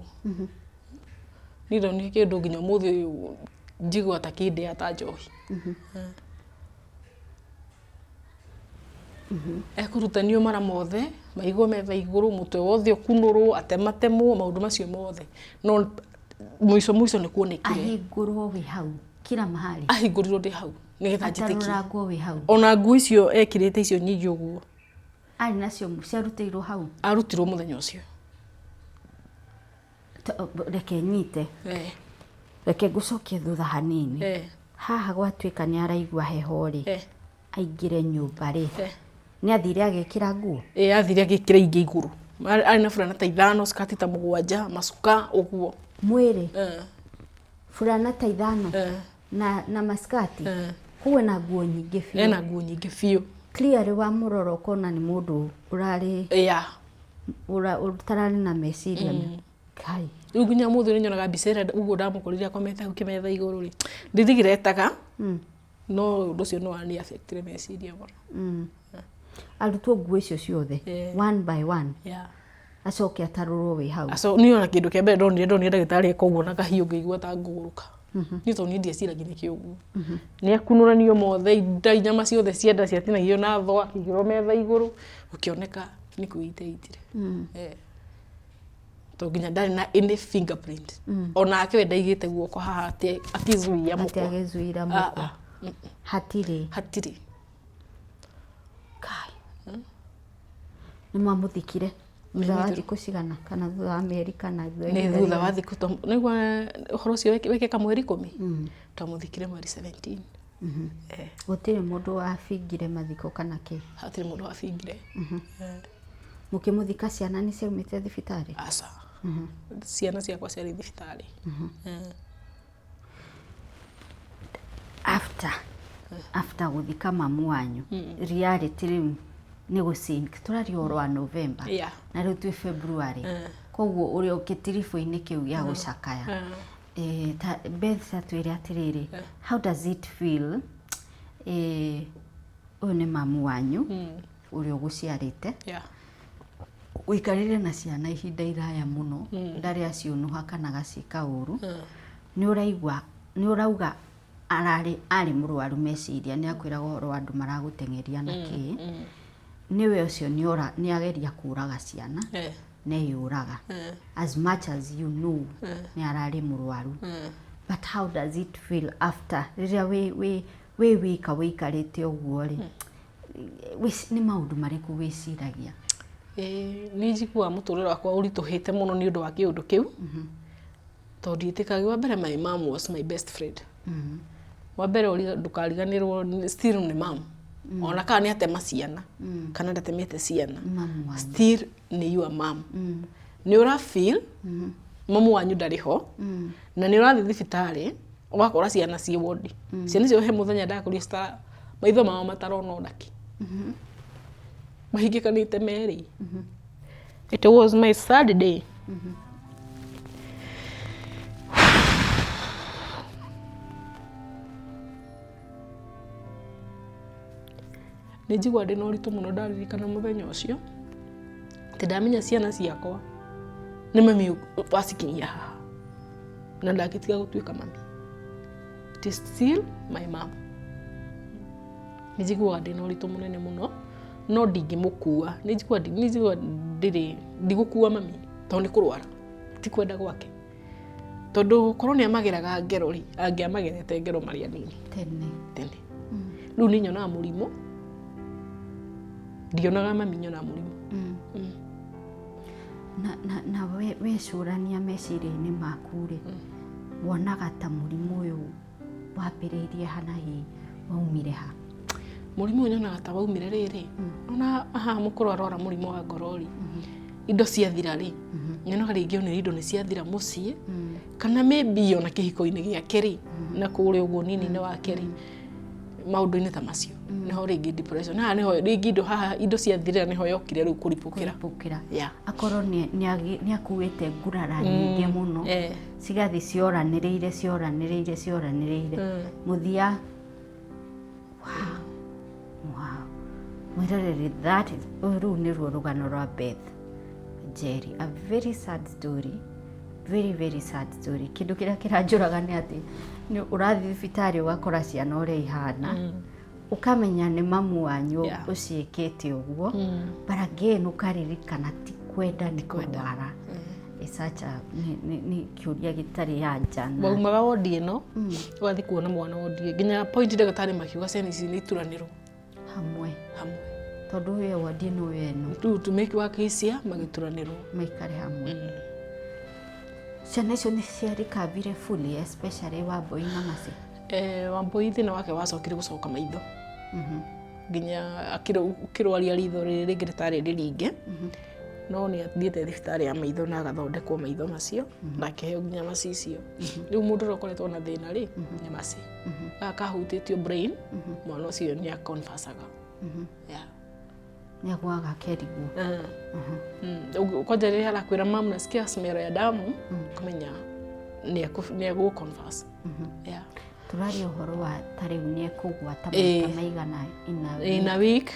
Speaker 2: Niĩ ndonire kĩndũ nginya ũmũthĩ ũyũ njiguaga ta kĩndĩa ta njohi. Ekũrutanio mara mothe, maigwo metha igũrũ, mũtwe wothe ũkunũrwo, atematemwo, maũndũ macio mothe. No mũico mũico nĩ kuonekire.
Speaker 1: Ahingũrwo wĩ hau kila mahali?
Speaker 2: Ahingũrirwo ndĩ hau nĩgetha njĩtĩkie.
Speaker 1: Atarũrangwo wĩ hau?
Speaker 2: Ona nguo icio ekĩrĩte icio nyingĩ ũguo.
Speaker 1: Arĩ nacio ciarutĩirwo hau?
Speaker 2: Arutirwo mũthenya ũcio.
Speaker 1: Reke nyite. Reke ngũcokie thutha hanini. Haha gwatuĩka nĩ araigua heho rĩ, aingĩre nyũmba rĩ, nĩ athire agĩkĩra nguo?
Speaker 2: Ĩĩ, athire agĩkĩra ingĩ igũrũ. Arĩ na burana ta 5, skati ta 7, macuka ũguo.
Speaker 1: Mwĩrĩ? Burana ta 5? Na maskati? Koguo ena nguo nyingĩ biũ.
Speaker 2: Ena nguo nyingĩ biũ.
Speaker 1: Clearly wamũrora ũkona nĩ mũndũ ũrarĩ ũtararĩ na meciria. Kai.
Speaker 2: Rĩu nginya ũmũthĩ nĩ nyonaga mbica ĩrĩa ũguo ndamũkorire akomete hau kĩmetha igũrũ rĩ, ndirigiretaga, no ũndũ ũcio no wani affectire meciria mũno.
Speaker 1: Arutwo nguo icio ciothe one by one? Acoke atarũrwo wĩ hau?
Speaker 2: Niĩ ona kĩndũ kĩa mbere ndonire ndagĩtarĩ eka ũguo na kahiũ, ngĩigua ta ngũgũrũka. Niĩ tondũ niĩ ndieciragia nĩkĩ ũguo. Nĩ akunũranio mothe, inda nyama ciothe cia nda ciatinagio na thoo, akĩigĩrwo metha igũrũ, gũkĩoneka nĩ kwĩita eitire. Tondũ nginya ndarĩ na any fingerprint. Onake we ndaigĩte guoko haha atĩ akĩzuia mũkwa.
Speaker 1: Atĩ agĩzuira mũkwa. Hatirĩ.
Speaker 2: Hatirĩ.
Speaker 1: Kai. Nĩ mwamũthikire? Thutha wa thikũ cigana kana thutha wa mĩeri kana thutha wa
Speaker 2: Nĩ
Speaker 1: ihinda
Speaker 2: thutha wa
Speaker 1: rĩigana?
Speaker 2: thikũ nĩguo ũhoro ũcio wekĩka mweri 10, twamũthikire mweri 17. Eh.
Speaker 1: Gũtirĩ mũndũ wabingire mathiko kana kĩ?
Speaker 2: Hatirĩ mũndũ wabingire. Eh.
Speaker 1: Mũkĩmũthika ciana nĩ ciaumĩte thibitarĩ?
Speaker 2: Aca. Ciana ciakwa ciarĩ thibitarĩ. Eh.
Speaker 1: After gũthika mamu wanyu, reality rĩu nĩ gũ sink. Tũraria ũhoro wa November na rĩu twĩ February. Koguo ũrĩ o kĩtiribũ-inĩ kĩu gĩa gũcakaya. Eh, ta Beth ta twĩre atĩrĩrĩ, how does it feel, eh, ũyũ nĩ mamu wanyu ũrĩa ũgũciarĩte, ũikarire na ciana ihinda iraya mũno, ndarĩ aciũnũha kana agaciĩka ũru, nĩ ũraigua, nĩ ũrauga ararĩ arĩ mũrwaru meciria, nĩ akwĩraga ũhoro wa andũ maragũteng'eria na kĩ, nĩwe ũcio nĩ ageria kũraga ciana, neyũraga, as much as you know nĩ ararĩ mũrwaru, but how does it feel after rĩrĩa wĩ wika wĩikarĩte ũguo rĩ, nĩ maũndũ marĩkũ wĩciragia?
Speaker 2: Nĩ njiguaga mũtũrĩre wakwa ũritũhĩte mũno nĩ ũndũ wa kĩũndũ kĩu, tondũ ndiĩtĩkagia. Wa mbere, my mom was my best friend. Wa mbere, ndũkariganĩrwo still nĩ mom, ona kana nĩ atema ciana kana ndatemete ciana,
Speaker 1: Mamu wanyu.
Speaker 2: Still nĩ your mom. Nĩ ũra feel mamu wanyu ndarĩ ho, na nĩ ũrathiĩ thibitarĩ ũgakora ciana ciĩ wodi. Ciana icio he mũthenya ndakorire citara maitho mao matarona onakĩ, mahingĩkanĩte merĩ. It was my sad day. Nĩ njigua ndĩ na ũritũ mũno ndaririkana mũthenya ũcio, atĩ ndamenya ciana ciakwa nĩ mami wacikinyia haha, na ndangĩtiga gũtuĩka mami. It is still my mom. Nĩ njiguaga ndĩ na ũritũ mũnene mũno, no ndingĩmũkua. Nĩ njiguaga ndĩrĩ ndigũkua mami, tondũ nĩ kũrwara, ti kwenda gwake. Tondũ korwo nĩ amageraga ngero rĩ, angĩamagerete ngero marĩ anini.
Speaker 1: Tene.
Speaker 2: Tene. Rĩu niĩ nyonaga mũrimũ, ndionaga mami, nyonaga mũrimũ.
Speaker 1: Na wecũrania meciria-inĩ maku rĩ, wonaga ta mũrimũ ũyũ wambĩrĩirie ha na hihi waumire ha?
Speaker 2: Mũrimũ ũyũ nyonaga ta waumire rĩrĩ, ona haha mũkũrũ arwara mũrimũ wa ngoro rĩ, indo ciathira rĩ, nyonaga rĩngĩ onire indo nĩ ciathira mũciĩ, kana maybe ona kĩhiko-inĩ gĩake rĩ, na kũrĩa ũguo nini-inĩ wake rĩ, maũndũ-inĩ ta macio nĩho rĩngĩ depression haha, nĩho rĩngĩ indo haha indo ciathirĩra, nĩho yokire rĩu kũripũkĩra.
Speaker 1: Kũripũkĩra.
Speaker 2: Yeah.
Speaker 1: Akorwo nĩ akuĩte ngurara nyingĩ mũno, cigathiĩ cioranĩrĩire, cioranĩrĩire, cioranĩrĩire, mũthia. Wow. Mwĩroreri, that is, rũu nĩruo rũgano rwa Beth Njeri, a very sad story, very very sad story. Kĩndũ kĩrĩa kĩranjũraga nĩ atĩ nĩ ũrathiĩ thibitarĩ ũgakora ciana ũrĩa ihana, ũkamenya nĩ mamu wanyu ũciĩkĩte ũguo, but again ũkaririkana ti kwenda, nĩ kũrwara. It's such a nĩ kĩũria gĩtarĩ anja na
Speaker 2: Waumaga wodi ĩno ũgathiĩ kuona mwana wodi ĩngĩ, nginya point ndagĩtarĩ makiuga ciana ici nĩ ituranĩrwo
Speaker 1: hamwe.
Speaker 2: Hamwe.
Speaker 1: Tondũ ũyũ wodi ĩno, ũyũ ĩno.
Speaker 2: Rĩu to make work easier magĩturanĩrwo.
Speaker 1: Maikare hamwe. Ciana icio nĩ ciarikavire fully, especially Wambui na Mercy?
Speaker 2: Eh, Wambui thĩna wake wacokire gũcoka maitho, nginya akĩrwaria ritho rĩrĩ rĩngĩ rĩtarĩ rĩringe, no nĩ athiĩte thibitarĩ ya maitho na agathondekwo maitho macio na akĩheo nginya macicio. Rĩu mũndũ ũrĩa ũkoretwo na thĩna rĩ nĩ Mercy, gaka kahutĩtio brain, mwana ũcio nĩ aconversaga. Yeah.
Speaker 1: Nĩ agwaga akerigwo.
Speaker 2: Kwanja rĩrĩa arakwĩra, "Mam, nasikia smell ya damu," ũkamenya nĩ egũ converse. Yeah.
Speaker 1: Tũraria ũhoro wa ta rĩu nĩ ekũgwata maita maigana ina?
Speaker 2: In a week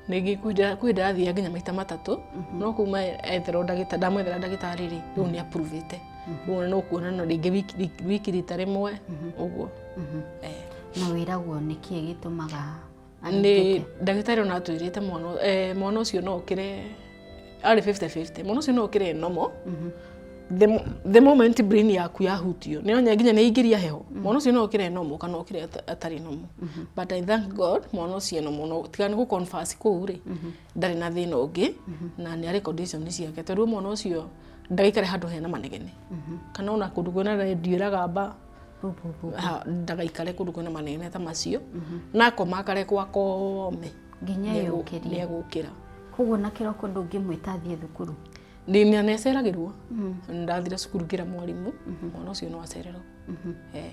Speaker 2: rĩngĩ kwĩ ndĩrathiaga nginya maita 3, no kuma etherwo ndagĩtarĩ, ndamwethera ndagĩtarĩ rĩ, rĩu nĩ approve-ĩte. Rĩu ona no kuona no rĩngĩ wiki rita rĩmwe ũguo. Eh.
Speaker 1: Na wĩragwo nĩ kĩĩ gĩtũmaga
Speaker 2: Nĩ
Speaker 1: aringĩke?
Speaker 2: Ndagĩtarĩ ona atwĩrĩte mwana ũcio no ũkĩre arĩ 50-50, mwana ũcio no ũkĩre normal. The moment brain yaku yahutio nĩ onya nginya nĩ ingĩria heho, mwana ũcio no okĩre normal kana okĩre atarĩ normal. But I thank God mwana ũcio ena mũno, tiga nĩ gũ confess kũu rĩ, ndarĩ na thĩna ũngĩ na nĩ arĩ condition ciake, tondũ mwana ũcio ndagaikare handũ hena manegene kana ona kũndũ kwĩna redio ĩragamba.
Speaker 1: Bu, bu, bu.
Speaker 2: Ha, ndagaikare kũndũ kwĩna manegene ta macio, na akoma akarekwo akome
Speaker 1: nginya eyũkĩrie.
Speaker 2: Nĩegũkĩra.
Speaker 1: Koguo na kĩroko ndũngĩmwĩta athiĩ thukuru?
Speaker 2: Nĩ nĩaceragĩrwo. Ndathire cukuru ngĩra mwarimũ mwana ũcio no acererwo.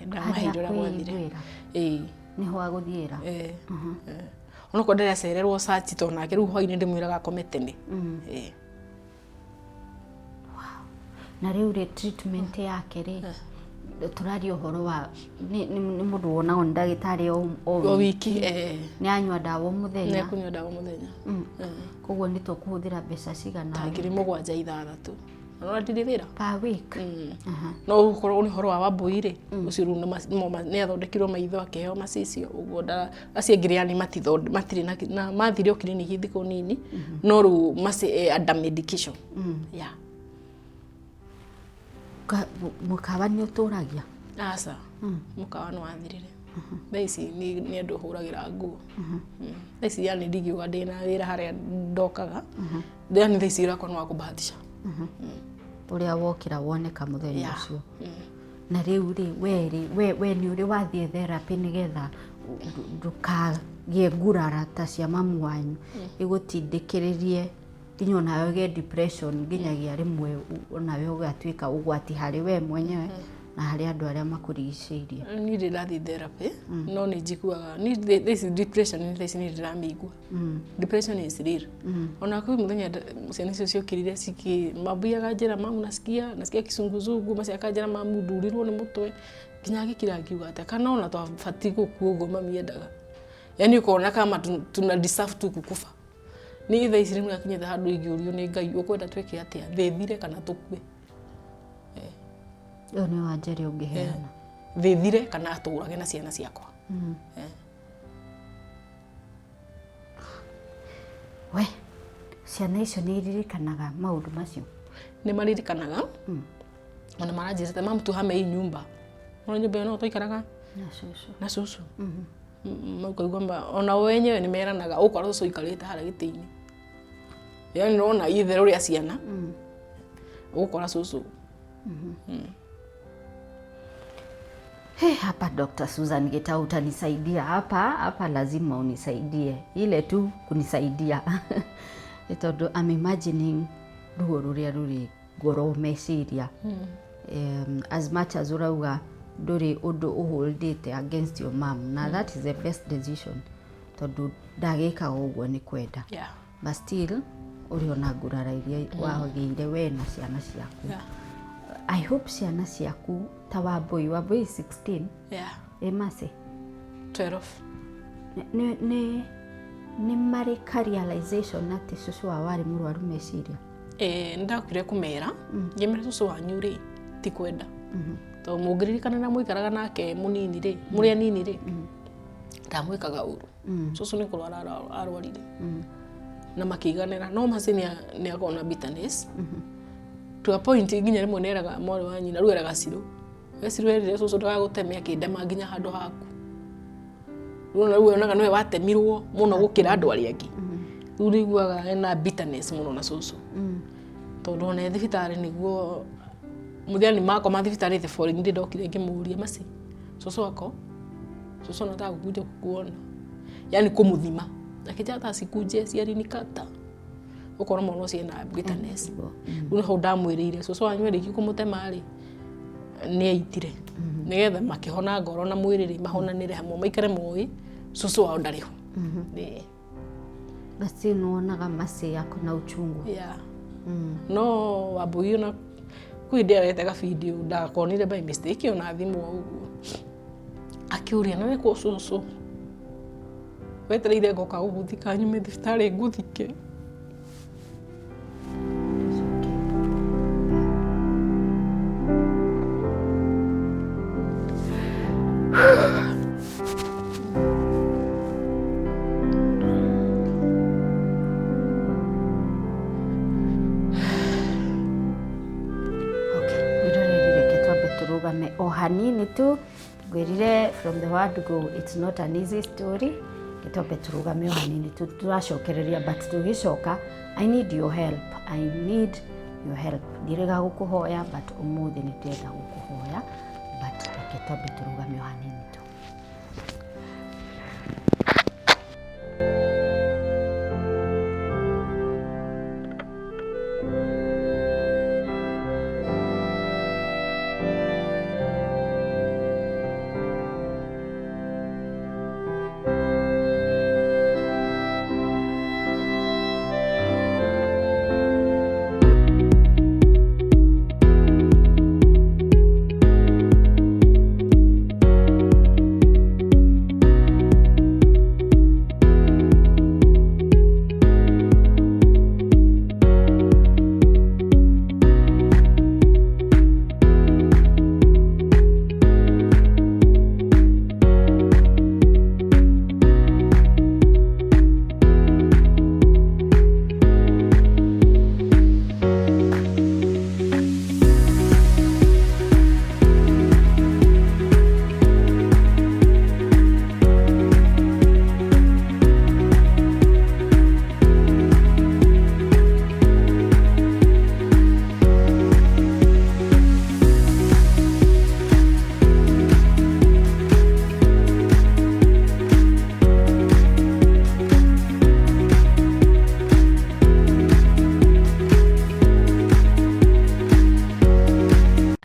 Speaker 2: Ndamaheire ũrĩa gwathire.
Speaker 1: Kwĩiguĩra.
Speaker 2: Ĩĩ.
Speaker 1: Nĩho agũthiĩra.
Speaker 2: Eh. Onokorwo ndĩracererwo sachi, tondũ nake rĩu hwainĩ ndĩmwĩraga akome tene.
Speaker 1: Na rĩu rĩ, treatment yake rĩ, tũraria ũhoro wa nĩ mũndũ wonagwo nĩ ndagĩtarĩ o
Speaker 2: o wiki, eh.
Speaker 1: Nĩ anyua ndawa o mũthenya?
Speaker 2: Nĩekũnyua ndawa mũthenya.
Speaker 1: Koguo nĩ tũkũhũthĩra mbeca cigana?
Speaker 2: Ta 7,600. Ona ndirĩ wĩra.
Speaker 1: Per week?
Speaker 2: No ũkorwo nĩ ũhoro wa Wambui rĩ, ũcio rĩu nĩ athondekirwo maitho, akĩheo macicio ũguo acio angĩ yani matirĩ na mathire o kiriniki thikũ nini, no rĩu under medication, yeah.
Speaker 1: Mũkawa nĩ ũtũragia?
Speaker 2: Aca, mũkawa nĩ wathirire. Thaa ici nĩ andũ hũragĩra nguo. Thaa ici yani ndingiuga ndĩna wĩra harĩa ndokaga, yani thaa ici wĩra wakwa nĩ wa kũbahatisha.
Speaker 1: Ũrĩa wokĩra woneka mũthenya ũcio. Na rĩu rĩ, we rĩ, we nĩ ũrĩ wathiĩ therapy nĩgetha ndũkagĩe ngurara ta cia mamu wanyu ĩgũtindĩkĩrĩrie nginya onawe ũgĩe depression, nginyagia rĩmwe onawe ũgatuĩka ũgwati harĩ we mwenyewe na harĩ andũ arĩa makũrigicĩirie?
Speaker 2: Niĩ ndĩ ndathiĩ therapy, no nĩ njiguaga niĩ thaa ici depression, thaa ici nĩ ndĩramĩigua. Depression is real. Ona kwĩ mũthenya ciana icio ciokĩrire cikĩ mambuyaga njĩra, "Mamu, nasikia kizunguzungu." Maci akanjĩra, "Mamu, ndurirwo nĩ mũtwe." Nginya agĩkira ngiuga atĩa, kana ona twabatiĩ gũkua ũguo mami endaga, yani ũkona kama tuna deserve tu kukufa. Niĩ thaa ici rĩmwe akinyĩte handũ ingĩũrio nĩ Ngai, "Ũkwenda twĩke atĩa? Thĩ thire kana tũkue?"
Speaker 1: Ĩyo nĩ wanja ĩrĩa ũngĩheana.
Speaker 2: Thĩ thire kana atũrage na ciana ciakwa.
Speaker 1: We, ciana icio nĩ iririkanaga maũndũ macio?
Speaker 2: Nĩ maririkanaga, ona maranjĩrĩte, "Mamu, tuhame hii nyumba." Ona nyũmba ĩyo no twaikaraga
Speaker 1: na cũcũ.
Speaker 2: Na cũcũ. Ũkaigua ona o wenyewe nĩ meranaga, ũkora cũcũ aikarĩte harĩa gĩtĩ-inĩ, yani nĩwona itherũ rĩa ciana, ũgũkora cũcũ.
Speaker 1: Hey, hapa Dr. Susan Gitau utanisaidia hapa hapa, lazima unisaidie ile tu kunisaidia. Nĩ tondũ I'm imagining ruo rũrĩa rũrĩ ngoro meciria, as much as ũrauga ndũrĩ ũndũ ũholdĩte against your mom, na that is the best decision, tondũ ndagĩkaga ũguo nĩ kwenda, but still ũrĩ ona ngurara iria wagĩire we na ciana ciaku. I hope ciana ciaku ta Wambui, Wambui is 16? Ĩ Mercy?
Speaker 2: 12.
Speaker 1: Nĩ marĩ ka realization atĩ cũcũ wao arĩ mũrwaru meciria?
Speaker 2: Eh, nĩndakire kũmera, ngĩmera cũcũ wanyu rĩ ti kwenda, tondũ mũngĩririkana na mũikaraga nake mũnini rĩ, mũrĩ anini rĩ, ndamwĩkaga ũru. Cũcũ nĩ kũrwara arwarire na makĩiganĩra, no Mercy nĩ akoragwo na bitterness to a point nginya rĩmwe nĩeraga mwarĩ wa nyina, rĩu eraga Cirũ, we Cirũ erire cũcũ ndagagũteme akĩndema nginya handũ haku. Rĩu ona rĩu onaga nĩwe watemirwo mũno gũkĩra andũ arĩa angĩ. Rĩu nĩiguaga ena bitterness mũno na cũcũ, tondũ ona e thibitarĩ nĩguo mũthenya nĩ makoma thibitarĩ the following day ndokire ngĩmũria, "Mercy, cũcũ ako cũcũ anataka kukuja kukuona," yani kũmũthima, akĩnjĩra hata asikuje, si alinikata. Ũkona mwana ũcio ena bitterness. Rĩu nĩho ndamwĩrĩire cũcũ wanyu arĩkia kũmũtema rĩ, nĩ aitire nĩgetha makĩhona ngoro na mwĩrĩ rĩ, mahonanĩre hamwe, maikare moĩ cũcũ wao ndarĩ ho. Ĩĩ.
Speaker 1: But still nĩwonaga Mercy yako na uchungu.
Speaker 2: Yeah. No Wambui ona kwĩ hĩndĩ arete gabidio ndakonire by mistake ona thimũ o ũguo, akĩũria, "Na nĩkũ cũcũ wetereire ngoka gũgũthika, nyume thibitarĩ ngũthike?"
Speaker 1: It's okay. Okay. o hanini tu. Ngwĩrire from the word go, it's not an easy story. Gĩtombe tũrũgame o hanini tu, tũracokereria, but tũgĩcoka I need your help, I need your help. Ndirĩga gũkũhoya, but ũmũthĩ nĩ ndĩrenda gũkũhoya, but reke twambe tũrũgame o hanini tu.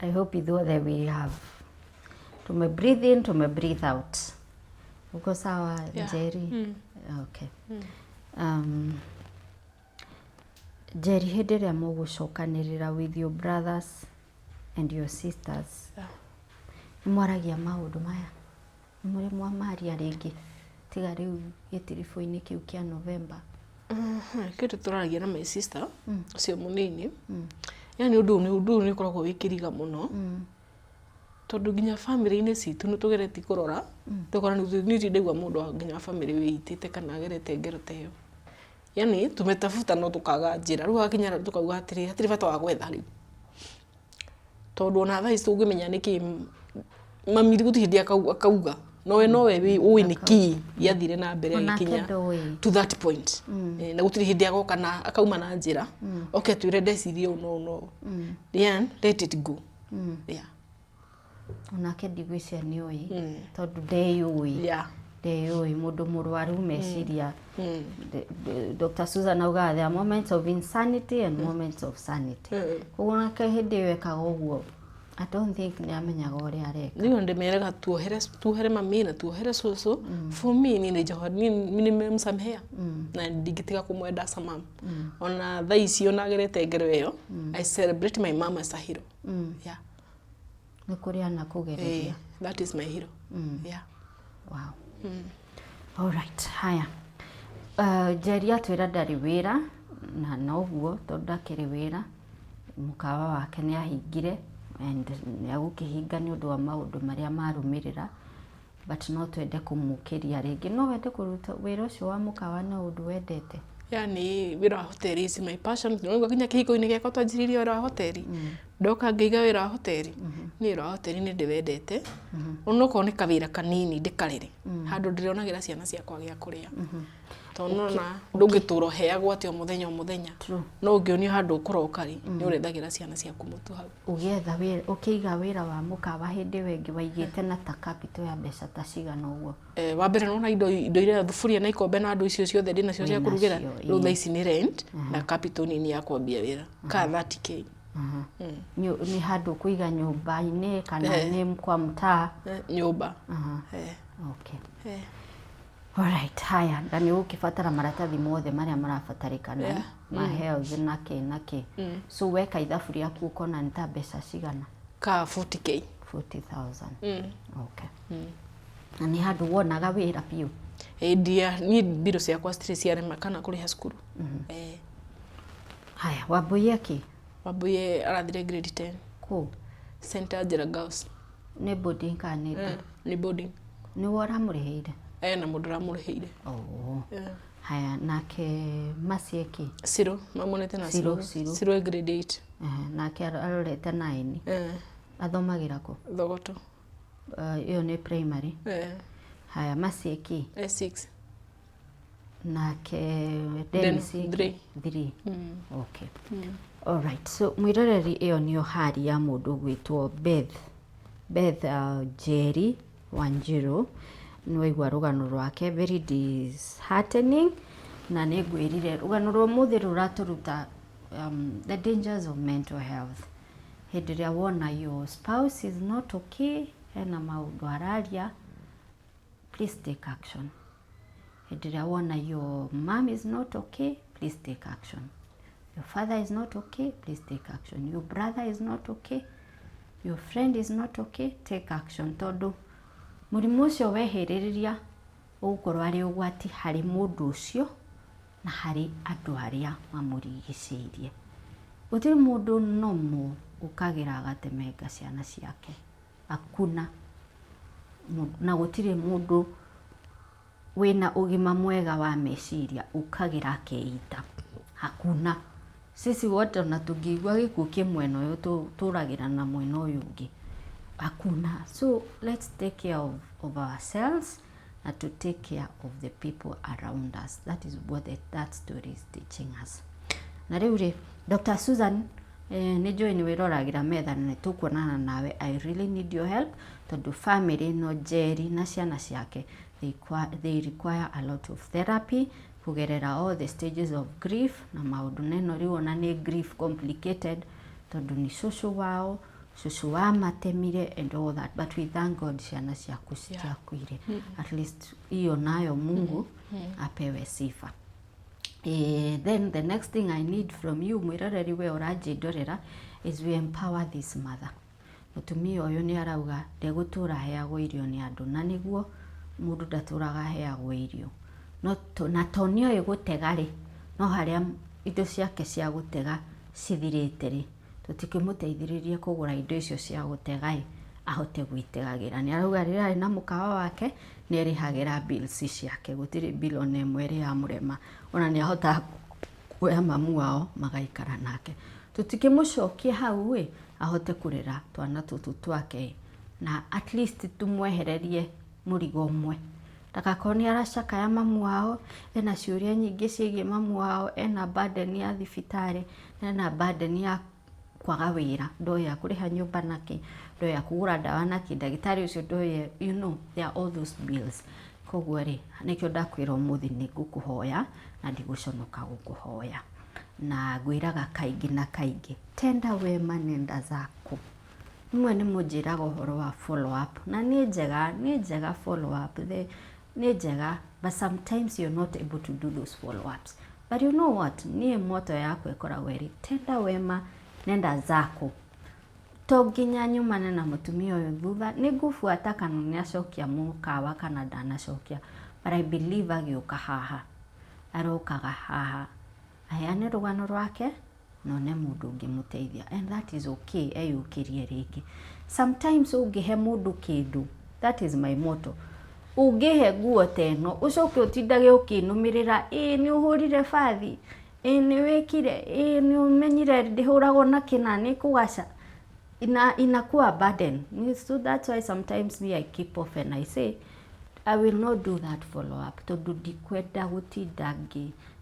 Speaker 1: I hope ithuothe we have tume breathe in, tume breathe out. Uko sawa?
Speaker 2: Yeah.
Speaker 1: Njeri? Okay. Njeri, hĩndĩ ĩrĩa mũgũcokanĩrĩra with your brothers and your sisters,
Speaker 2: Yeah.
Speaker 1: nĩ mwaragia maũndũ maya? Nĩ mũrĩ mwamaria rĩngĩ tiga rĩu gĩtiribũ-inĩ kĩu kĩa November?
Speaker 2: Kĩndũ tũraragia na my sister ũcio mũnini, yani ũndũ ũyũ nĩ ũkoragwo wĩ kĩriga mũno, tondũ nginya family-inĩ citũ nĩ tũgeretie kũrora, tũkona nĩ ndirĩ ndaigua mũndũ wa nginya wa family wĩitĩte kana agerete ngero ta ĩyo. Yani tumetafuta no tũkaga njĩra. Rĩu hakinya tũkauga atĩrĩ, hatirĩ bata wa gwetha rĩu, tondũ ona thaa ici tũngĩmenya nĩkĩ mami gũtirĩ hĩndĩ akauga nowe ũĩ nĩkĩ gĩathire na mbere
Speaker 1: Onake
Speaker 2: agĩkinya
Speaker 1: ndoĩ.
Speaker 2: to that point. Na gũtirĩ hĩndĩ agoka na akauma na njĩra oke atwĩre ndecirie ũũ no no yeah, let it go, yeah.
Speaker 1: Onake ndigwĩcia nĩ ũĩ, tondũ ndeyũĩ. Ndeyũĩ, mũndũ mũrwaru meciria. Dr. Susan augaga there are moments of insanity and moments of sanity. Koguo onake hĩndĩ ĩyo ekaga ũguo, I don't think nĩ amenyaga ũrĩa areka.
Speaker 2: Niyo ndĩmeraga tuohere, tuohere mami na tuohere cũcũ. For me, niĩ nĩ njoho, niĩ nimemsamehea na ndingĩtiga kũmwenda as a mom. Ona thaa ici ona agerete ngero ĩyo, I celebrate my mom as a hero, yeah.
Speaker 1: Nĩ kũrĩ anakũgereria.
Speaker 2: That is my hero, yeah.
Speaker 1: Wow. All right, haya. Njeri atwĩra ndarĩ wĩra, na noguo tondũ ndakĩrĩ wĩra, mũkawa wake nĩ ahingire and nĩ agũkĩhinga nĩ ũndũ wa maũndũ marĩa marũmĩrĩra, but no twende kũmũkĩria rĩngĩ. No wende kũruta wĩra ũcio wa mũkawa? No ũndũ wendete?
Speaker 2: Yani wĩra wa hoteli is my passion. Nĩwaigua nginya kĩhiko-inĩ gĩakwa twanjĩrĩirie wĩra wa hoteli, ndoka ngĩiga wĩra wa hoteli. Niĩ wĩra wa hoteli nĩ ndĩwendete, onokorwo nĩ kawĩra kanini ndĩkarere handũ ndĩrionagĩra ciana ciakwa gĩa kũrĩa, tondũ nona ndũngĩtũra ũheagwo atĩ o mũthenya o mũthenya. No ũngĩonio handũ ũkũroka rĩ, nĩ ũrethagĩra ciana ciaku mũtu hau.
Speaker 1: Ũgĩetha wĩra, ũkĩiga wĩra wa mũkawa, hĩndĩ ĩyo ĩngĩ waigĩte na ta capital ya mbeca ta cigana ũguo?
Speaker 2: Wa mbere nona indo iria, thuburia na ikombe na andũ icio ciothe ndĩ nacio cia
Speaker 1: Wĩ
Speaker 2: kũrugĩra.
Speaker 1: nacio,
Speaker 2: Rĩu
Speaker 1: ĩĩ.
Speaker 2: thaa ici nĩ rent na capital nini ya kwambia wĩra ka 30K.
Speaker 1: Nĩ handũ kũiga nyũmba-inĩ kana
Speaker 2: Eh.
Speaker 1: nĩ kwa mtaa?
Speaker 2: Nyũmba.
Speaker 1: Okay. Alright, haya, na nĩ ũgũkĩbatara maratathi mothe marĩa marabatarĩkana ma health na kĩ na kĩ. So weka ithabu rĩaku ũkona nĩ ta mbeca cigana?
Speaker 2: Ka 40K.
Speaker 1: 40,000. Okay. Na nĩ handũ wonaga wĩra biũ?
Speaker 2: Ndia niĩ mbirũ ciakwa citirĩ ciarema kana kũrĩha cukuru.
Speaker 1: Haya, Wambui akĩ?
Speaker 2: Wambui arathire grade 10.
Speaker 1: Kũ?
Speaker 2: St Angela Girls.
Speaker 1: Nĩ boarding kana nĩ
Speaker 2: Eh, nĩ boarding.
Speaker 1: Nĩ we ũramũrĩhĩire?
Speaker 2: Na mũndũ ũramũrĩhĩire.
Speaker 1: Oh. Haya, nake Mercy akĩ?
Speaker 2: Ciro mamonete na
Speaker 1: Ciro,
Speaker 2: Ciro.
Speaker 1: Ciro.
Speaker 2: Ciro e grade 8.
Speaker 1: Nake arorete 9. Athomagĩra kũ?
Speaker 2: Thogoto.
Speaker 1: Ĩyo nĩ primary?
Speaker 2: Eh.
Speaker 1: Haya, Maciĩ kĩ?
Speaker 2: E6.
Speaker 1: Nake Dennis?
Speaker 2: Den, 3.
Speaker 1: 3. Okay. Alright, so mwĩroreri, ĩyo nĩyo hari ya mũndũ ũgwĩtwo Beth Jerry Wanjiru. Nĩwaigua rũgano rwake, very disheartening, na nĩ ngwĩrire rũgano rwa ũmũthĩ rũratũruta the dangers of mental health. Hĩndĩ ĩrĩa wona your spouse is not okay, hena maũndũ araria, please take action. Hĩndĩ ĩrĩa wona your mom is not okay, please take action. Your father is not okay, please take action. Your brother is not okay, your friend is not okay, take action, tondũ mũrimũ ũcio wehĩrĩrĩria ũgũkorwo arĩ ũgwati harĩ mũndũ ũcio na harĩ andũ arĩa mamũrigicĩirie. Gũtirĩ mũndũ normal ũkagĩra agatemenga ciana ciake, hakuna. Na gũtirĩ mũndũ wĩna ũgima mwega wa meciria ũkagĩra akeita, hakuna. Sisi wote ona tũngĩigua gĩkuũ kĩ mwena ũyũ, tũragĩra na mwena ũyũ ũngĩ, hakuna. So let's take care of ourselves and to take care of the people around us. That is what that story is teaching us. Na rĩu rĩ, Dr. Susan, nĩ njũĩ nĩ wĩroragĩra metha na nĩ tũkuonana nawe. I really need your help, tondũ family ĩno, Njeri na ciana ciake, they require a lot of therapy kũgerera all the stages of grief na maũndũ neno. Rĩu ona nĩ grief complicated, tondũ nĩ cũcũ wao, cũcũ wamatemire and all that. But we thank God ciana ciaku citiakuire. At least hiyo nayo Mungu apewe sifa. Then the next thing I need from you, mwĩroreri we ũranjĩndorera, is we empower this mother. Mũtumia ũyũ nĩ arauga ndegũtũra aheagwo irio nĩ andũ, na nĩguo mũndũ ndatũraga aheagwo irio no na to nĩoĩ gũtega rĩ, no harĩa indo ciake cia gũtega cithirĩte rĩ, tũtikĩmũteithĩrĩrie kũgũra indo icio cia gũtega ĩ, ahote gwĩtegagĩra. Nĩ arauga rĩrĩa arĩ na mũkawa wake nĩ erĩhagĩra bills ciake, gũtirĩ bill ona ĩmwe ĩrĩ ya mũrema, ona nĩ ahotaga kuoya mamu wao magaikara nake. Tũtikĩmũcokie hau ĩ, ahote kũrera twana tũtũ twake ĩ, na at least tũmwehererie mũrigo ũmwe, ndagakorwo nĩ aracakaya mamu wao, ena ciũria nyingĩ ciĩgiĩ mamu wao, ena burden ya thibitarĩ, ena burden ya kwaga wĩra, ndoĩ kũrĩha nyũmba nake, ndoĩ kũgũra ndawa nake, ndagĩtarĩ ũcio ndoĩ, there are all those bills. Koguo rĩ, nĩkĩo ndakwĩra ũmũthĩ nĩ ngũkũhoya na ndigũconoka gũkũhoya, na ngwĩraga kaingĩ na kaingĩ, tenda wema nenda zako. Rĩmwe nĩ mũnjĩraga ũhoro wa follow up, na nĩ njega, nĩ njega follow up, nĩ njega, but sometimes you're not able to do those follow ups. But you know what, niĩ motto yakwa ĩkoragwo ĩrĩ tenda wema nenda zako. To nginya nyumane na mũtumia ũyũ thutha, nĩ ngũbuata kana nĩ acokia mũkawa kana ndanacokia, but I believe agĩũka haha, arokaga haha aheane rũgano rwake na one mũndũ ũngĩmũteithia, and that is okay. Eyũkĩrie rĩngĩ. Sometimes ũngĩhe mũndũ kĩndũ, that is my motto, ũngĩhe nguo ta ĩno, ũcoke ũtindage ũkĩnũmĩrĩra, ĩĩ nĩ ũhũrire bathi, ĩĩ nĩ wĩkire, ĩĩ nĩ ũmenyire ndĩhũragwo na kĩna, nĩ kũgaca inakuwa burden. So that's why sometimes me, I keep off and I say I will not do that follow up, tondũ ndikwenda gũtinda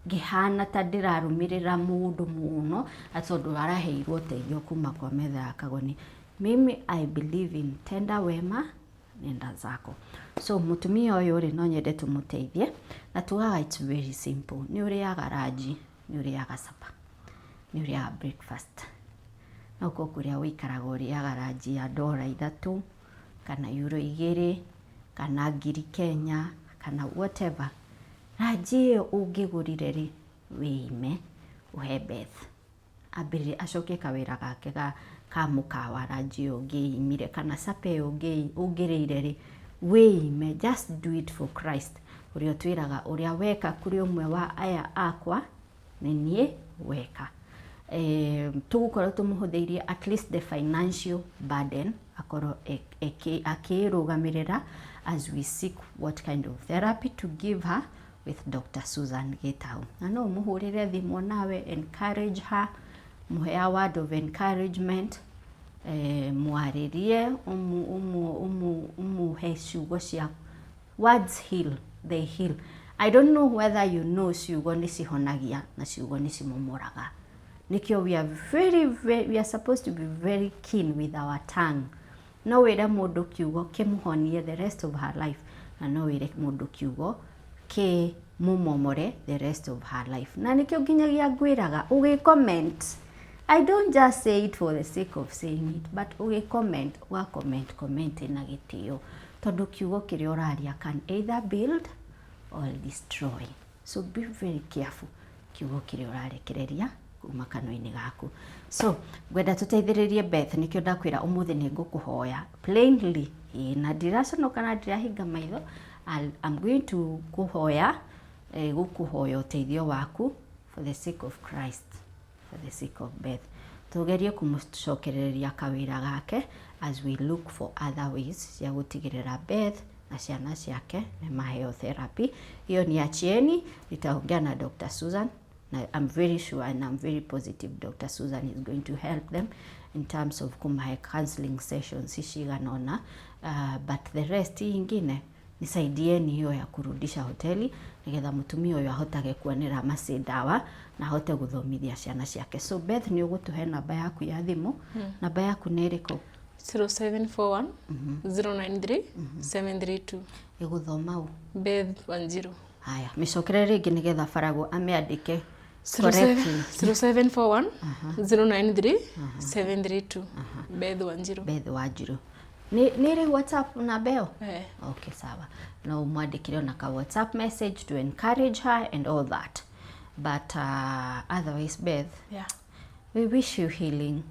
Speaker 1: ngĩhana ta ndĩrarũmĩrĩra mũndũ mũno atĩ tondũ araheirwo ũteithio kuma kwa metha ya Kagoni. Mimi I believe in tenda wema nenda zako. So mũtumia ũyũ rĩ, no nyende tũmũteithie, na tugaga it's very simple. Nĩ ũrĩaga lunch, nĩ ũrĩaga supper, nĩ ũrĩaga breakfast. No ũkorwo kũrĩa ũikaraga ũrĩaga lunch ya $3 kana €2 kana ngiri Kenya kana whatever. Lunch ĩyo ũngĩgũrire rĩ, wĩime ũhe Beth ambĩrĩrie acokie kawĩra gake ka mũkawa. Lunch ĩyo ũngĩimire kana supper ĩyo ũngĩrĩire rĩ, wĩime. Just do it for Christ, ũrĩa ũtwĩraga ũrĩa weka kũrĩ ũmwe wa aya akwa nĩ niĩ weka. Tũgũkorwo tũmũhũthĩirie at least the financial burden, akorwo akĩrũgamĩrĩra as we seek what kind of therapy to give her with Dr. Susan Gitau. Na no ũmũhũrĩre thimũ nawe, encourage her, mũhe a word of encouragement. Mwarĩrie, ũmũhe ciugo cia words heal, they heal. I don't know whether you know ciugo nĩ cihonagia na ciugo nĩ cimomoraga. Nĩkĩo we are very, very, we are supposed to be very keen with our tongue. No wĩre mũndũ kiugo kĩmũhonie the rest of her life, na no wĩre mũndũ kiugo kĩmũmomore the rest of her life. Na nĩkĩo nginyagia ngwĩraga ũgĩ comment, I don't just say it for the sake of saying it, but ũgĩ comment, ũga comment comment na gĩtĩo, tondũ kiugo kĩrĩa ũraria can either build or destroy. So be very careful kiugo kĩrĩa ũrarekereria kuma kanua-inĩ gaku. So ngwenda tũteithĩrĩrie Beth, nĩkĩo ndakwĩra ũmũthĩ nĩ ngũkũhoya plainly, ĩĩ, na ndiraconoka na ndirahinga maitho. I'm going to kũhoya, gũkũhoya ũteithio waku for the sake of Christ, for the sake of Beth. Tugerie kũmũcokereria kawĩra gake as we look for other ways cia gũtigĩrĩra Beth na ciana ciake nĩ maheo therapy. Hiyo ni achieni, nitaongea na Dr. Susan na I'm very sure and I'm very positive Dr. Susan is going to help them in terms of kumahe counseling sessions cigana ũna, but the rest ingine nisaidieni hiyo ya kurudisha hoteli nigetha mutumia ũyũ ahotage kuonera maci ndawa na ahote gũthomithia ciana ciake. So Beth, nĩ ũgũtũhe namba yaku ya thimũ. Namba yaku nĩ ĩrĩkũ?
Speaker 2: 0741 093 732.
Speaker 1: Ĩgũthoma ũ?
Speaker 2: Beth Wanjiru.
Speaker 1: Haya, mĩcokere rĩngĩ nĩgetha Faragũ amĩandĩke correctly.
Speaker 2: 0741 093 732, Beth Wanjiru.
Speaker 1: Beth Wanjiru. Nĩ ĩrĩ WhatsApp namba ĩyo?
Speaker 2: Eh.
Speaker 1: Okay, sawa. No umwandĩkĩre ona ka WhatsApp message to encourage her and all that. But otherwise, Beth, we wish you healing.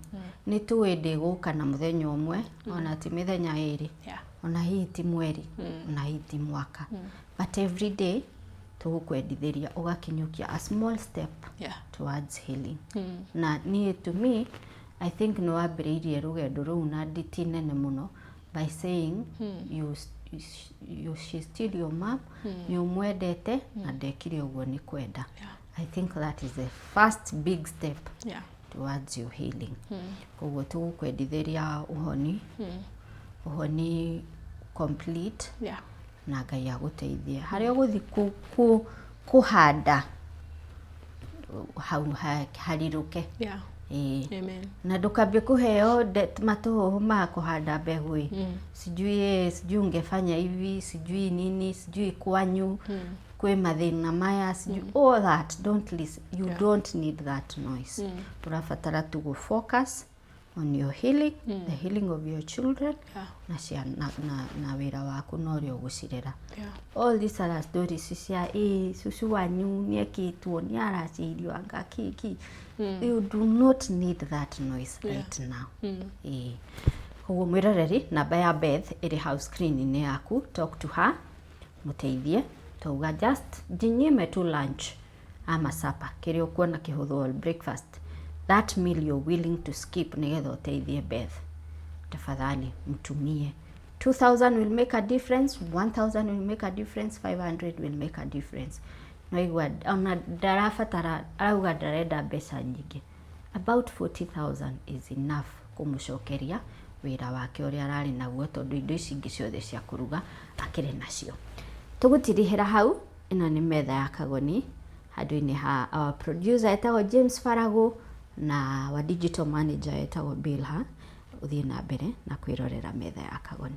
Speaker 1: Nĩ tũĩ ndĩgũka na mũthenya ũmwe, ona ti mĩthenya 2, ona hihi ti mweri, ona hihi ti mwaka. But every day tũgũkwendithĩria ũgakinyũkia a small step towards healing. Na niĩ, to me, I think nĩ wambĩrĩirie rũgendo rũu na nditi nene mũno by saying you, she's still your mom, nĩ ũmwendete na ndekire ũguo nĩ kwenda. I think that is the first big step towards your healing. Koguo tũgũkwendithĩria ũhoni, ũhoni complete, na Ngai agũteithie harĩa ũgũthiĩ kũhanda hau harirũke. Ĩĩ.
Speaker 2: Amen.
Speaker 1: Na ndũkambie kũheo matũhũhũ ma kũhanda mbegũ ĩ, sijui sijui ungefanya hivi, sijui nini, sijui kwanyu kwĩ mathĩna maya, sijui all that. Don't listen. You don't need that noise. Ũrabatara tu gũ focus on your healing, the healing of your children, na, ciana, na wĩra waku na ũrĩa ũgũcirera. All these other stories cia cucu wanyu nĩekĩtwo, nĩ aracĩirio anga kiki, you do not need that noise right now. Ĩĩ, koguo mwĩroreri, namba ya Beth ĩrĩ hau screen-inĩ yaku. Talk to her, mũteithie. Tauga just jinyime tu lunch ama supper, kĩrĩa ũkuona kĩhũthũ, or breakfast, that meal you're willing to skip nĩgetha ũteithie Beth. Tafadhali mtumie. 2000 will make a difference, 1000 will make a difference, 500 will make a difference. Naigua ona ndarabatara, arauga ndarenda mbeca nyingĩ. About 40,000 is enough kũmũcokeria wĩra wake ũrĩa ararĩ naguo, tondũ indo ici ingĩ ciothe cia kũruga akĩrĩ nacio. Tũgũtirihĩra hau. Ĩno nĩ metha ya Kagoni. Handũ-inĩ ha our producer etagwo James Farago na wa digital manager etagwo Bilha, ũthiĩ na mbere na kwĩrorera metha ya Kagoni.